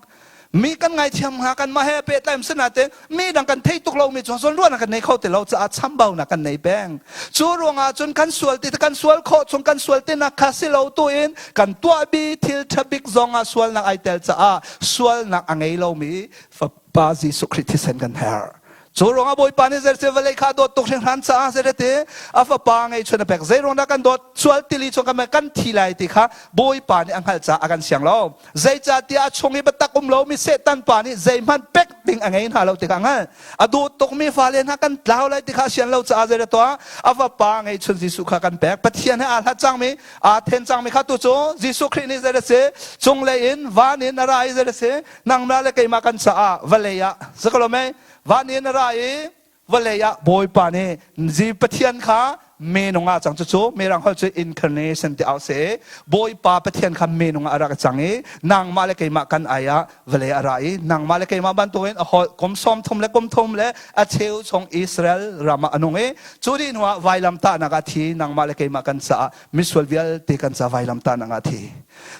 Mi kan ngaithiam hnga kan mah he pehtlaim sinain mi dang kan thei tuk lomi cu zawnruahnak kan nei kho ti lo caah chambaunak kan nei peng. Cu ruangah cun kan sual ti kan sual khawh chung kan sual tinak kha si lo tu in kan tuahmi thil ṭha bik zong ah sualnak ai tel caah sualnak a ngei lomi Fapa Jesuh Khrih thisen kan herh. Cu ruangah Bawipa nih zeiti vawlei kha dawt tuk hringhran caah zeiti a fapa ngeihchun a pek. Zei ruang dah kan dawt sual tili chung kan kan thi lai ti kha Bawipa nih a hngalh caah a kan siang lo. Zeicahtiah a chung i biatak um lomi Satan pa nih zeihmanh pek ding a ngei hna lo ti kha a hngalh. A duh tukmi fale hna kan tlau lai ti kha a sian lo caah zeidah tuah a fapa ngeihchun Jesuh kha kan pek. Pathian he aa hlat cangmi, aa then cangmi kha tu cu Jesuh Khrih nih zeidah si cunglei in van in a ra i zeidah si nangmah le keimah kan caah vawlei ah zakalome van in a ra i vawlei ah Bawipa nih zi Pathian kha menung ah cang cucu mirang holh cu incarnation ti au se Bawipa Pathian kha menung ah a rak cang i nangmah le keimah kan ai ah vawlei a ra i nangmah le keimah bantukin a holh kum 30 le kum thum le a cheu chung Israel ram ah a nung i cu dih hnuah vailamtahnak ah thi nangmah le keimah kan caah misual vialte kan ca vailamtahnak ah thi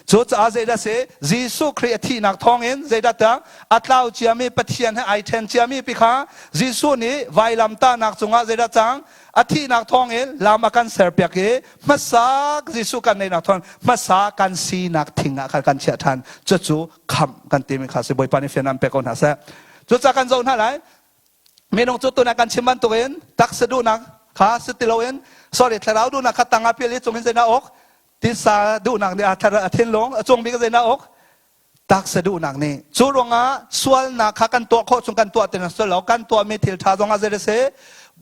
Cucaah zeidah si? Jesuh Khrih a thihnak thawngin zeidah tiah a tlau ciami Pathian he ai ṭhen ciami pi kha Jesuh nih vailamtahnak cungah zeidah cang? A thihnak thawngin lam a kan serpiak i hmasa Jesuh kan neihnak thawngin hmasa kan sinak thing ah khan kan chiah ṭhan. Cucu khamh kan timi kha si. Bawipa nih fian an pek ko hna seh. Cucaah kan zoh hna lai. Minung cu tunak kan chim bantukin taksa duhnak kha si ti loin sorry thlarau duhnak kha tangah pial i cungin zeidah awk tisa duhnak nih a thinlung a cung bik zeidah awk taksa duhnak nih cu ruangah sualnak kha kan tuah khawh chung kan tuah ti na lo kan tuahmi thil ṭha zongah zei si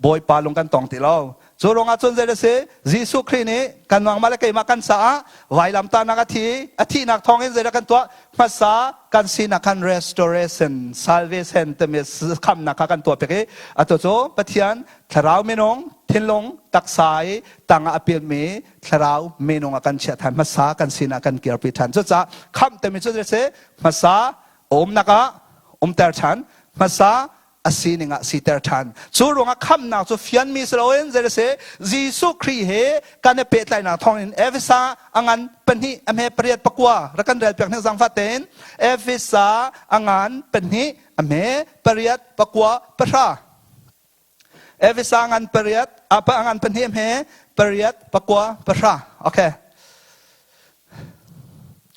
Bawipa lung kan tong ti lo cu ruangah cun zei si Jesuh Khrih nih kan nangmah le keimah kan caah vailamtahnak a thi a thihnak thawngin zeidah kan tuah hmasa kan sinak khan restoration salvation timi khamnak kha kan tuah piak i atu cu Pathian thlarau minung thinlung taksa i tangah a pilmi thlarau minung a kan chiah than hmasa kan sinah kan kirpi than cucaah khamh timi cu si hmasa umnak ah umter than hmasa a sining ah siter ṭhan. Cu ruangah khamhnak cu fianmi si loin zei a si Jesuh Khrih he kan i pehtlaihnak thawngin Efesa a ngan pahnih a hme pariat pakua rak kan rel piak hnik zangfah tein Efesa a ngan pahnih a hme pariat pakua pahra Efesa ngan pariat a ngan pahnih a hme pariat pakua pahra okay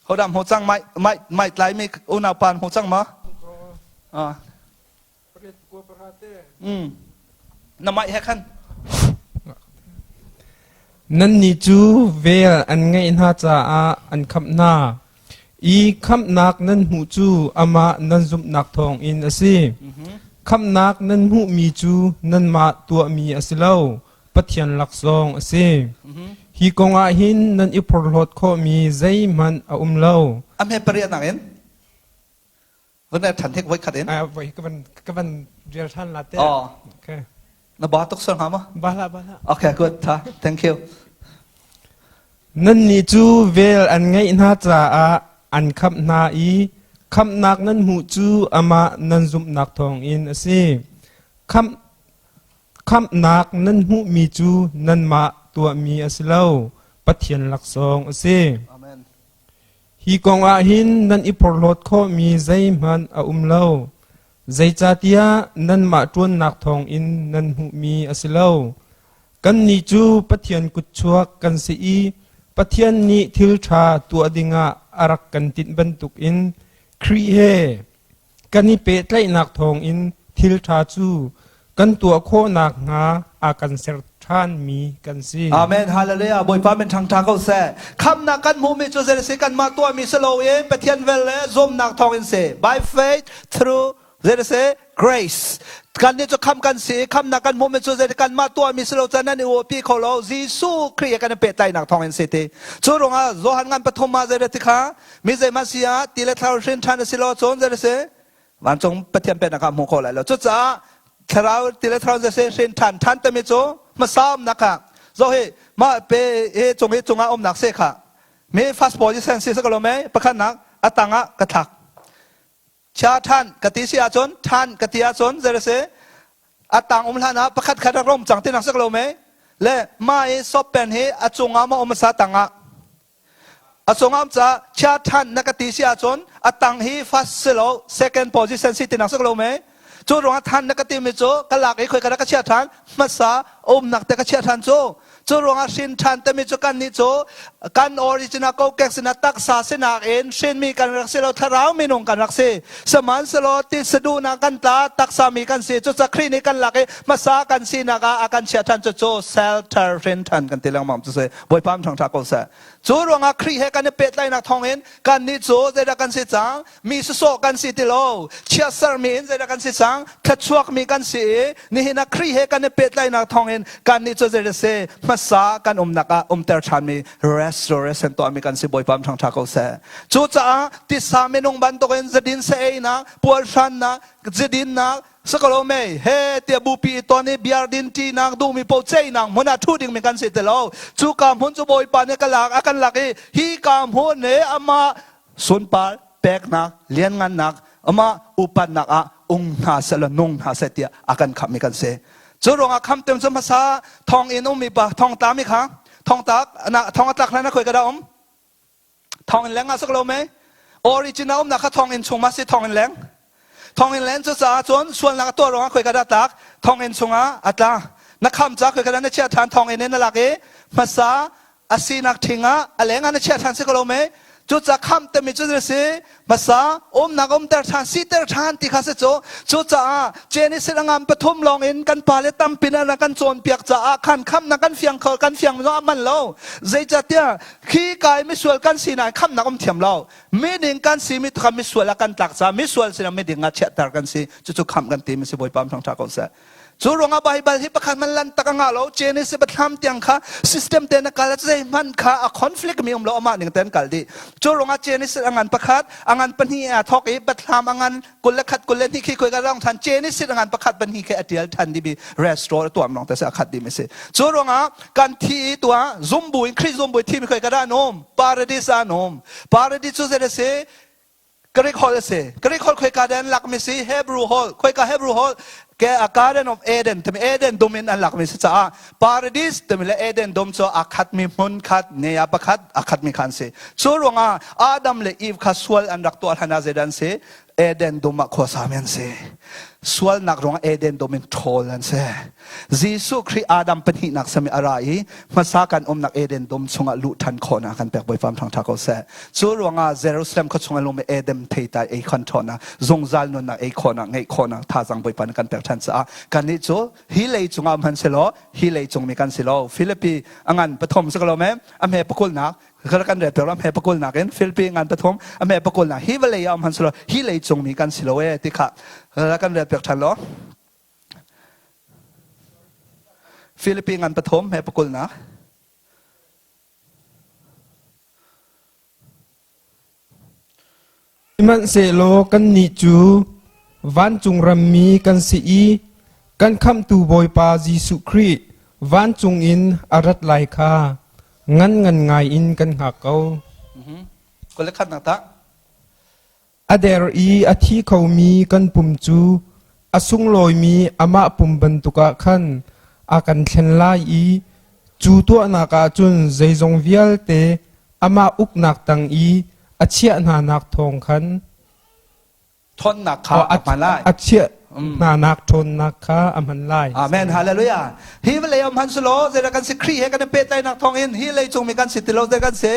Hodam hmu cang mai mai mai tlai mi unau pa hmu cang ma? Ah. Mm. Na mai he khan. Nannih cu vel an ngeih hna caah an khamh hna i khamhnak nan hmuh cu amah nan zumhnak thawngin a si. Khamhnak nan hmuhmi cu nanmah tuahmi a si lo, Pathian laksawng a si. Hi kong ah hin nan i phorhlawt khawhmi zeihmanh a um lo. A hme pariatnak in van er than hik voi khat in. Voi ka van ka van rial than la te. Oh. Okay. Na ba tuk sur hnga ma? Ba la ba la. Okay, good. Tha. Thank you. Nannih cu vel an ngeih hna caah an khamh hna i khamhnak nan hmuh cu amah nan zumhnak thawngin a si. Khamh Khamhnak nan hmuhmi cu nanmah tuahmi a si lo, Pathian laksawng a si. Amen. Hi kong ah hin nan i porhlawt khawhmi zeihmanh a um lo. Zeicahtiah nanmah ṭuannak thawngin nan hmuhmi a si lo. Kannih cu Pathian kutchuak kan si i Pathian nih thil ṭha tuah dingah a rak kan tinh bantukin Khrih he Kan i pehtlaihnak thawngin thil ṭha cu kan tuah khawh nakhnga a kan ser ṭhanmi kan si. Amen. Hallelujah. Bawipa min ṭhangṭha ko seh. Khamnak kan hmuhmi cu zei si kanmah tuahmi si loin Pathian vel le zumnak thawngin si. By faith through zei si grace. Kan nih cu kham kan si i khamnak kan hmuhmi cu zei kanmah tuahmi si lo can nan i uapi kho lo. Jesuh Khrih he kan i pehtlaihnak thawngin si ti. Cu ruangah Johan ngan pathum ah zei ti kha Mi zeihmanh si ah ti le thlarau hrin ṭhan a si lo cun zei a si? Vancung Pathian pennak ah hmu kho lai lo. Cucaah thlarau ti le thlarau zei hrin ṭhan ṭhan timi cu hmasa umnak ah zo hi mah pe hi cung hi cungah umnak se kha mi fast ball sen si sa ko lo mei pakhatnak a tang ah ka thlak Chia ṭhan ka ti si ahcun ṭhan ka ti ahcun zei a si? A tang um hlan ah pakhat khat rak rom cang ti nak si lo mei? Le mah i sop pen hi a cungah maw um sa tang ah? A cungam ca chia than na ka ti si ahcun a tang hi first si lo second position si tinak si lo me. Cu ruangah than na ka ti mi cu ka lak i khoi ka ka chia than hmasa umnak te ka chia than cu. Cu ruangah hrin than timi cu kan nih cu kan original kokek sinak taksa sinak in hrinmi kan rak si lo thlarau minung kan rak si. Sihmanhsehlaw ti saduhnak kan tla taksa mi kan si. Cucaah Khrih nih kan lak i hmasa kan sinak ah a kan chiah than cu cu shelter hrin than kan ti lengmang cu si. Bawipa thangṭha ko seh. Cu ruangah Khrih he kan i pehtlaihnak thawngin kannih cu zeidah kan si cang? Mi sawsawh kan si ti lo. Chiatsermi in zeidah kan si cang? Thluachuakmi kan si i nihin ah Khrih he kan i pehtlaihnak thawngin kannih cu zeidah si? Hmasa kan umnak ah umter ṭhanmi restoration tuahmi kan si. Bawipa thangṭha ko seh. Cucaah tisa minung bantukin zadin sa einak, puarhrannak, zidinnak, Sakalo mei he tiah bupi i ton i biar din ṭinak duhmi paoh ceihnak hmun ah ṭhu dingmi kan si ti lo. Cuka hmun cu Bawipa nih ka lak a kan lak i hi ka hmun he amah sunpar peknak lianngannak amah upatnak ah ung hna seh law nung hna seh tiah a kan khamhmi kan si. Cu ruangah khamtem cu hmasa thong in ummi pa thong tlami kha thong tak na thong a tlak hlan ah khoi ka dah um? Thonginn leng ah sak lo mei? Original umnak kha thonginn chung ma si thonginn leng? Thonginn leng cu caah cun sualnak a tuah ruangah khoi ka dah tlak? Thonginn chungah a tla. Na kham ca khoi ka dah na chiah ṭhan thonginn in na lak i hmasa a sinak ṭhing ah a leng ah na chiah ṭhan si ko lo mei? Cucaah khamh timi cu si hmasa umnak umter ṭhan siter ṭhan ti kha si cu. Cucaah Genesis a ngam pathum lawng in kan pale tampi na kan cawnpiak caah khan khamhnak kan fiang kho kan fiang zong a man lo. Zeicahtiah Khi kai misual kan si nain khamhnak um thiam lo. Miding kan si mi kha misual ah kan tlak caah misual sinah miding ah chiahter kan si. Cucu khamh kan ti mi si Bawipa thangṭha ko seh. Cu ruangah Baibal hi pakhat man lan tak a ngah lo. Genesis Biathlam tiang kha system te na kal zeihmanh kha a conflict mi um lo amah ning ten kal dih. Cu ruangah Genesis a ngan pakhat, a ngan pahnih a thawk i Biathlam a ngan 21 22 khi khoi ka rong than Genesis a ngan pakhat pahnih khi a tial than dih mi restore tuam long te se a khat dih mi si. Cu ruangah kan thi i tuah zumbu in Khrih zumbu thi mi khoi ka dah an um paradise an um paradise cu zei si Greek holh a si Greek holh khoi ka den lak mi si Hebrew holh khoi ka Hebrew holh ke a Garden of Eden timi Eden dum in an lak mi si caah paradise timi le Eden dum cu a khat mi hmun khat ne a pakhat a khat mi khan si cu ruangah Adam le Eve kha sual an rak tuah hlan ah zeidah an si Eden dum ah khuasami an si. Sualnak ruangah Eden dum in ṭhawl an si. Jesuh Khrih Adam pahnihnak sami a ra i hmasa kan umnak Eden dum chungah luh ṭhan khawhnak kan pek Bawipa thangṭha ko seh. Cu ruangah Jerusalem khua chung a lumi Eden theitai ei khon ṭhawnak, zungzal nunnak ei khawhnak, ngeih khawhnak thazang Bawipa nih kan pek ṭhan caah kannih cu hi lei cungah hman selaw hi lei cung mi kan si lo. Philippi a ngan pathum si ko lo me a hme pakulnak kan rel piak ram he pakul nakin Philippi ngan pathum a me pakul na hi vawlei ah um han silo hi lei cung mi kan si lo e ti kha kan rel piak than lo Philippi ngan pathum he pakul na Sihmanhsehlaw kannih cu vancung rammi kan si i kan Khamhtu Bawipa Jesuh Khrih vancung in a rat lai kha ngan ngan ngai in kan hngak ko. Kul le khatnak tah. A der i a thi khomi kan pum cu a sunglawimi amah pum bantuk ah khan a kan thlen lai i cu tuahnak ah cun zeizong vialte amah uknak tang i a chiah hnanak thawng khan ṭhawnnak kha a hman lai. A chiah hnanak ṭhawnnak kha a hman lai. Amen. Hallelujah. Hi vawlei um han silo zeidah kan si Khrih he kan i pehtlaihnak thawng in hi leicung mi kan si ti lo zei kan si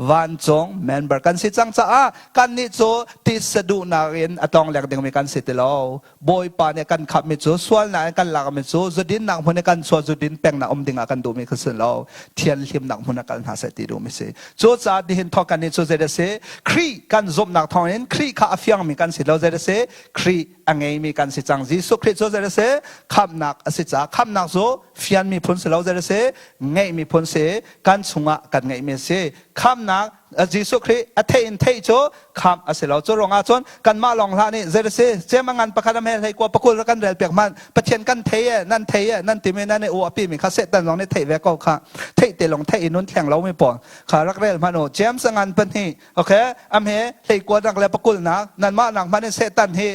vancung member kan si cang caah kannih cu tisa duhnak in a tong lek dingmi kan si ti lo. Bawipa nih kan khamhmi cu sualnak in kan lakmi cu zudinnak hmun i kan chuah zudin pengnak um dingah kan duhmi kha si lo thianhlimnak hmun ah kal hna seh ti duhmi si cucaah nihin thawk kan nih cu zei si Khrih kan zumhnak thawngin Khrih kha a fiangmi kan si lo zei si Khrih a ngeimi kan si cang Jesuh Khrih cu zei si khamhnak a si caah khamhnak cu fianmi phun si lo zei si ngeihmi phun si kan chungah kan ngeihmi si khamhnak Jesuh Khrih a theih in theih cu khamh a si lo. Cu ruangah cun kanmah lawng hlah nih zei si cem a ngan pakhat am he hlei kua pakul kan rel piak hmanh Pathian kan thei e nan thei e nan timi nan i u api mi kha Satan zong nih theih ve ko kha theih te lawng theih i nun thleng lo mi pawl kha rak rel hmanh u James a ngan pahnih okay am he hlei kua nak le pakul nak nanmah nak hmanh in Satan hi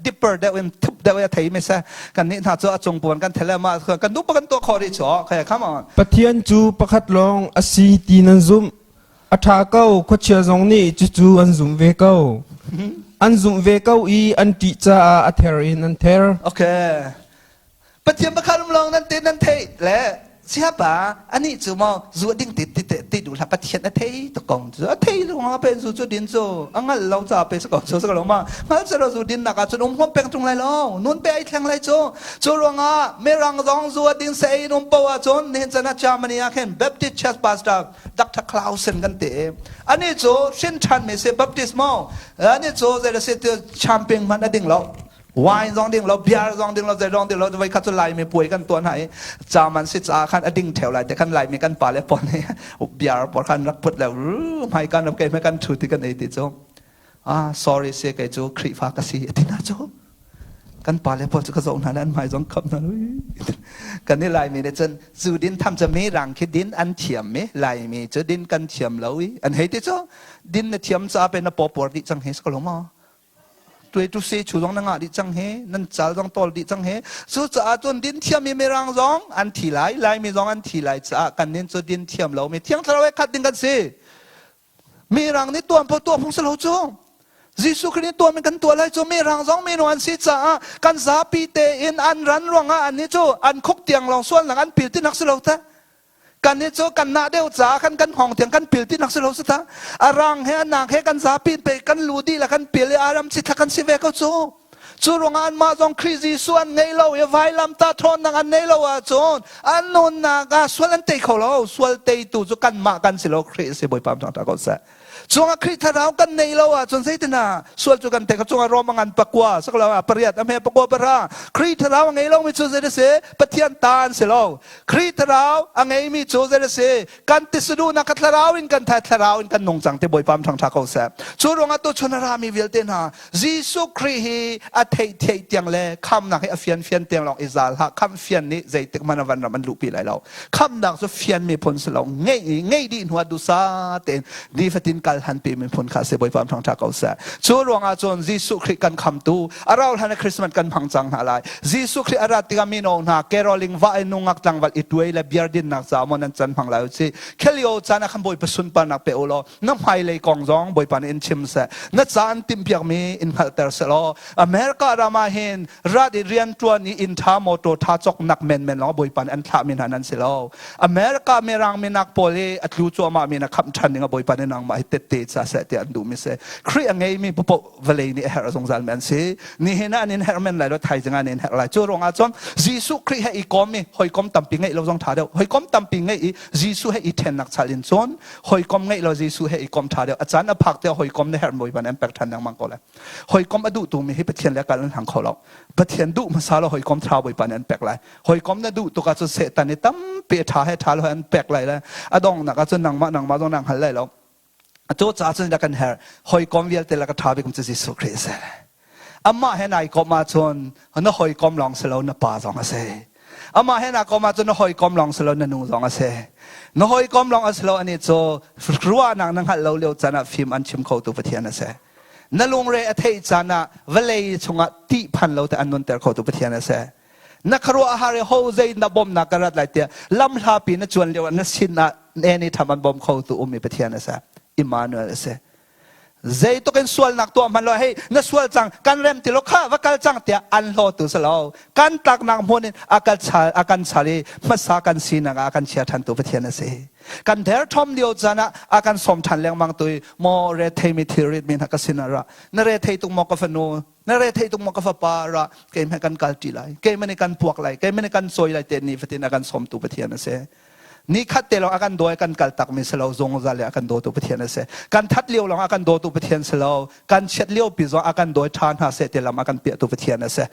deeper deuh in thup deuh a thei mi se kan nih hna cu a cung puan kan thele ma kan duh kan tuah khawh rih chu okay come on Pathian cu pakhat lawng a si ti nan zumh. A ṭha ko, khuachia zong nih cucu an zumh ve ko. An zumh ve ko i an ṭih caah a ther in an ther. Okay. Pathian pakhat um lawng nan te nan theih le siapa anih cu maw zu a ding ti ti ti duh hlah Pathian a thei tuk ko cu a thei lu nga pe zu cu din cu a ngal lo ca pe ko cu ko ma ngal se lo zu din nak ah cun um huam peng tung lai lo nun pe ai thleng lai cu cu ruangah mirang zong zu a ding se ei um po ah cun nihin chan ah Germany ah khin Baptist Church pastor Dr. Clausen kan ti ani cu hrin ṭhan mi si Baptist mo ani cu zei le si champing man a ding lo Wine zong ding lo, beer zong ding lo, zei zong ding lo, voi khat cu Laimi puai kan tuah hna i caman si caah khan a ding theo lai te khan Laimi kan pale pawl nih beer pawl khan rak put le hmai kan rak kei kan thu ti kan ei ti cu ah sorry se kei cu Khrihfa ka si a ti na cu kan pale pawl cu ka zoh hna le an hmai zong khap hna kan i Laimi nih cun zu din tham cu mi rang khi din an thiam mi Laimi cu din kan thiam lo i an hei ti cu din na thiam ca pe na pawpawr dih cang hi si ko lo maw Tuai tu se chu zong na ngah dih cang he nan cal zong tawl dih cang he cu caah cun din thiam i mirang zong an thi lai laimi zong an thi lai caah kan nin cu din thiam lo mi thiang thlarau he khat ding kan si mirang nih tuan po tuah phung si lo cu Jesuh Khrih nih tuah min kan tuah lai cu mirang zong minu an si caah kan zapi tein an ran ruangah an nih cu an khuk tiang lawng sualnak an pil tinak si lo ta Kan hi cu kan nah deuh caah khan kan hngawng tiang kan pil ti nak si lo si ta. A rang he a nak he kan zapi pe kan lu dih le kan pil i aram si thla kan si ve ko cu. Cu ruangah anmah zong Khrih Jesuh an ngei lo i vailam ta ṭhawnnak an nei lo ahcun an nunnak ah sual an tei kho lo. Sual teitu cu kanmah kan si lo Khrih si Bawipa thangṭhat ko seh. Cungah Khrih thlarau kan nei lo ahcun zeitinah sual cu kan tei kho cungah Rome ngan pakua saklo ah pariat a hme pakua pahra Khrih thlarau a ngei lomi cu zei a si Pathian ta an si lo Khrih thlarau a ngeimi cu zei a si kan tisaduhnak ka thlarau in kan thai thlarau in kan nung cang ti Bawipa thangṭha ko seh cu ruangah tuchun a rami vialte hna Jesuh Khrih hi a theih theih tiang le khamnak hi a fian fian tiang lawng i zal hlah khamh fian nih zeitik hmanh a van ram an luhpi lai lo khamnak cu fian miphun si lo ngeih ngeih dih hnu ah dusa tein nifatin kal han pi miphun kha si Bawipa thangṭha ko seh cu ruangah cun Jesuh Khrih kan khamtu a rau hlan ah Christmas kan hmang cang hna lai Jesuh Khrih a rat tikah mino hna caroling va in nungak tlangval i tuai le beer dinnak ca maw nan can hmang lai u si khelio caan ah khan Bawipa sunparnak pe u law na hmailei kong zong Bawipa nih in chim seh na ca an timhpiakmi in hngalhter seh law America ram ah hin rat i rianṭuan i inn ṭha motor ṭha cawknak menmen lawng Bawipa nih an thlahmi hna nan si lo America mirang minak pawl i a tlu cuahmah mi na khamh ṭhan ding ah Bawipa nih nangmah hi tette ca seh tiah an duhmi si Khrih a ngeimi paoh vawlei nih a herh zungzal mi an si nihin ah an in herh men lai lo thaizing ah an in herh lai cu ruangah cun Jesuh Khrih he i kom i hawikom tampi ngeih lo zong ṭha deuh hawikom tampi ngeih i Jesuh he i ṭhennak chal in cun hawikom ngeih lo Jesuh he i kom ṭha deuh a caan a phak tiah hawikom na herh Bawipa nih an pek ṭhan lengmang ko lai hawikom a duh tu mi hi Pathian le kal an hlang kho lo Pathian duh hmasa lo hawikom ṭha Bawipa nih an pek lai hawikom na duh tuk ahcun Satan i tampi ṭha he ṭha lo he an pek lai le a donghnak ahcun nangmah nangmah zong na hngal lai lo cu caah cun kan herh hawikom vialte le ka ṭha bik cu Jesuh Khrih a si amah he nai kom ahcun na hawikom lawng si lo na pa zong a si amah he naa kom ahcun na hawikom lawng si lo na nu zong a si na hawikom lawng a si lo ani cu ruahnak na hngalh lo lio caan ah fim an chim khotu Pathian a si na lungre a theih caan ah vawlei chungah tih phan lo te an nunter khotu Pathian a si na khuaruah har i ho zei na bawmnak ka rat lai tiah lam hlapi na cuan lio ah na sin ah eni tham an bawm khotu ummi Pathian a si Emmanuel a si zeituk in sualnak tuah hman lo hei na sual cang kan rem ti lo kha va kal cang tiah an hlawtu si lo kan tlaknak hmun in a kan chal a kan chal i hmasa kan sinak ah a kan chia ṭhan tu Pathian a si kan derthawm lio caan ah a kan sawm ṭhan lengmang tu i maw re theimi thilrit mi hna ka sin ah ra na re thei tuk maw ka fanu na re thei tuk maw ka fapa ra keimah kan kal ṭi lai keimah nih kan puak lai keimah nih kan cawi lai te ni fatin a kan sawmtu Pathian a si Ni khat te lawng a kan dawi kan kal takmi si lo zungzal le a kan dawtu Pathian a si. Kan that lio lawng a kan dawtu Pathian si lo. Kan chiat lio pi zong a kan dawi tha hna seh ti lam a kan piahtu Pathian a si.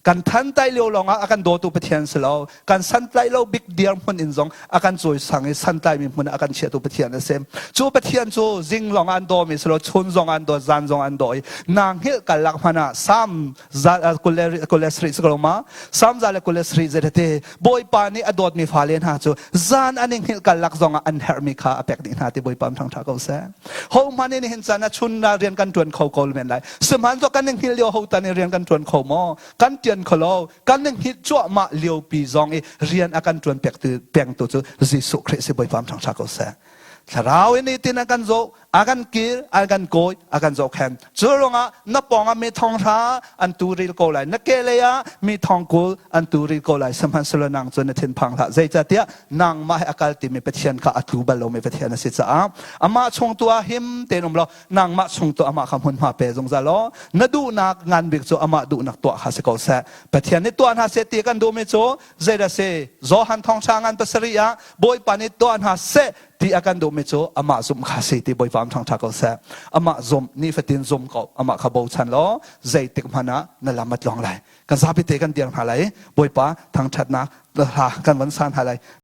Kan than tai lio lawng ah a kan dawtu Pathian si lo. Kan santlai lo bik dir hmun in zong a kan cawisang i santlai mi hmun ah a kan chiahtu Pathian a si. Cu Pathian cu zing lawng an daw mi si lo, chun zong an daw, zan zong an daw i nang hngilh kal lak hmanh ah Sam 27 si ko ma Sam za le 27 zeite Bawipa nih a dawtmi fale hna cu zan an i hngilh karlak zongah an herhmi kha a pek dih hna ti Bawipa thangṭha ko seh. Ho hmanh nih nihin caan ah chun ah rian kan ṭuan kho ko men lai. Sihmanhsehlaw kan i hngilh lio ho tan i rian kan ṭuan kho maw? Kan ṭian kho lo. Kan i hngilh cuahmah liopi zong i rian a kan ṭuan pengtu cu Jesuh Khrih si Bawipa thangṭha ko seh. Thlarau in nitin a kan zoh, a kan kil, a kan kawi, a kan zohkhenh. Cu ruangah na pawngah mi thonghra an tu ril ko lai. Na kehlei ah mi thongkul an tu ril ko lai. Sihmanhsehlaw nang cu na thinphang hlah. Zeicahtiah nangmah he a kal timi Pathian kha a tlu bal lomi Pathian a si caah amah chung tu ah him tein um law nangmah chung tu amah kha hmunhma pe zungzal law na duhnak ngan bik cu amah duhnak tuah kha si ko seh. Pathian nih tuah hna seh ti kan duhmi cu zeidah si? Johan thawngṭha ngan pasarih ah Bawipa nih tuah hna seh ti a kan duhmi cu amah zumh kha si ti Bawipa am thangṭha ko seh. Amah zumh nifatin zum ko amah kha bochan law zeitik hmanh ah na lam a tluang lai. Kan zapi te kan dir hna lai. Bawipa thangṭhatnak hla kan van san hna lai.